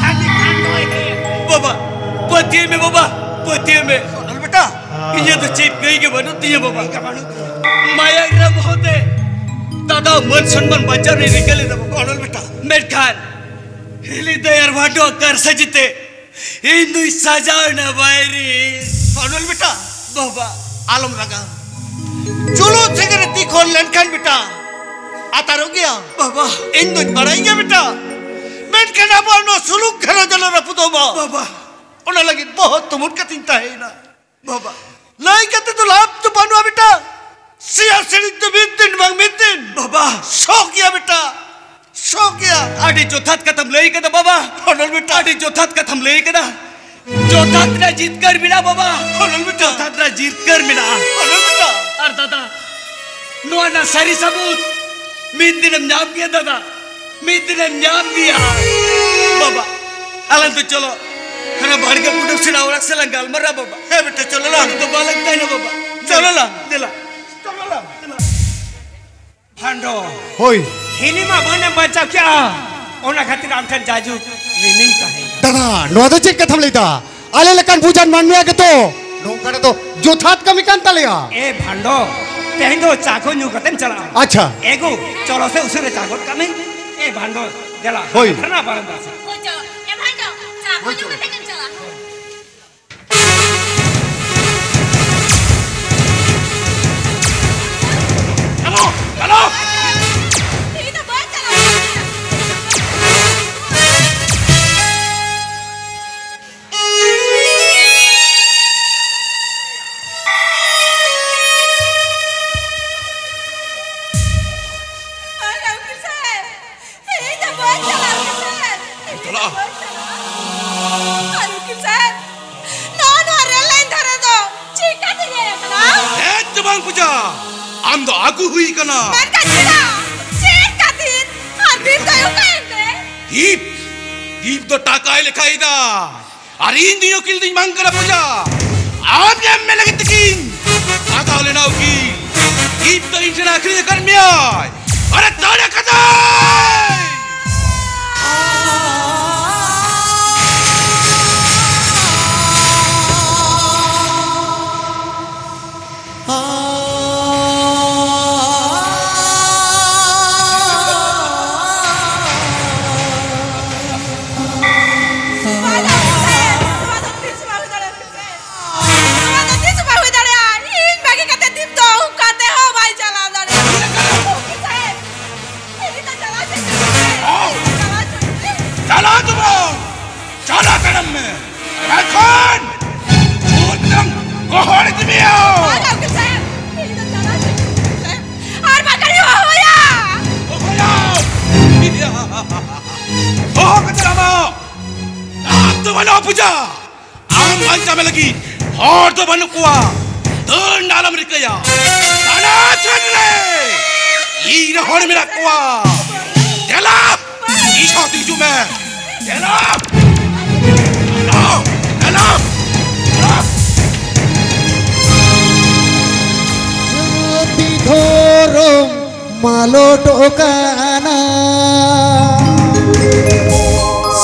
ᱦᱟᱹᱱᱤ ᱠᱷᱟᱱ ᱫᱚᱭ ᱦᱮᱡ᱾ ᱵᱟᱵᱟ, ᱯᱟᱹᱛᱭᱟᱹᱣ ᱢᱮ ᱵᱟᱵᱟ, ᱯᱟᱹᱛᱭᱟᱹᱣ ᱢᱮ᱾ ᱥᱚᱱᱚᱞ ᱵᱮᱴᱟ᱾ ᱤᱧᱟᱹᱜ ᱫᱚ ᱪᱮᱫ ᱠᱟᱹᱭ ᱜᱮ ᱵᱟᱹᱱᱩᱜ ᱛᱤᱧᱟᱹ ᱵᱟᱵᱟ᱾ ᱤᱧ ᱜᱮ ᱵᱟᱹᱱᱩᱜ ᱛᱤᱧᱟᱹ᱾ ᱢᱟᱭᱟᱝ ᱨᱮ ᱵᱚᱦᱚᱛᱮ ᱫᱟᱫᱟ ᱢᱟᱹᱱ ᱥᱚᱱᱢᱟᱱ ᱵᱟᱧᱪᱟᱣ ᱨᱮ ᱨᱤᱠᱟᱹ ᱞᱮᱫᱟ ᱵᱟᱵᱟ᱾ ᱥᱚᱱᱚᱞ ᱵᱮᱴᱟ᱾ ᱢᱮᱱᱠᱷᱟᱱ ᱦᱤᱞᱤ ᱫᱟᱹᱭ ᱟᱨ ᱵᱷᱟᱰᱚ ᱠᱟᱨ ᱥᱟᱹᱡᱤᱛᱮ ᱤᱧ ᱫᱩᱧ ᱥᱟᱡᱟᱣ ᱮᱱᱟ ᱵᱟᱭᱨᱤ᱾ ᱥᱚᱱᱚᱞ ᱵᱮᱴᱟ᱾ ᱵᱟᱵᱟ᱾ ᱟᱞᱚᱢ ᱨᱟᱜᱟ᱾ ᱪᱩᱞᱩ ᱥᱮᱸᱜᱮᱞ ᱨᱮ ᱛᱤ ᱠᱷᱚᱱ ᱞᱮᱱᱠᱷᱟᱱ ᱵᱮᱴᱟ ᱟᱛᱟᱨᱚᱜ ᱜᱮᱭᱟ᱾ ᱵᱟᱵᱟ᱾ ᱤᱧ ᱫᱩᱧ ᱵᱟᱲᱟᱭ ᱜᱮᱭᱟ ᱵᱮᱴᱟ᱾ ᱢᱮᱱᱠᱷᱟᱱ ᱟᱵᱚᱣᱟᱜ ᱱᱚᱣᱟ ᱥᱩᱞᱩᱠ ᱜᱷᱟᱨᱚᱸᱡᱽ ᱟᱞᱚ ᱨᱟᱹᱯᱩᱫᱚᱜ ᱢᱟ᱾ ᱵᱟᱵᱟ᱾ ᱚᱱᱟ ᱞᱟᱹᱜᱤᱫ ᱵᱚᱦᱚᱛ ᱛᱩᱢᱩᱴ ᱠᱟᱛᱮᱧ ᱛᱟᱦᱮᱸᱭᱮᱱᱟ᱾ ᱵᱟᱵᱟ᱾ ᱞᱟᱹᱭ ᱠᱟᱛᱮ ᱫᱚ ᱞᱟᱵᱷ ᱫᱚ ᱵᱟᱹᱱᱩᱜᱼᱟ ᱵᱮᱴᱟ᱾ ᱥᱮᱭᱟ ᱥᱤᱬᱤᱡ ᱫᱚ ᱢᱤᱫ ᱫᱤᱱ ᱵᱟᱝ ᱢᱤᱫ ᱫᱤᱱ ᱵᱟᱵᱟ᱾ ᱥᱚ ᱜᱮᱭᱟ ᱵᱮᱴᱟ, ᱥᱚ ᱜᱮᱭᱟ᱾ ᱟᱹᱰᱤ ᱡᱚᱛᱷᱟᱛ ᱠᱟᱛᱷᱟᱢ ᱞᱟᱹᱭ ᱠᱟᱫᱟ ᱵᱟᱵᱟ᱾ ᱦᱚᱱᱚᱞ ᱵᱮᱴᱟ᱾ ᱟᱹᱰᱤ ᱡᱚᱛᱷᱟᱛ ᱠᱟᱛᱷᱟᱢ ᱞᱟᱹᱭ ᱠᱟᱫᱟ᱾ ᱡᱚᱛᱷᱟᱛ ᱨᱮ ᱡᱤᱛᱠᱟᱹᱨ ᱢᱮᱱᱟᱜᱼᱟ ᱵᱟᱵᱟ᱾ ᱦᱚᱱᱚᱞ ᱵᱮᱴᱟ᱾ ᱡᱚᱛᱷᱟᱛ ᱨᱮ ᱡᱤᱛᱠᱟᱹᱨ ᱢᱮᱱᱟᱜᱼᱟ᱾ ᱦᱚᱱᱚᱞ ᱵᱮᱴᱟ᱾ ᱟᱨ ᱫᱟᱫᱟ, ᱱᱚᱣᱟ ᱨᱮᱱᱟᱜ ᱥᱟᱹᱨᱤ ᱥᱟᱹᱵᱩᱛ ᱢᱤᱫ ᱫᱤᱱᱮᱢ ᱧᱟᱢ ᱜᱮᱭᱟ ᱫᱟᱫᱟ, ᱢᱤᱫ ᱫᱤᱱᱮᱢ ᱧᱟᱢ ᱜᱮᱭᱟ᱾ ᱵᱟᱵᱟ, ᱟᱞᱟᱝ ᱫᱚ ᱪᱚᱞᱚ, ᱦᱟᱱᱟ ᱵᱟᱲᱜᱮ ᱠᱩᱰᱟᱹᱢ ᱥᱮᱱᱟᱜ ᱚᱲᱟᱜ ᱥᱮᱫ ᱞᱟᱝ ᱜᱟᱞᱢᱟᱨᱟᱜᱼᱟ ᱵᱟᱵᱟ᱾ ᱦᱮᱸ ᱵᱮᱴᱟ, ᱪᱚᱞᱚ ᱞᱟᱝ᱾ ᱟᱫᱚ ᱵᱟᱞᱟᱝ ᱛᱟᱦᱮᱱᱟ ᱵᱟᱵᱟ᱾ ᱪᱚᱞᱚ ᱞᱟᱝ᱾ ᱫᱮᱞᱟ᱾ ᱪᱚᱞᱚ ᱞᱟᱝ᱾ ᱫᱮᱞᱟ᱾ ᱵᱷᱟᱱᱰᱚ᱾ ᱦᱳᱭ᱾ ᱦᱤᱞᱤ ᱢᱟ ᱵᱟᱹᱱᱮᱢ ᱵᱟᱧᱪᱟᱣ ᱠᱮᱜᱼᱟ, ᱚᱱᱟ ᱠᱷᱟᱹᱛᱤᱨ ᱟᱢ ᱴᱷᱮᱱ ᱡᱟᱭᱡᱩᱜᱽ ᱨᱤᱱᱤᱧ ᱛᱟᱦᱮᱸᱭᱮᱱᱟ᱾ ᱫᱟᱫᱟ, ᱱᱚᱣᱟ ᱫᱚ ᱪᱮᱫ ᱠᱟᱛᱷᱟᱢ ᱞᱟᱹᱭᱫᱟ? ᱟᱞᱮ ᱞᱮᱠᱟᱱ ᱵᱩᱡᱟᱱ ᱢᱟᱹᱱᱢᱤᱭᱟᱜ ᱜᱮᱛᱚ ᱱᱚᱝᱠᱟ ᱨᱮᱫᱚ ᱡᱚᱛᱷᱟᱛ ᱠᱟᱹᱢᱤ ᱠᱟᱱ ᱛᱟᱞᱮᱭᱟ᱾ ᱮ ᱵᱷᱟᱱᱰᱚ, ᱛᱮᱦᱮᱧ ᱫᱚ ᱪᱟ ᱠᱚ ᱧᱩ ᱠᱟᱛᱮᱢ ᱪᱟᱞᱟᱜᱼᱟ᱾ ᱟᱪᱪᱷᱟ᱾ ᱮᱜᱳ, ᱪᱚᱞᱚ ᱥᱮ ᱩᱥᱟᱹᱨᱟ ᱪᱟ ᱜᱚᱫ ᱠᱟᱜ ᱢᱮ᱾ ᱮ ᱵᱷᱟᱱᱰᱚ, ᱫᱮᱞᱟ, ᱦᱳᱭ᱾ ᱦᱟᱱᱟ ᱵᱟᱨᱟᱱᱫᱟ ᱥᱮᱫ᱾ ᱦᱳᱭ, ᱪᱚᱞᱚ᱾ ᱮ ᱵᱷᱟᱱᱰᱚ, ᱪᱟ ᱠᱚ ᱦᱳᱭ, ᱧᱩ ᱪᱚᱞᱚ᱾ ᱠᱟᱛᱮ ᱜᱮᱢ ᱪᱟᱞᱟᱜᱼᱟ᱾ ᱪᱟᱞᱚ, ᱪᱟᱞᱚ᱾ ᱛᱤᱦᱤᱧ ᱫᱚ ᱵᱟᱭ ᱪᱟᱞᱟᱜ ᱠᱟᱱᱟ᱾ ᱟᱨ ᱩᱠᱤᱞ ᱥᱟᱦᱮᱵ, ᱱᱚᱜᱼᱚ ᱱᱚᱣᱟ ᱨᱮᱞ ᱞᱟᱭᱤᱱ ᱫᱷᱟᱨᱮ ᱫᱚ ᱪᱤᱠᱟᱹᱛᱮ ᱦᱮᱡ ᱟᱠᱟᱱᱟ? ᱦᱮᱡ ᱫᱚ ᱵᱟᱝ ᱯᱩᱡᱟ, ᱟᱢ ᱫᱚ ᱟᱹᱜᱩ ᱦᱩᱭ ᱠᱟᱱᱟ᱾ ᱢᱮᱱᱠᱷᱟᱱ ᱪᱮᱫᱟᱜ? ᱪᱮᱫ ᱠᱷᱟᱹᱛᱤᱨ? ᱟᱨ ᱵᱤᱨ ᱫᱚᱭ ᱚᱠᱟᱭᱮᱱ ᱛᱮ? ᱫᱤᱯ, ᱫᱤᱯ ᱫᱚ ᱴᱟᱠᱟᱭ ᱞᱮᱠᱷᱟᱭ ᱮᱫᱟ᱾ ᱟᱨ ᱤᱧ ᱫᱩᱧ ᱩᱠᱤᱞ ᱫᱩᱧ ᱵᱟᱝ ᱠᱟᱱᱟ ᱯᱩᱡᱟ᱾ ᱟᱢ ᱧᱟᱢ ᱢᱮ ᱞᱟᱹᱜᱤᱫ ᱛᱮᱠᱤᱱ ᱞᱟᱜᱟᱣ ᱞᱮᱱᱟ ᱩᱠᱤᱞ᱾ ᱫᱤᱯ ᱫᱚ ᱤᱧ ᱴᱷᱮᱱ ᱟᱹᱠᱷᱨᱤᱧ ᱟᱠᱟᱫ ᱢᱮᱭᱟᱭ᱾ ᱟᱨᱮ ᱫᱟᱲᱮ ᱠᱟᱫᱟᱭ᱾ ᱱᱚᱣᱟ ᱫᱚ ᱛᱤᱥ ᱦᱚᱸ ᱵᱟᱭ ᱦᱩᱭ ᱫᱟᱲᱮᱭᱟᱜᱼᱟ᱾ ᱤᱧ ᱵᱟᱹᱜᱤ ᱠᱟᱛᱮ ᱫᱤᱯ ᱫᱚ ᱚᱠᱟ ᱛᱮᱦᱚᱸ ᱵᱟᱭ ᱪᱟᱞᱟᱣ ᱫᱟᱲᱮᱭᱟᱜᱼᱟ᱾ ᱩᱠᱤᱞ ᱥᱟᱦᱮᱵ, ᱤᱧ ᱫᱚ ᱪᱟᱞᱟᱣ ᱦᱚᱪᱚᱧ ᱯᱮ᱾ ᱪᱟᱞᱟᱣ ᱦᱚᱪᱚᱧ ᱯᱮ᱾ ᱪᱟᱞᱟᱣ ᱦᱚᱪᱚ ᱢᱮ᱾ ᱪᱟᱞᱟᱣ ᱛᱟᱲᱟᱢ ᱢᱮ᱾ ᱮᱠᱷᱚᱱ ᱵᱷᱩᱛ ᱫᱚᱢ ᱜᱚᱦᱚᱲ ᱤᱫᱤ ᱢᱮᱭᱟ᱾ ᱵᱟᱝᱟ, ᱩᱠᱤᱞ ᱥᱟᱦᱮᱵ, ᱤᱧ ᱫᱚ ᱪᱟᱞᱟᱣ ᱦᱚᱪᱚᱧ ᱯᱮ, ᱩᱠᱤᱞ ᱥᱟᱦᱮᱵ᱾ ᱟᱨ ᱵᱟᱠᱷᱟᱱ ᱤᱧ ᱦᱚᱦᱚᱭᱟ᱾ ᱦᱚᱦᱚᱭᱟ᱾ ᱦᱚᱦᱚ ᱠᱟᱛᱮ ᱟᱢᱟᱜ ᱫᱟᱢ ᱫᱚ ᱵᱟᱹᱱᱩᱜᱼᱟ, ᱯᱩᱡᱟ᱾ ᱟᱢ ᱵᱟᱧᱪᱟᱣ ᱢᱮ ᱞᱟᱹᱜᱤᱫ ᱦᱚᱲ ᱫᱚ ᱵᱟᱹᱱᱩᱜ ᱠᱚᱣᱟ᱾ ᱫᱟᱹᱲ ᱨᱮᱱᱟᱜ ᱟᱞᱚᱢ ᱨᱤᱠᱟᱹᱭᱟ᱾ ᱛᱟᱱᱟ ᱪᱷᱟᱹᱲ ᱨᱮ ᱤᱧ ᱨᱮ ᱦᱚᱲ ᱢᱮᱱᱟᱜ ᱠᱚᱣᱟ᱾ ᱫᱮᱞᱟ, ᱤᱧ ᱥᱟᱶᱛᱮ ᱦᱤᱡᱩᱜ ᱢᱮ᱾ ᱫᱮᱞᱟ, ᱫᱮᱞᱟ, ᱫᱮᱞᱟ᱾ ᱡᱟᱹᱛᱤ ᱫᱷᱚᱨᱚᱢ ᱢᱟᱞᱚᱴᱚᱜ ᱠᱟᱱᱟ,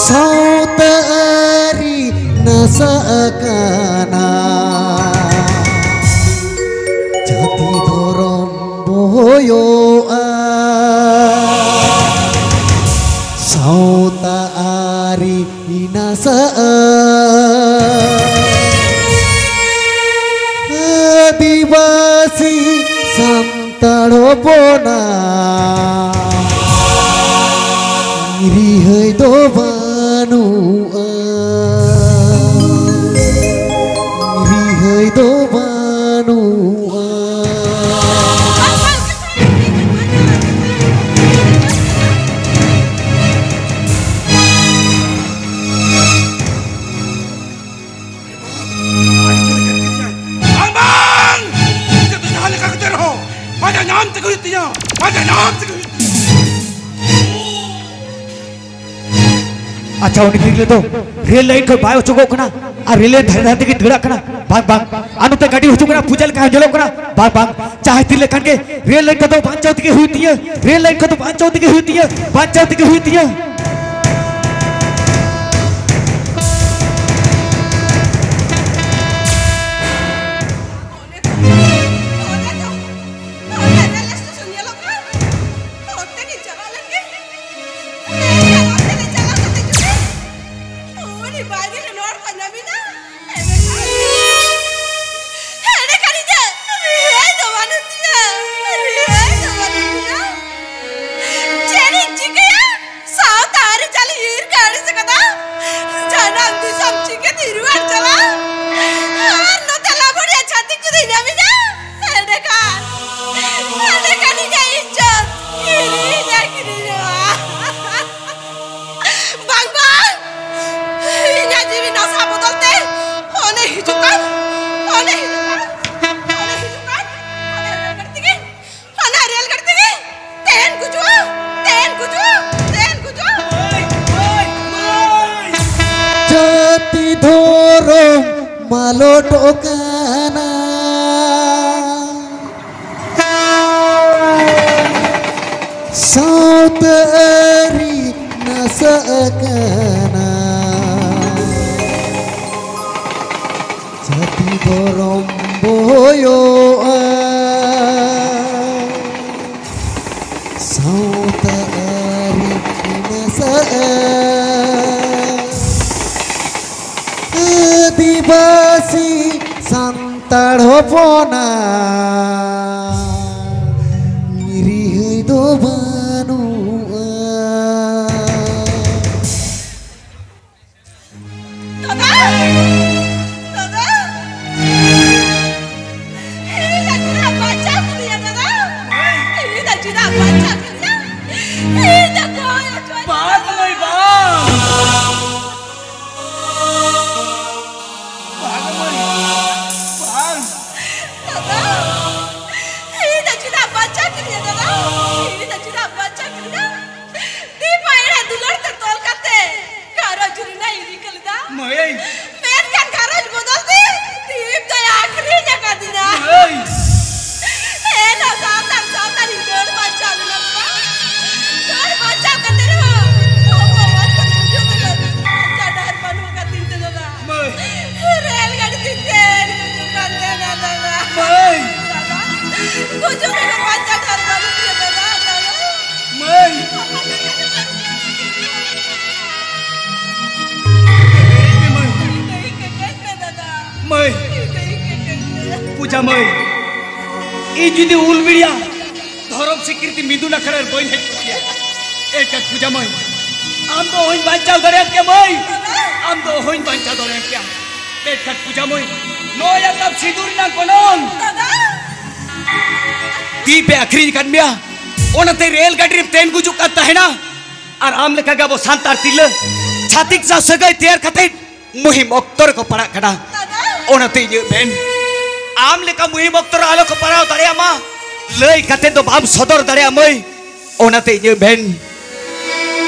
ᱥᱟᱶᱛᱟ ᱟᱹᱨᱤ ᱱᱟᱥᱟᱜ ᱠᱟᱱᱟ᱾ ᱡᱟᱹᱛᱤ ᱫᱷᱚᱨᱚᱢ ᱵᱚᱦᱚᱭᱚᱜᱼᱟ, ᱥᱟᱶᱛᱟ ᱟᱹᱨᱤ ᱱᱟᱥᱟᱜᱼᱟ᱾ ᱟᱹᱫᱤᱵᱟᱹᱥᱤ ᱥᱟᱱᱛᱟᱲ ᱦᱚᱯᱚᱱᱟᱜ ᱨᱤᱦᱟᱹᱭ ᱫᱚ ᱵᱟᱹᱱᱩᱜᱼᱟ᱾ ᱟᱪᱪᱷᱟ, ᱩᱱᱤ ᱛᱤᱨᱞᱟᱹ ᱫᱚ ᱨᱮᱞ ᱞᱟᱭᱤᱱ ᱠᱷᱚᱱ ᱵᱟᱭ ᱚᱪᱚᱜᱚᱜ ᱠᱟᱱᱟ ᱟᱨ ᱨᱮᱞ ᱞᱟᱭᱤᱱ ᱫᱷᱟᱨᱮ ᱫᱷᱟᱨᱮ ᱛᱮᱜᱮ ᱫᱟᱹᱲᱟᱜ ᱠᱟᱱᱟ᱾ ᱵᱟᱝ, ᱵᱟᱝ, ᱟᱨ ᱱᱚᱛᱮ ᱜᱟᱹᱰᱤ ᱦᱤᱡᱩᱜ ᱠᱟᱱᱟ, ᱯᱩᱡᱟᱹ ᱞᱮᱠᱟ ᱧᱮᱞᱚᱜ ᱠᱟᱱᱟ᱾ ᱵᱟᱝ, ᱵᱟᱝ, ᱡᱟᱦᱟᱸᱭ ᱛᱤᱨᱞᱟᱹ ᱠᱷᱟᱱ ᱜᱮ ᱨᱮᱞ ᱞᱟᱭᱤᱱ ᱠᱚᱫᱚ ᱵᱟᱧᱪᱟᱣ ᱛᱮᱜᱮ ᱦᱩᱭᱩᱜ ᱛᱤᱧᱟᱹ, ᱨᱮᱞ ᱞᱟᱭᱤᱱ ᱠᱚᱫᱚ ᱵᱟᱧᱪᱟᱣ ᱛᱮᱜᱮ ᱦᱩᱭᱩᱜ ᱛᱤᱧᱟᱹ, ᱵᱟᱧᱪᱟᱣ ᱛᱮᱜᱮ ᱦᱩᱭᱩᱜ ᱛᱤᱧᱟᱹ᱾ ᱚᱱᱮ ᱛᱚ, ᱚᱱᱮ ᱛᱚ, ᱚᱱᱮ ᱨᱮᱞ ᱥᱴᱮᱥᱚᱱ ᱧᱮᱞᱚᱜ ᱠᱟᱱ᱾ ᱚᱱᱛᱮ ᱜᱮ ᱪᱟᱞᱟᱣ ᱞᱮᱱ ᱜᱮ᱾ ᱚᱱᱛᱮ ᱨᱮ ᱪᱟᱞᱟᱣ ᱠᱟᱛᱮ ᱡᱩᱫᱤ ᱩᱱᱤ ᱵᱟᱭᱨᱮ ᱨᱮᱱ ᱦᱚᱲ ᱠᱚ ᱧᱟᱢᱤᱧᱟ, ᱮᱸᱰᱮᱠᱷᱟᱱ ᱮᱸᱰᱮᱠᱷᱟᱱ ᱤᱧᱟᱹᱜ ᱨᱤᱦᱟᱹᱭ ᱫᱚ ᱵᱟᱹᱱᱩᱜ ᱛᱤᱧᱟ, ᱨᱤᱦᱟᱹᱭ ᱫᱚ ᱵᱟᱹᱱᱩᱜ ᱛᱤᱧᱟ᱾ ᱪᱮᱫ ᱤᱧ ᱪᱤᱠᱟᱹᱭᱟ? ᱥᱟᱶᱛᱟ ᱟᱹᱨᱤᱪᱟᱹᱞᱤ ᱦᱤᱨ ᱠᱚ ᱟᱹᱲᱤᱥ ᱟᱠᱟᱫᱟ᱾ ᱡᱟᱱᱟᱢ ᱫᱤᱥᱚᱢ ᱪᱤᱠᱟᱹᱛᱮ ᱨᱩᱣᱟᱹᱲ ᱪᱟᱞᱟᱜᱼᱟ? ᱟᱨ ᱱᱚᱛᱮ ᱞᱟᱵᱚᱲᱤᱭᱟᱹ ᱪᱷᱟᱹᱛᱤᱠ ᱡᱩᱫᱤ ᱧᱟᱢᱤᱧᱟ, ᱮᱸᱰᱮᱠᱷᱟᱱ, ᱮᱸᱰᱮᱠᱷᱟᱱ ᱤᱧᱟᱹᱜ ᱤᱡᱽᱡᱚᱛ ᱠᱤᱨᱤᱧ ᱟᱹᱠᱷᱨᱤᱧᱚᱜᱼᱟ᱾ ᱵᱟᱝ, ᱵᱟᱝ! ᱤᱧᱟᱜ ᱡᱤᱣᱤ ᱱᱟᱥᱟ ᱵᱚᱫᱚᱞ ᱛᱮ ᱚᱱᱮ ᱦᱤᱡᱩᱜ ᱠᱟᱱ, ᱚᱱᱮ ᱦᱤᱡᱩᱜ ᱠᱟᱱ, ᱚᱱᱮ ᱦᱤᱡᱩᱜ ᱠᱟᱱ, ᱚᱱᱟ ᱨᱮᱞ ᱜᱟᱹᱰᱤ ᱛᱮᱜᱮ, ᱚᱱᱟ ᱨᱮᱞ ᱜᱟᱹᱰᱤ ᱛᱮᱜᱮ ᱛᱮᱦᱮᱧ ᱜᱩᱡᱩᱜᱼᱟ, ᱛᱮᱦᱮᱧ ᱜᱩᱡᱩᱜᱼᱟ, ᱛᱮᱦᱮᱧ ᱜᱩᱡᱩᱜᱼᱟ᱾ ᱡᱟᱹᱛᱤ ᱫᱷᱚᱨᱚᱢ ᱢᱟᱞᱚᱴᱚᱜ ᱠᱟᱱᱟ᱾ ᱥᱟᱶᱛᱟ ᱟᱹᱨᱤ ᱱᱟᱥᱟᱜ ᱠᱟᱱᱟ᱾ ᱡᱟᱹᱛᱤ ᱫᱷᱚᱨᱚᱢ ᱵᱚᱭᱚᱜᱼᱟ᱾ ᱥᱟᱶᱛᱟ ᱟᱹᱨᱤ ᱱᱟᱥᱟᱜᱼᱟ᱾ ᱟᱹᱫᱤᱵᱟᱹᱥᱤ ᱥᱟᱱᱛᱟᱲ ᱦᱚᱯᱚᱱᱟᱜ ᱨᱤᱦᱟᱹᱭ ᱫᱚ ᱵᱟᱹᱱᱩᱜᱼᱟ᱾ ᱫᱟᱫᱟ! ᱫᱟᱫᱟ! ᱤᱧ ᱫᱚ ᱪᱮᱫᱟᱜ ᱵᱟᱧᱪᱟᱣ ᱠᱟᱹᱫᱤᱧᱟ, ᱫᱟᱫᱟ? ᱤᱧ ᱫᱚ ᱪᱮᱫᱟᱜ ᱵᱟᱧᱪᱟᱣ ᱠᱟᱹᱫᱤᱧᱟ? ᱤᱧ ᱫᱚ ᱚᱠᱚᱭ ᱦᱚᱪᱚ ᱵᱟᱝ, ᱢᱟᱹᱭ, ᱵᱟᱝ! ᱵᱟᱝ, ᱢᱟᱹᱭ, ᱵᱟᱝ! ᱫᱟᱫᱟ, ᱤᱧ ᱫᱚ ᱪᱮᱫᱟᱜ ᱵᱟᱧᱪᱟᱣ ᱠᱤᱫᱤᱧᱟ, ᱫᱟᱫᱟ? ᱡᱩᱫᱤ ᱩᱞ ᱵᱤᱲᱤᱭᱟ, ᱫᱷᱚᱨᱚᱢ ᱥᱤᱠᱨᱤᱛᱤ ᱢᱤᱫᱩᱱ ᱟᱠᱷᱲᱟ ᱨᱮ ᱵᱟᱹᱧ ᱦᱮᱡ ᱠᱚᱜ ᱠᱮᱭᱟ᱾ ᱮ ᱠᱟᱴ ᱯᱩᱡᱟ ᱢᱟᱹᱭ, ᱟᱢ ᱫᱚ ᱚᱦᱚᱧ ᱵᱟᱧᱪᱟᱣ ᱫᱟᱲᱮᱭᱟᱢ ᱠᱮᱭᱟ ᱢᱟᱹᱭ, ᱟᱢ ᱫᱚ ᱚᱦᱚᱧ ᱵᱟᱧᱪᱟᱣ ᱫᱟᱲᱮᱭᱟᱢ ᱠᱮᱭᱟ᱾ ᱮ ᱠᱟᱴ ᱯᱩᱡᱟ ᱢᱟᱹᱭ, ᱱᱚᱜᱼᱚᱭ ᱟᱢ ᱥᱤᱸᱫᱩᱨ ᱨᱮᱱᱟᱜ ᱜᱚᱱᱚᱝ᱾ ᱛᱤ ᱯᱮ ᱟᱹᱠᱷᱨᱤᱧ ᱟᱠᱟᱫ ᱢᱮᱭᱟ, ᱚᱱᱟᱛᱮ ᱨᱮᱞ ᱜᱟᱹᱰᱤ ᱨᱮᱢ ᱛᱮᱱ ᱜᱩᱡᱩᱜ ᱠᱟᱱ ᱛᱟᱦᱮᱱᱟ᱾ ᱟᱨ ᱟᱢ ᱞᱮᱠᱟᱜᱮ ᱟᱵᱚ ᱥᱟᱱᱛᱟᱲ ᱛᱤᱨᱞᱟᱹ ᱪᱷᱟᱹᱛᱤᱠ ᱥᱟᱶ ᱥᱟᱹᱜᱟᱹᱭ ᱛᱮᱭᱟᱨ ᱠᱟᱛᱮ ᱢᱩᱦᱤᱢ ᱚᱠᱛᱚ ᱨᱮᱠᱚ ᱯᱟᱲᱟᱜ ᱠᱟᱱᱟ᱾ ᱚᱱᱟᱛᱮ ᱤᱧᱟᱹᱜ ᱢᱮᱱ, ᱟᱢ ᱞᱮᱠᱟ ᱢᱩᱦᱤᱢ ᱚᱠᱛᱚ ᱨᱮ ᱟᱞᱚ ᱠᱚ ᱯᱟᱲᱟᱣ ᱫᱟᱲᱮᱭᱟᱜ ᱢᱟ, ᱞᱟᱹᱭ ᱠᱟᱛᱮ ᱫᱚ ᱵᱟᱢ ᱥᱚᱫᱚᱨ ᱫᱟᱲᱮᱭᱟᱜ ᱢᱟᱹᱭ᱾ ᱚᱱᱟᱛᱮ ᱤᱧᱟᱹᱜ ᱢᱮᱱ,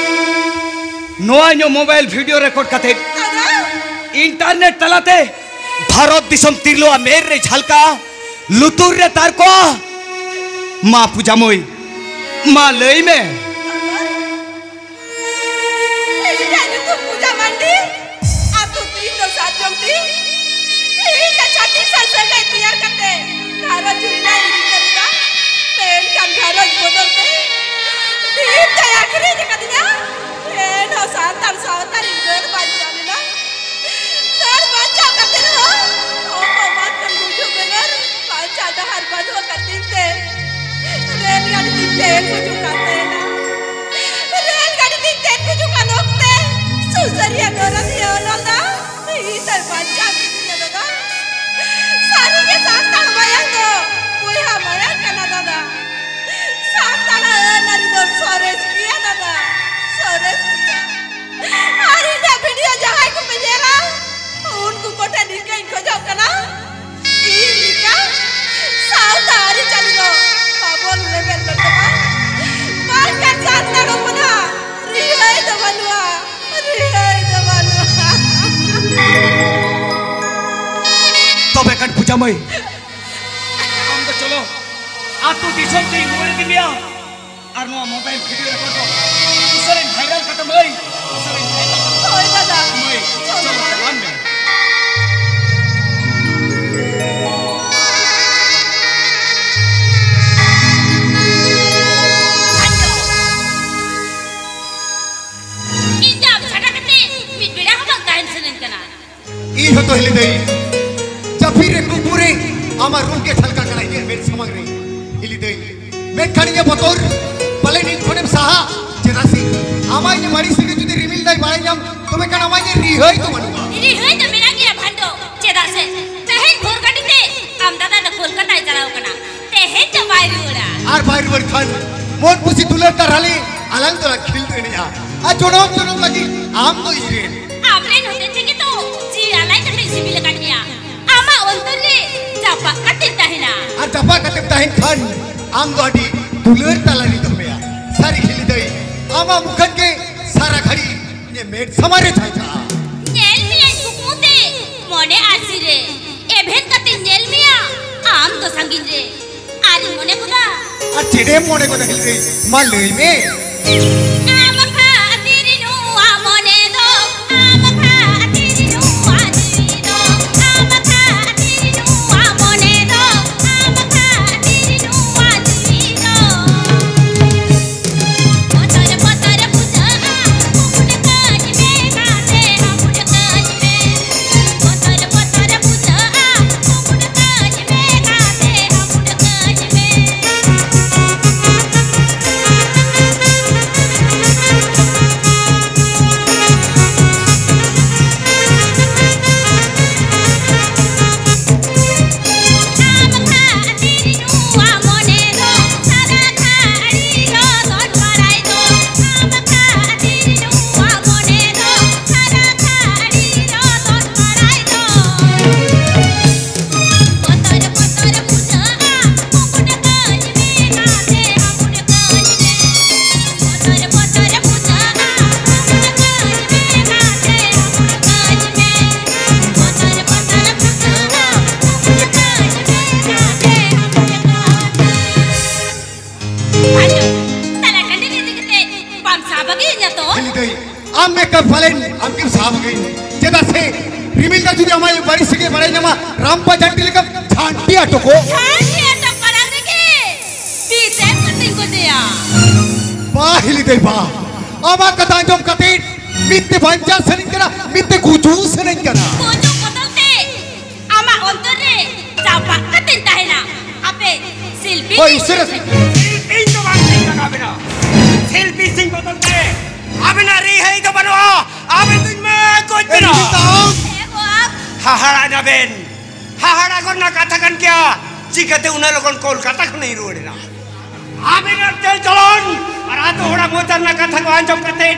ᱱᱚᱣᱟ ᱧᱚᱜ ᱢᱳᱵᱟᱭᱤᱞ ᱵᱷᱤᱰᱤᱭᱳ ᱨᱮᱠᱚᱨᱰ ᱠᱟᱛᱮ ᱤᱱᱴᱟᱨᱱᱮᱴ ᱛᱟᱞᱟᱛᱮ ᱵᱷᱟᱨᱚᱛ ᱫᱤᱥᱚᱢ ᱛᱤᱨᱞᱟᱹᱣᱟᱜ ᱢᱮᱫ ᱨᱮ ᱡᱷᱟᱞᱠᱟᱜᱼᱟ, ᱞᱩᱛᱩᱨ ᱨᱮ ᱛᱟᱨᱠᱚᱜᱼᱟ᱾ ᱢᱟ ᱯᱩᱡᱟ ᱢᱟᱹᱭ, ᱢᱟ ᱞᱟᱹᱭ ᱢᱮ᱾ ᱤᱧᱟᱜ ᱧᱩᱛᱩᱢ ᱯᱩᱡᱟ ᱢᱟᱱᱰᱤ, ᱟᱹᱛᱩ ᱛᱤᱧ ᱫᱚ ᱥᱟᱨᱡᱚᱢ ᱛᱤᱧ᱾ ᱤᱧ ᱫᱚ ᱪᱷᱟᱹᱛᱤᱠ ᱥᱟᱶ ᱥᱟᱹᱜᱟᱹᱭ ᱛᱮᱭᱟᱨ ᱠᱟᱛᱮ ᱜᱷᱟᱨᱚᱸᱡᱽ ᱡᱩᱨᱤ ᱨᱮᱱᱟᱜ ᱤᱧ ᱨᱤᱠᱟᱹ ᱞᱮᱫᱟ, ᱢᱮᱱᱠᱷᱟᱱ ᱜᱷᱟᱨᱚᱸᱡᱽ ᱵᱚᱫᱚᱞ ᱛᱮ ᱫᱤᱱ ᱫᱚᱭ ᱟᱹᱠᱷᱨᱤᱧ ᱟᱠᱟᱫᱤᱧᱟ᱾ ᱮᱱᱦᱚᱸ ᱥᱟᱱᱛᱟᱲ ᱥᱟᱶᱛᱟ ᱨᱤᱧ ᱨᱟᱹᱲ ᱵᱟᱧᱪᱟᱣ ᱞᱮᱱᱟ᱾ ᱨᱟᱹᱲ ᱵᱟᱧᱪᱟᱣ ᱠᱟᱛᱮ ᱨᱮᱦᱚᱸ ᱚᱠᱚᱭ ᱢᱟ ᱠᱷᱚᱱ ᱜᱩᱡᱩᱜ ᱵᱮᱜᱚᱨ ᱵᱟᱧᱪᱟᱣ ᱰᱟᱦᱟᱨ ᱵᱟᱹᱱᱩᱜ ᱟᱠᱟᱫ ᱛᱤᱧ ᱛᱮ ᱨᱮᱞ ᱜᱟᱹᱰᱤ ᱛᱤᱧ ᱛᱮ ᱜᱩᱡᱩᱜ ᱠᱟᱱ ᱛᱟᱦᱮᱱᱟ᱾ ᱨᱮᱞ ᱜᱟᱹᱰᱤ ᱛᱤᱧ ᱛᱮ ᱜᱩᱡᱩᱜ ᱠᱟᱱ ᱚᱠᱛᱮ ᱥᱩᱥᱟᱹᱨᱤᱭᱟᱹ ᱫᱚᱨᱚᱫᱤᱭᱟᱹ ᱚᱱᱚᱞ ᱫᱚ ᱤᱧ ᱫᱚᱭ ᱵᱟᱧᱪᱟᱣ ᱠᱤᱫᱤᱧᱟ ᱫᱟᱫᱟ᱾ ᱥᱟᱹᱨᱤᱜᱮ ᱥᱟᱱᱛᱟᱲ ᱢᱟᱭᱟᱝ ᱫᱚ ᱵᱚᱭᱦᱟ ᱢᱟᱭᱟᱝ ᱠᱟᱱᱟ ᱫᱟᱫᱟ᱾ ᱥᱟᱱᱛᱟᱲᱟᱜ ᱟᱹᱱ ᱟᱹᱨᱤ ᱫᱚ ᱥᱚᱨᱮᱥ ᱜᱮᱭᱟ ᱫᱟᱫᱟ, ᱥᱚᱨᱮᱥ ᱜᱮᱭᱟ᱾ ᱟᱨ ᱤᱧᱟᱹᱜ ᱵᱷᱤᱰᱤᱭᱳ ᱡᱟᱦᱟᱸᱭ ᱠᱚᱯᱮ ᱧᱮᱞᱟ, ᱩᱱᱠᱩ ᱠᱚᱴᱷᱮᱱ ᱱᱤᱝᱠᱟᱹᱧ ᱠᱷᱚᱡᱚᱜ ᱠᱟᱱᱟ, ᱤᱧ ᱞᱮᱠᱟ ᱥᱟᱶᱛᱟ ᱟᱹᱨᱤᱪᱟᱹᱞᱤ ᱫᱚ ᱵᱟᱵᱚᱱ ᱞᱮᱵᱮᱫ ᱞᱚᱴᱚᱢᱟ᱾ ᱵᱟᱝᱠᱷᱟᱱ ᱥᱟᱱᱛᱟᱲ ᱦᱚᱯᱚᱱᱟᱜ ᱨᱤᱦᱟᱹᱭ ᱫᱚ ᱵᱟᱹᱱᱩᱜᱼᱟ, ᱨᱤᱦᱟᱹᱭ ᱫᱚ ᱵᱟᱹᱱᱩᱜᱼᱟ᱾ ᱛᱚᱵᱮ ᱠᱷᱟᱱ ᱯᱩᱡᱟ ᱢᱟᱹᱭ, ᱟᱢ ᱫᱚ ᱪᱚᱞᱚ, ᱟᱹᱛᱩ ᱫᱤᱥᱚᱢ ᱛᱮᱧ ᱨᱩᱣᱟᱹᱲ ᱤᱫᱤ ᱢᱮᱭᱟ᱾ ᱟᱨ ᱱᱚᱣᱟ ᱢᱳᱵᱟᱭᱤᱞ ᱵᱷᱤᱰᱤᱭᱳ ᱨᱮᱠᱚᱨᱰ ᱫᱚ ᱩᱥᱟᱹᱨᱟᱧ ᱵᱷᱟᱭᱨᱟᱞ ᱠᱟᱛᱟ ᱢᱟᱹᱭ, ᱩᱥᱟᱹᱨᱟᱧ ᱵᱷᱟᱭᱨᱟᱞ ᱠᱟᱛᱟ᱾ ᱦᱳᱭ ᱫᱟᱫᱟ᱾ ᱢᱟᱹᱭ, ᱪᱚᱞᱚ ᱪᱟᱞᱟᱜ ᱢᱮ᱾ ᱤᱧ ᱫᱚ ᱟᱢ ᱪᱷᱟᱰᱟ ᱠᱟᱛᱮ ᱢᱤᱫ ᱵᱮᱲᱟ ᱦᱚᱸ ᱵᱟᱝ ᱛᱟᱦᱮᱱ ᱥᱟᱱᱟᱧ ᱠᱟᱱᱟ᱾ ᱤᱧ ᱦᱚᱸᱛᱚ ᱦᱤᱞᱤ ᱫᱟᱹᱭ, ᱡᱟᱹᱯᱤᱫ ᱨᱮ ᱠᱩᱠᱢᱩ ᱨᱮ ᱟᱢᱟᱜ ᱨᱩᱯ ᱜᱮ ᱡᱷᱟᱞᱠᱟᱜ ᱠᱟᱱᱟ ᱤᱧᱟᱹᱜ ᱢᱮᱫ ᱥᱟᱢᱟᱝ ᱨᱮ ᱦᱤᱞᱤ ᱫᱟᱹᱭ᱾ ᱢᱮᱱᱠᱷᱟᱱ ᱤᱧᱟᱹᱜ ᱵᱚᱛᱚᱨ ᱯᱟᱞᱮᱱ ᱤᱧ ᱠᱷᱚᱱᱮᱢ ᱥᱟᱦᱟ᱾ ᱪᱮᱫᱟᱜ ᱥᱮ ᱟᱢᱟᱜ ᱤᱧᱟᱹᱜ ᱵᱟᱹᱲᱤᱡ ᱥᱟᱹᱜᱟᱹᱭ ᱡᱩᱫᱤ ᱨᱤᱢᱤᱞ ᱫᱟᱭ ᱵᱟᱲᱟᱭ ᱧᱟᱢ, ᱛᱚᱵᱮ ᱠᱷᱟᱱ ᱟᱢᱟᱜ ᱤᱧᱟᱹᱜ ᱨᱤᱦᱟᱹᱭ ᱫᱚ ᱵᱟᱹᱱᱩᱜᱼᱟ᱾ ᱨᱤᱦᱟᱹᱭ ᱫᱚ ᱢᱮᱱᱟᱜ ᱜᱮᱭᱟ ᱵᱷᱟᱱᱰᱚ᱾ ᱪᱮᱫᱟᱜ ᱥᱮ ᱛᱮᱦᱮᱧ ᱵᱷᱳᱨ ᱜᱟᱹᱰᱤ ᱛᱮ ᱟᱢ ᱫᱟᱫᱟ ᱫᱚ ᱠᱳᱞᱠᱟᱛᱟᱭ ᱪᱟᱞᱟᱣ ᱠᱟᱱᱟ᱾ ᱛᱮᱦᱮᱧ ᱫᱚ ᱵᱟᱭ ᱨᱩᱣᱟᱹᱲᱟ᱾ ᱟᱨ ᱵᱟᱭ ᱨᱩᱣᱟᱹᱲ ᱠᱷᱟᱱ ᱢᱚᱱ ᱠᱩᱥᱤ ᱫᱩᱞᱟᱹᱲ ᱛᱟᱨᱦᱟᱞᱮ ᱟᱞᱟᱝ ᱫᱚᱞᱟᱝ ᱠᱷᱤᱞᱰᱩ ᱮᱱᱮᱡᱼᱟ᱾ ᱟᱨ ᱡᱚᱱᱚᱢ ᱡᱚᱱᱚᱢ ᱞᱟᱹᱜᱤᱫ ᱟᱢ ᱫᱚ ᱤᱧ ᱨᱮᱱ᱾ ᱟᱢ ᱨᱮᱱ ᱦᱚᱛᱮ ᱛᱮᱜᱮ ᱛᱚ ᱡᱤᱣᱤ ᱟᱞᱟᱭ ᱠᱟᱛᱮ ᱥᱤᱵᱤᱞ ᱟᱠᱟᱫ ᱢᱮᱭᱟ᱾ ᱟᱢᱟᱜ ᱚᱱᱛᱚᱨ ᱨᱮ ᱡᱟᱯᱟᱜ ᱠᱟᱛᱮ ᱛᱟᱦᱮᱱᱟ᱾ ᱟᱨ ᱡᱟᱯᱟᱜ ᱠᱟᱛᱮᱢ ᱛᱟᱦᱮᱱ ᱠᱷᱟᱱ ᱟᱢ ᱫᱚ ᱟᱹᱰᱤ ᱫᱩᱞᱟᱹᱲ ᱛᱟᱞᱟ ᱨᱮ ᱫᱚᱦᱚᱭᱟ᱾ ᱥᱟᱹᱨᱤ ᱦᱤᱞᱤ ᱫᱟᱹᱭ, ᱟᱢᱟᱜ ᱢᱩᱠᱷᱟᱹᱱ ᱜᱮ ᱥᱟᱨᱟ ᱜᱷᱟᱹᱲᱤ ᱤᱧᱟᱹᱜ ᱢᱮᱫ ᱥᱟᱢᱟᱝ ᱨᱮ ᱡᱷᱟᱞᱠᱟᱜᱼᱟ᱾ ᱧᱮᱞ ᱢᱮᱭᱟᱧ ᱠᱩᱠᱢᱩ ᱛᱮ ᱢᱚᱱᱮ ᱟᱹᱨᱥᱤ ᱨᱮ, ᱮᱵᱷᱮᱱ ᱠᱟᱛᱮᱧ ᱧᱮᱞ ᱢᱮᱭᱟ ᱟᱢ ᱫᱚ ᱥᱟᱺᱜᱤᱧ ᱨᱮ᱾ ᱟᱨᱤᱧ ᱢᱚᱱᱮ ᱜᱚᱫᱟ᱾ ᱟᱨ ᱪᱮᱫ ᱮᱢ ᱢᱚᱱᱮ ᱜᱚᱫᱟ ᱦᱤᱞᱤ ᱫᱟᱹᱭ? ᱢᱟ ᱞᱟᱹᱭ ᱢᱮ᱾ ᱟᱢ ᱠᱷᱟᱹᱛᱤᱨ ᱱᱚᱣᱟ ᱢᱚᱱᱮ ᱫᱚ, ᱟᱢ ᱠᱷᱟᱹᱛᱤᱨ ᱱᱚᱣᱟ ᱡᱤᱣᱤ ᱫᱚ, ᱟᱢ ᱠᱷᱟᱹᱛᱤᱨ ᱱᱚᱣᱟ ᱢᱚᱱᱮ ᱫᱚ, ᱟᱢ ᱠᱷᱟᱹᱛᱤᱨ ᱱᱚᱣᱟ ᱡᱤᱣᱤ ᱫᱚ᱾ ᱵᱚᱛᱚᱨ ᱵᱚᱛᱚᱨ ᱵᱩᱡᱷᱟᱹᱜᱼᱟ, ᱩᱰᱩᱠᱟᱹᱧ ᱢᱮ ᱜᱟᱛᱮ, ᱩᱰᱩᱠᱟᱹᱧ ᱢᱮ᱾ ᱵᱚᱛᱚᱨ ᱵᱚᱛᱚᱨ ᱵᱩᱡᱷᱟᱹᱜᱼᱟ, ᱩᱰᱩᱠᱟᱹᱧ ᱢᱮ ᱜᱟᱛᱮ, ᱩᱰᱩᱠᱟᱹᱧ ᱢᱮ᱾ ᱟᱭᱳ, ᱛᱟᱞᱟ ᱴᱟᱺᱰᱤ ᱨᱮ ᱤᱫᱤ ᱠᱟᱛᱮ ᱵᱟᱢ ᱥᱟᱦᱟ ᱵᱟᱹᱜᱤᱭᱟᱹᱧᱟ ᱛᱚ? ᱦᱤᱞᱤ ᱫᱟᱹᱭ, ᱟᱢ ᱢᱮᱠᱟᱯ ᱯᱟᱞᱮᱱ ᱟᱢ ᱜᱮᱢ ᱥᱟᱦᱟ ᱵᱟᱹᱜᱤᱭᱟᱹᱧ᱾ ᱪᱮᱫᱟᱜ ᱥᱮ ᱨᱤᱢᱤᱞ ᱫᱟ ᱡᱩᱫᱤ ᱟᱢᱟᱜ ᱵᱟᱹᱲᱤᱡ ᱥᱟᱹᱜᱟᱹᱭ ᱵᱟᱲᱟᱭ ᱧᱟᱢᱟ, ᱨᱟᱢᱯᱟ ᱡᱷᱟᱱᱴᱤ ᱞᱮᱠᱟᱢ ᱡᱷᱟᱱᱴᱤ ᱟᱴᱚᱠᱚᱜ᱾ ᱡᱷᱟᱱᱴᱤ ᱟᱴᱚᱠ ᱢᱟᱲᱟᱝ ᱨᱮᱜᱮ ᱵᱤᱥ ᱮᱢ ᱠᱟᱛᱮᱧ ᱜᱚᱡᱮᱭᱟ᱾ ᱵᱟ ᱦᱤᱞᱤ ᱫᱟᱹᱭ ᱵᱟ, ᱟᱢᱟᱜ ᱠᱟᱛᱷᱟ ᱟᱸᱡᱚᱢ ᱠᱟᱛᱮ ᱢᱤᱫ ᱛᱮ ᱵᱟᱧᱪᱟᱣ ᱥᱟᱱᱟᱧ ᱠᱟᱱᱟ, ᱢᱤᱫ ᱛᱮ ᱜᱩᱡᱩᱜ ᱥᱟᱱᱟᱧ ᱠᱟᱱᱟ᱾ ᱜᱩᱡᱩᱜ ᱵᱚᱫᱚᱞ ᱛᱮ ᱟᱢᱟᱜ ᱚᱱᱛᱚᱨ ᱨᱮ ᱪᱟᱯᱟᱜ ᱠᱟᱛᱮᱧ ᱛᱟᱦᱮᱱᱟ᱾ ᱥᱤᱞᱯᱤ? ᱦᱳᱭ, ᱩᱥᱟᱹᱨᱟ ᱥᱤᱞᱯᱤ᱾ ᱥᱤᱞᱯᱤ ᱫᱚ ᱵᱟᱝ ᱞᱤᱧ ᱞᱟᱜᱟᱣ ᱵᱮᱱᱟ᱾ ᱥᱤᱞᱯᱤ ᱥᱤᱝ ᱵᱚᱫᱚᱞ ᱛᱮ ᱟᱵᱮᱱᱟᱜ ᱨᱤᱦᱟᱹᱭ ᱫᱚ ᱵᱟᱹᱱᱩᱜᱼᱟ᱾ ᱟᱵᱮᱱ ᱫᱚᱧ ᱢᱟ ᱜᱚᱡ ᱮ, ᱵᱮᱱᱟ᱾ ᱨᱤᱢᱤᱞ ᱫᱟ᱾ ᱦᱮᱸ ᱜᱚ᱾ ᱦᱟᱦᱟᱲᱟ ᱮᱱᱟ ᱵᱮᱱ᱾ ᱦᱟᱦᱟᱲᱟ ᱜᱚᱫ ᱨᱮᱱᱟᱜ ᱠᱟᱛᱷᱟ ᱠᱟᱱ ᱜᱮᱭᱟ᱾ ᱪᱤᱠᱟᱹᱛᱮ ᱩᱱᱟᱹᱜ ᱞᱚᱜᱚᱱ ᱠᱚᱞᱠᱟᱛᱟ ᱠᱷᱚᱱᱤᱧ ᱨᱩᱣᱟᱹᱲ ᱮᱱᱟ? ᱟᱵᱮᱱᱟᱜ ᱪᱟᱞ ᱪᱚᱞᱚᱱ ᱟᱨ ᱟᱛᱳ ᱦᱚᱲᱟᱜ ᱢᱚᱪᱟ ᱨᱮᱱᱟᱜ ᱠᱟᱛᱷᱟ ᱠᱚ ᱟᱸᱡᱚᱢ ᱠᱟᱛᱮ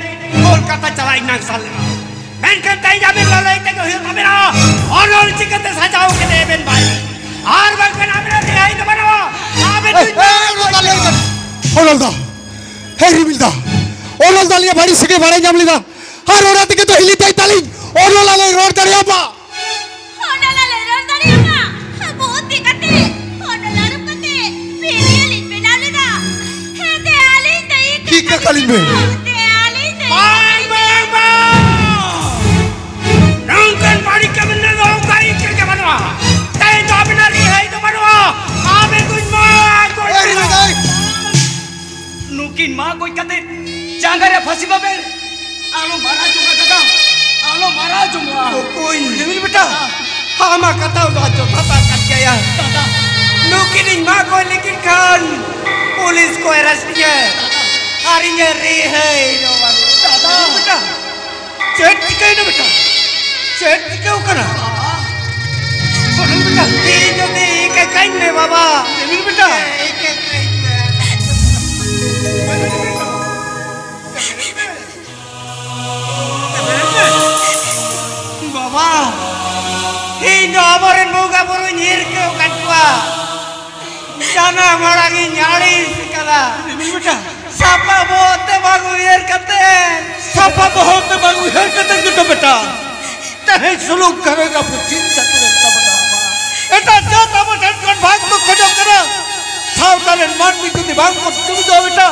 ᱠᱚᱞᱠᱟᱛᱟ ᱪᱟᱞᱟᱜ ᱤᱧ ᱱᱟᱝᱥᱟᱨ ᱞᱮᱱᱟ᱾ ᱢᱮᱱᱠᱷᱟᱱ ᱛᱮᱦᱮᱧ ᱟᱵᱮᱱ ᱞᱟᱹᱞᱟᱹᱭ ᱛᱮᱜᱮ ᱦᱩᱭᱩᱜ ᱛᱟᱵᱮᱱᱟ᱾ ᱚᱱᱚᱞ ᱪᱤᱠᱟᱹᱛᱮ ᱥᱟᱡᱟᱣ ᱠᱮᱫᱮ ᱵᱮᱱ ᱵᱷᱟᱭ? ᱟᱨ ᱵᱟᱝᱠᱷᱟᱱ ᱟᱵᱮᱱᱟᱜ ᱨᱤᱦᱟᱹᱭ ᱫᱚ ᱵᱟᱹᱱᱩᱜᱼᱟ᱾ ᱟᱵᱮᱱ ᱮ, ᱫᱚ ᱮ, ᱚᱱᱚᱞ ᱫᱟ ᱞᱟᱹᱭ ᱠᱟᱱᱟ᱾ ᱚᱱᱚᱞ ᱫᱟ, ᱦᱮ ᱨᱤᱢᱤᱞ ᱫᱟ, ᱚᱱᱚᱞ ᱫᱟ ᱟᱹᱞᱤᱧᱟᱜ ᱵᱟᱹᱲᱤᱡ ᱥᱟᱹᱜᱟᱹᱭ ᱵᱟᱲᱟᱭ ᱧᱟᱢ ᱞᱮᱫᱟ᱾ ᱟᱨ ᱚᱱᱟ ᱛᱮᱜᱮ ᱛᱚ ᱦᱤᱞᱤ ᱛᱟᱭ ᱛᱟᱹᱞᱤᱧ᱾ ᱚᱱᱚᱞ ᱟᱞᱮ ᱨᱚᱲ ᱫᱟᱲᱮᱭᱟᱢᱟ᱾ ᱚᱱᱟ ᱞᱟᱞᱮ ᱨᱚᱲ ᱫᱟᱲᱮᱭᱟᱜ ᱢᱟ᱾ ᱵᱩᱫᱷᱤ ᱠᱟᱛᱮ, ᱚᱱᱟ ᱞᱟᱹᱲᱩ ᱠᱟᱛᱮ, ᱵᱷᱤᱰᱤᱭᱳ ᱞᱤᱧ ᱵᱮᱱᱟᱣ ᱞᱮᱫᱟ᱾ ᱦᱮᱸ, ᱫᱮᱭᱟ ᱞᱤᱧ ᱫᱮᱭᱟ ᱴᱷᱤᱠ ᱠᱟᱛᱷᱟ ᱞᱤᱧ ᱢᱮ᱾ ᱫᱮᱭᱟ ᱞᱤᱧ ᱫᱮᱭᱟ ᱵᱟᱝ, ᱵᱟᱝ, ᱵᱟᱝ᱾ ᱱᱚᱝᱠᱟᱱ ᱵᱟᱹᱲᱤᱡ ᱠᱟᱹᱢᱤ ᱨᱮᱫᱚ ᱚᱱᱠᱟ ᱤᱱᱠᱟᱹ ᱜᱮ ᱵᱟᱹᱱᱩᱜᱼᱟ᱾ ᱛᱮᱦᱮᱧ ᱫᱚ ᱟᱵᱤᱱᱟᱜ ᱨᱤᱦᱟᱹᱭ ᱫᱚ ᱵᱟᱹᱱᱩᱜᱼᱟ᱾ ᱟᱵᱮᱱ ᱫᱚᱧ ᱢᱟ ᱜᱚᱡ ᱮ, ᱨᱤᱢᱤᱞ ᱫᱟᱭ᱾ ᱱᱩᱠᱤᱱ ᱢᱟ ᱜᱚᱡ ᱠᱟᱛᱮ ᱡᱟᱸᱜᱟ ᱨᱮ ᱯᱷᱟᱹᱥᱤ ᱵᱟᱵᱮᱨ᱾ ᱟᱞᱚ ᱢᱟᱨᱟ ᱡᱚᱝᱟ ᱫᱟᱫᱟ, ᱟᱞᱚ ᱢᱟᱨᱟ ᱡᱚᱝᱟ᱾ ᱚᱠᱚᱭ? ᱨᱤᱢᱤᱞ ᱵᱮᱴᱟ᱾ ᱟᱢᱟᱜ ᱠᱟᱛᱷᱟ ᱫᱚ ᱡᱚᱛᱷᱟᱛ ᱠᱟᱱ ᱜᱮᱭᱟ᱾ ᱫᱟᱫᱟ᱾ ᱱᱩᱠᱤᱱᱤᱧ ᱢᱟ ᱜᱚᱡ ᱞᱮᱠᱤᱱ ᱠᱷᱟᱱ ᱯᱩᱞᱤᱥ ᱠᱚ ᱮᱨᱮᱥᱴ ᱤᱧᱟᱹ ᱟᱨ ᱤᱧᱮ ᱨᱤᱦᱟᱹᱭ ᱫᱚ ᱵᱟᱹᱱᱩᱜ᱾ ᱫᱟᱫᱟ᱾ ᱨᱤᱢᱤᱞ ᱵᱮᱴᱟ᱾ ᱪᱮᱫ ᱪᱤᱠᱟᱹᱭᱮᱱᱟ ᱵᱮᱴᱟ? ᱪᱮᱫ ᱪᱤᱠᱟᱹᱣ ᱠᱟᱱᱟ? ᱵᱟᱹᱱᱩ ᱵᱮᱴᱟ᱾ ᱤᱧ ᱡᱩᱫᱤ ᱤᱠᱟᱹ ᱠᱟᱹᱧ ᱢᱮ ᱵᱟᱵᱟ᱾ ᱨᱤᱢᱤᱞ ᱵᱮᱴᱟ᱾ ᱤᱠᱟᱹ ᱠᱟᱹᱧ ᱢᱮ᱾ ᱵᱟᱵᱟ, ᱤᱧ ᱫᱚ ᱟᱵᱚᱨᱮᱱ ᱵᱚᱸᱜᱟ ᱵᱩᱨᱩᱧ ᱦᱤᱨᱠᱟᱹᱣ ᱠᱟᱫ ᱠᱚᱣᱟ᱾ ᱡᱟᱱᱟᱢ ᱟᱲᱟᱝ ᱤᱧ ᱟᱹᱲᱤᱥ ᱠᱟᱫᱟ᱾ ᱨᱤᱢᱤᱞ ᱵᱮᱴᱟ᱾ ᱥᱟᱯᱷᱟ ᱵᱚᱦᱚᱜ ᱛᱮ ᱵᱟᱝ ᱩᱭᱦᱟᱹᱨ ᱠᱟᱛᱮ᱾ ᱥᱟᱯᱷᱟ ᱵᱚᱦᱚᱜ ᱛᱮ ᱵᱟᱝ ᱩᱭᱦᱟᱹᱨ ᱠᱟᱛᱮ ᱜᱮᱛᱚ ᱵᱮᱴᱟ᱾ ᱛᱮᱦᱮᱧ ᱥᱩᱞᱩᱠ ᱜᱷᱟᱨᱚᱸᱡᱽ ᱟᱵᱚ ᱪᱤᱱ ᱪᱟᱸᱫᱚ ᱨᱮ ᱛᱟᱵᱚᱱᱟ᱾ ᱮᱴᱟᱜ ᱡᱟᱹᱛ ᱟᱵᱚ ᱴᱷᱮᱱ ᱠᱷᱚᱱ ᱵᱷᱟᱜᱽ ᱠᱚ ᱠᱷᱚᱡᱚᱜ ᱠᱟᱱᱟ᱾ ᱥᱟᱶᱛᱟ ᱨᱮᱱ ᱢᱟᱹᱱᱢᱤ ᱡᱩᱫᱤ ᱵᱟᱝ ᱠᱚ ᱡᱩᱢᱤᱫᱚᱜᱼᱟ ᱵᱮᱴᱟ,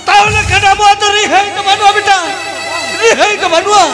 ᱛᱟᱦᱚᱞᱮ ᱠᱷᱟᱱ ᱟᱵᱚᱣᱟᱜ ᱫᱚ ᱨᱤᱦᱟᱹᱭ ᱫᱚ ᱵᱟᱹᱱᱩᱜᱼᱟ ᱵᱮᱴᱟ᱾ ᱨᱤᱦᱟᱹᱭ ᱫᱚ ᱵᱟᱹᱱᱩᱜᱼᱟ᱾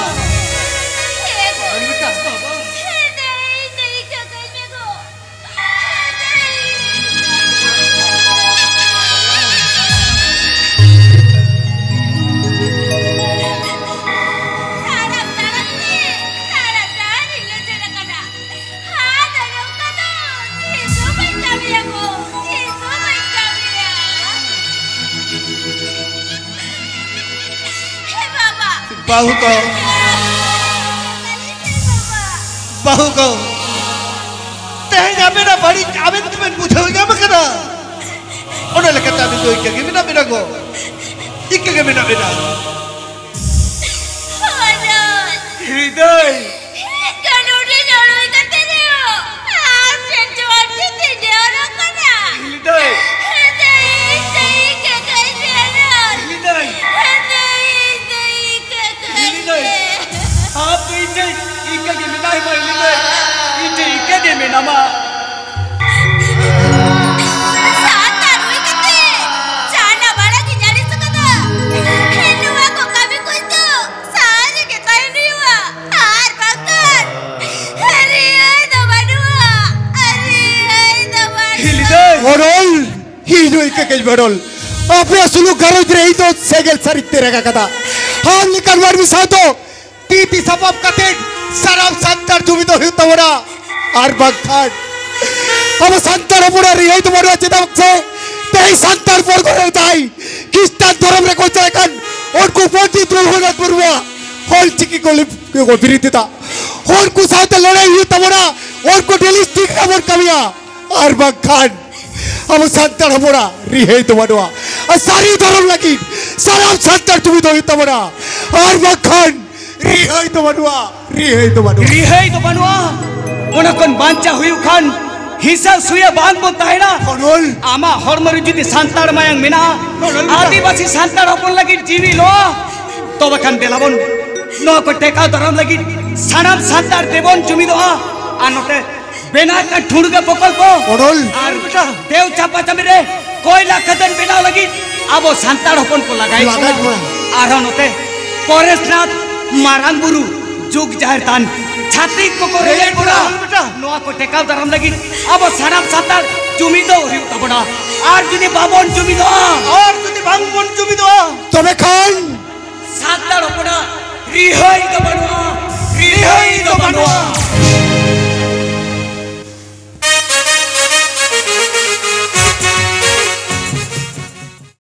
ᱦᱮᱸ ᱵᱟᱵᱟ᱾ ᱵᱟᱹᱦᱩ ᱠᱚ, ᱦᱮᱸ ᱵᱟᱵᱟ᱾ ᱵᱟᱹᱦᱩ ᱠᱚ, ᱛᱮᱦᱮᱧ ᱟᱵᱮᱱᱟᱜ ᱵᱟᱹᱲᱤᱡ ᱟᱵᱮᱱ ᱛᱮᱵᱮᱱ ᱵᱩᱡᱷᱟᱹᱣ ᱧᱟᱢ ᱠᱟᱫᱟ᱾ ᱚᱱᱟ ᱞᱮᱠᱟᱛᱮ ᱟᱵᱮᱱ ᱫᱚ ᱤᱱᱠᱟᱹ ᱜᱮ ᱢᱮᱱᱟᱜ ᱵᱮᱱᱟ ᱜᱚ, ᱤᱱᱠᱟᱹ ᱜᱮ ᱢᱮᱱᱟᱜ ᱵᱮᱱᱟ᱾ ᱦᱚᱨᱚᱡ᱾ ᱦᱤᱨᱤᱫᱟᱹᱭ᱾ ᱠᱟᱹᱱᱩᱱ ᱨᱮ ᱡᱚᱲᱚᱭ ᱠᱟᱛᱮ ᱨᱮᱦᱚᱸ ᱟᱢ ᱴᱷᱮᱱ ᱡᱚᱦᱟᱨ ᱛᱮ ᱛᱤᱧ ᱱᱮᱦᱚᱨᱚᱜ ᱠᱟᱱᱟ᱾ ᱦᱤᱨᱤᱫᱟᱹᱭ᱾ ᱦᱤᱨᱤᱫᱟᱹᱭ, ᱦᱤᱨᱤᱫᱟᱹᱭ, ᱤᱠᱟᱹ ᱠᱟᱹᱧ ᱢᱮ ᱨᱚᱲ᱾ ᱦᱤᱨᱤᱫᱟᱹᱭ᱾ ᱦᱤᱨᱤᱫᱟᱹᱭ, ᱦᱤᱨᱤᱫᱟᱹᱭ, ᱤᱠᱟᱹ ᱠᱟᱹᱧ ᱦᱤᱨᱤᱫᱟᱹᱭ᱾ ᱢᱮ᱾ ᱟᱢ ᱫᱚ ᱤᱧ ᱴᱷᱮᱱ ᱤᱱᱠᱟᱹ ᱜᱮ ᱢᱮᱱᱟᱭ ᱢᱟ ᱦᱤᱨᱤᱫᱟᱹᱭ᱾ ᱤᱧ ᱴᱷᱮᱱ ᱤᱱᱠᱟᱹ ᱜᱮ ᱢᱮᱱᱟᱢᱟ᱾ ᱥᱟᱱᱛᱟᱲ ᱦᱩᱭ ᱠᱟᱛᱮ ᱡᱟᱦᱟᱱᱟᱜ ᱵᱟᱲᱟ ᱜᱤᱧ ᱟᱹᱲᱤᱥ ᱟᱠᱟᱫᱟ᱾ ᱱᱚᱣᱟ ᱠᱚ ᱠᱟᱹᱢᱤ ᱠᱚ ᱫᱚ ᱥᱟᱦᱟ ᱨᱮᱜᱮ ᱛᱟᱦᱮᱱ ᱦᱩᱭᱩᱜᱼᱟ, ᱟᱨ ᱵᱟᱝᱠᱷᱟᱱ ᱨᱤᱦᱟᱹᱭ ᱫᱚ ᱵᱟᱹᱱᱩᱜᱼᱟ, ᱨᱤᱦᱟᱹᱭ ᱫᱚ ᱵᱟᱹᱱᱩᱜᱼᱟ᱾ ᱦᱤᱞᱤᱫᱟᱹᱭ᱾ ᱵᱚᱰᱚᱞ, ᱦᱤᱡᱩᱜ ᱤᱠᱟᱹ ᱠᱟᱹᱡ ᱵᱚᱰᱚᱞ᱾ ᱟᱯᱮᱭᱟᱜ ᱥᱩᱞᱩᱠ ᱜᱷᱟᱨᱚᱸᱡᱽ ᱨᱮ ᱤᱧ ᱫᱚ ᱥᱮᱸᱜᱮᱞ ᱥᱟᱹᱨᱤ ᱛᱮ ᱨᱟᱜᱟ ᱠᱟᱫᱟ᱾ ᱟᱢ ᱞᱮᱠᱟᱱ ᱢᱟᱹᱱᱢᱤ ᱥᱟᱶ ᱫᱚ ᱛᱤ ᱛᱤ ᱥᱟᱯᱟᱵ ᱠᱟᱛᱮ ᱥᱟᱱᱟᱢ ᱥᱟᱱᱛᱟᱲ ᱡᱩᱢᱤᱫᱚᱜ ᱦᱩᱭᱩᱜ ᱛᱟᱵᱚᱱᱟ᱾ ᱟᱨ ᱵᱟᱝᱠᱷᱟᱱ ᱟᱵᱚ ᱥᱟᱱᱛᱟᱲ ᱦᱚᱯᱚᱱᱟᱜ ᱨᱤᱦᱟᱹᱭ ᱫᱚ ᱵᱟᱹᱱᱩᱜᱼᱟ᱾ ᱪᱮᱫᱟᱜ ᱥᱮ ᱛᱮᱦᱮᱧ ᱥᱟᱱᱛᱟᱲ ᱯᱚᱨᱜᱚᱱᱟ ᱨᱮ ᱡᱟᱦᱟᱸᱭ ᱠᱷᱨᱤᱥᱴᱟᱱ ᱫᱷᱚᱨᱚᱢ ᱨᱮᱠᱚ ᱪᱟᱞᱟᱜ ᱠᱟᱱ ᱩᱱᱠᱩ ᱯᱚᱱᱰᱤᱛ ᱨᱚᱜᱷᱩᱱᱟᱛᱷ ᱢᱩᱨᱢᱩᱣᱟᱜ ᱚᱞ ᱪᱤᱠᱤ ᱠᱚ ᱞᱤᱯ-, ᱠᱚ ᱵᱤᱨᱤᱫ ᱮᱫᱟ᱾ ᱩᱱᱠᱩ ᱥᱟᱶᱛᱮ ᱞᱟᱹᱲᱦᱟᱹᱭ ᱦᱩᱭᱩᱜ ᱛᱟᱵᱚᱱᱟ᱾ ᱩᱱᱠᱩ ᱰᱮᱞᱤᱥᱴᱤᱠ ᱨᱮᱵᱚᱱ ᱠᱟᱹᱢᱤᱭᱟ᱾ ᱟᱨ ᱵᱟᱝᱠᱷᱟᱱ ᱟᱵᱚ ᱥᱟᱱᱛᱟᱲ ᱦᱚᱯᱚᱱᱟᱜ ᱨᱤᱦᱟᱹᱭ ᱫᱚ ᱵᱟᱹᱱᱩᱜᱼᱟ᱾ ᱟᱨ ᱥᱟᱹᱨᱤ ᱫᱷᱚᱨᱚᱢ ᱞᱟᱹᱜᱤᱫ ᱥᱟᱱᱟᱢ ᱥᱟᱱᱛᱟᱲ ᱡᱩᱢᱤᱫ ᱦᱩᱭᱩᱜ ᱛᱟᱵᱚᱱᱟ᱾ ᱟᱨ ᱵᱟᱝᱠᱷᱟᱱ ᱨᱤᱦᱟᱹᱭ ᱫᱚ ᱵᱟᱹᱱᱩᱜᱼᱟ, ᱨᱤᱦᱟᱹᱭ ᱫᱚ ᱵᱟᱹᱱᱩᱜᱼᱟ᱾ ᱨᱤᱦᱟᱹᱭ ᱫᱚ ᱵᱟᱹᱱᱩᱜᱼᱟ᱾ ᱚᱱᱟ ᱠᱷᱚᱱ ᱵᱟᱧᱪᱟᱣ ᱦᱩᱭᱩᱜ ᱠᱷᱟᱱ ᱦᱤᱥᱟᱹ ᱥᱩᱭᱟᱹ ᱵᱟᱝ ᱵᱚᱱ ᱛᱟᱦᱮᱱᱟ᱾ ᱵᱚᱰᱚᱞ᱾ ᱟᱢᱟᱜ ᱦᱚᱲᱢᱚ ᱨᱮ ᱡᱩᱫᱤ ᱥᱟᱱᱛᱟᱲ ᱢᱟᱭᱟᱝ ᱢᱮᱱᱟᱜᱼᱟ, ᱵᱚᱰᱚᱞ ᱞᱮᱠᱟ᱾ ᱟᱹᱫᱤᱵᱟᱹᱥᱤ ᱥᱟᱱᱛᱟᱲ ᱦᱚᱯᱚᱱ ᱞᱟᱹᱜᱤᱫ ᱡᱤᱣᱤ ᱞᱚᱜᱼᱟ, ᱛᱚᱵᱮ ᱠᱷᱟᱱ ᱫᱮᱞᱟ ᱵᱚᱱ ᱱᱚᱣᱟ ᱠᱚ ᱴᱮᱠᱟᱣ ᱫᱟᱨᱟᱢ ᱞᱟᱹᱜᱤᱫ ᱥᱟᱱᱟᱢ ᱥᱟᱱᱛᱟᱲ ᱛᱮᱵᱚᱱ ᱡᱩᱢᱤᱫᱚᱜᱼᱟ᱾ ᱟᱨ ᱱᱚᱛᱮ ᱵᱮᱱᱟᱣ ᱠᱟᱱ ᱴᱷᱩᱲᱜᱟᱹ ᱯᱨᱚᱠᱚᱞᱯᱚ ᱵᱚᱰᱚᱞ᱾ ᱟᱨ ᱵᱮᱴᱟ᱾ ᱫᱮᱣ ᱪᱟᱯᱟ ᱪᱟᱢᱤ ᱨᱮ ᱠᱚᱭᱞᱟ ᱠᱷᱟᱫᱟᱱ ᱵᱮᱱᱟᱣ ᱞᱟᱹᱜᱤᱫ ᱟᱵᱚ ᱥᱟᱱᱛᱟᱲ ᱦᱚᱯᱚᱱ ᱠᱚ ᱞᱟᱜᱟᱭᱮᱫ ᱞᱟᱜᱟᱭᱮᱫ ᱵᱚᱱᱟ᱾ ᱵᱚᱱᱟ᱾ ᱟᱨᱦᱚᱸ ᱱᱚᱛᱮ ᱯᱚᱨᱮᱥᱱᱟᱛᱷ ᱢᱟᱨᱟᱝ ᱵᱩᱨᱩ ᱡᱩᱜᱽ ᱡᱟᱦᱮᱨ ᱛᱷᱟᱱ ᱪᱷᱟᱹᱛᱤᱠ ᱠᱚᱠᱚ ᱨᱮᱡᱮᱫ ᱵᱚᱱᱟ᱾ ᱵᱮᱴᱟ᱾ ᱱᱚᱣᱟ ᱠᱚ ᱴᱮᱠᱟᱣ ᱫᱟᱨᱟᱢ ᱞᱟᱹᱜᱤᱫ ᱟᱵᱚ ᱥᱟᱱᱟᱢ ᱥᱟᱱᱛᱟᱲ ᱡᱩᱢᱤᱫᱚᱜ ᱦᱩᱭᱩᱜ ᱛᱟᱵᱚᱱᱟ᱾ ᱟᱨ ᱡᱩᱫᱤ ᱵᱟᱵᱚᱱ ᱡᱩᱢᱤᱫᱚᱜᱼᱟ, ᱟᱨ ᱡᱩᱫᱤ ᱵᱟᱝᱵᱚᱱ ᱡᱩᱢᱤᱫᱚᱜᱼᱟ, ᱛᱚᱵᱮ ᱠᱷᱟᱱ ᱥᱟᱱᱛᱟᱲ ᱦᱚᱯᱚᱱᱟᱜ ᱨᱤᱦᱟᱹᱭ ᱫᱚ ᱵᱟᱹᱱᱩᱜᱼᱟ, ᱨᱤᱦᱟᱹᱭ ᱫᱚ ᱵᱟᱹᱱᱩᱜᱼᱟ᱾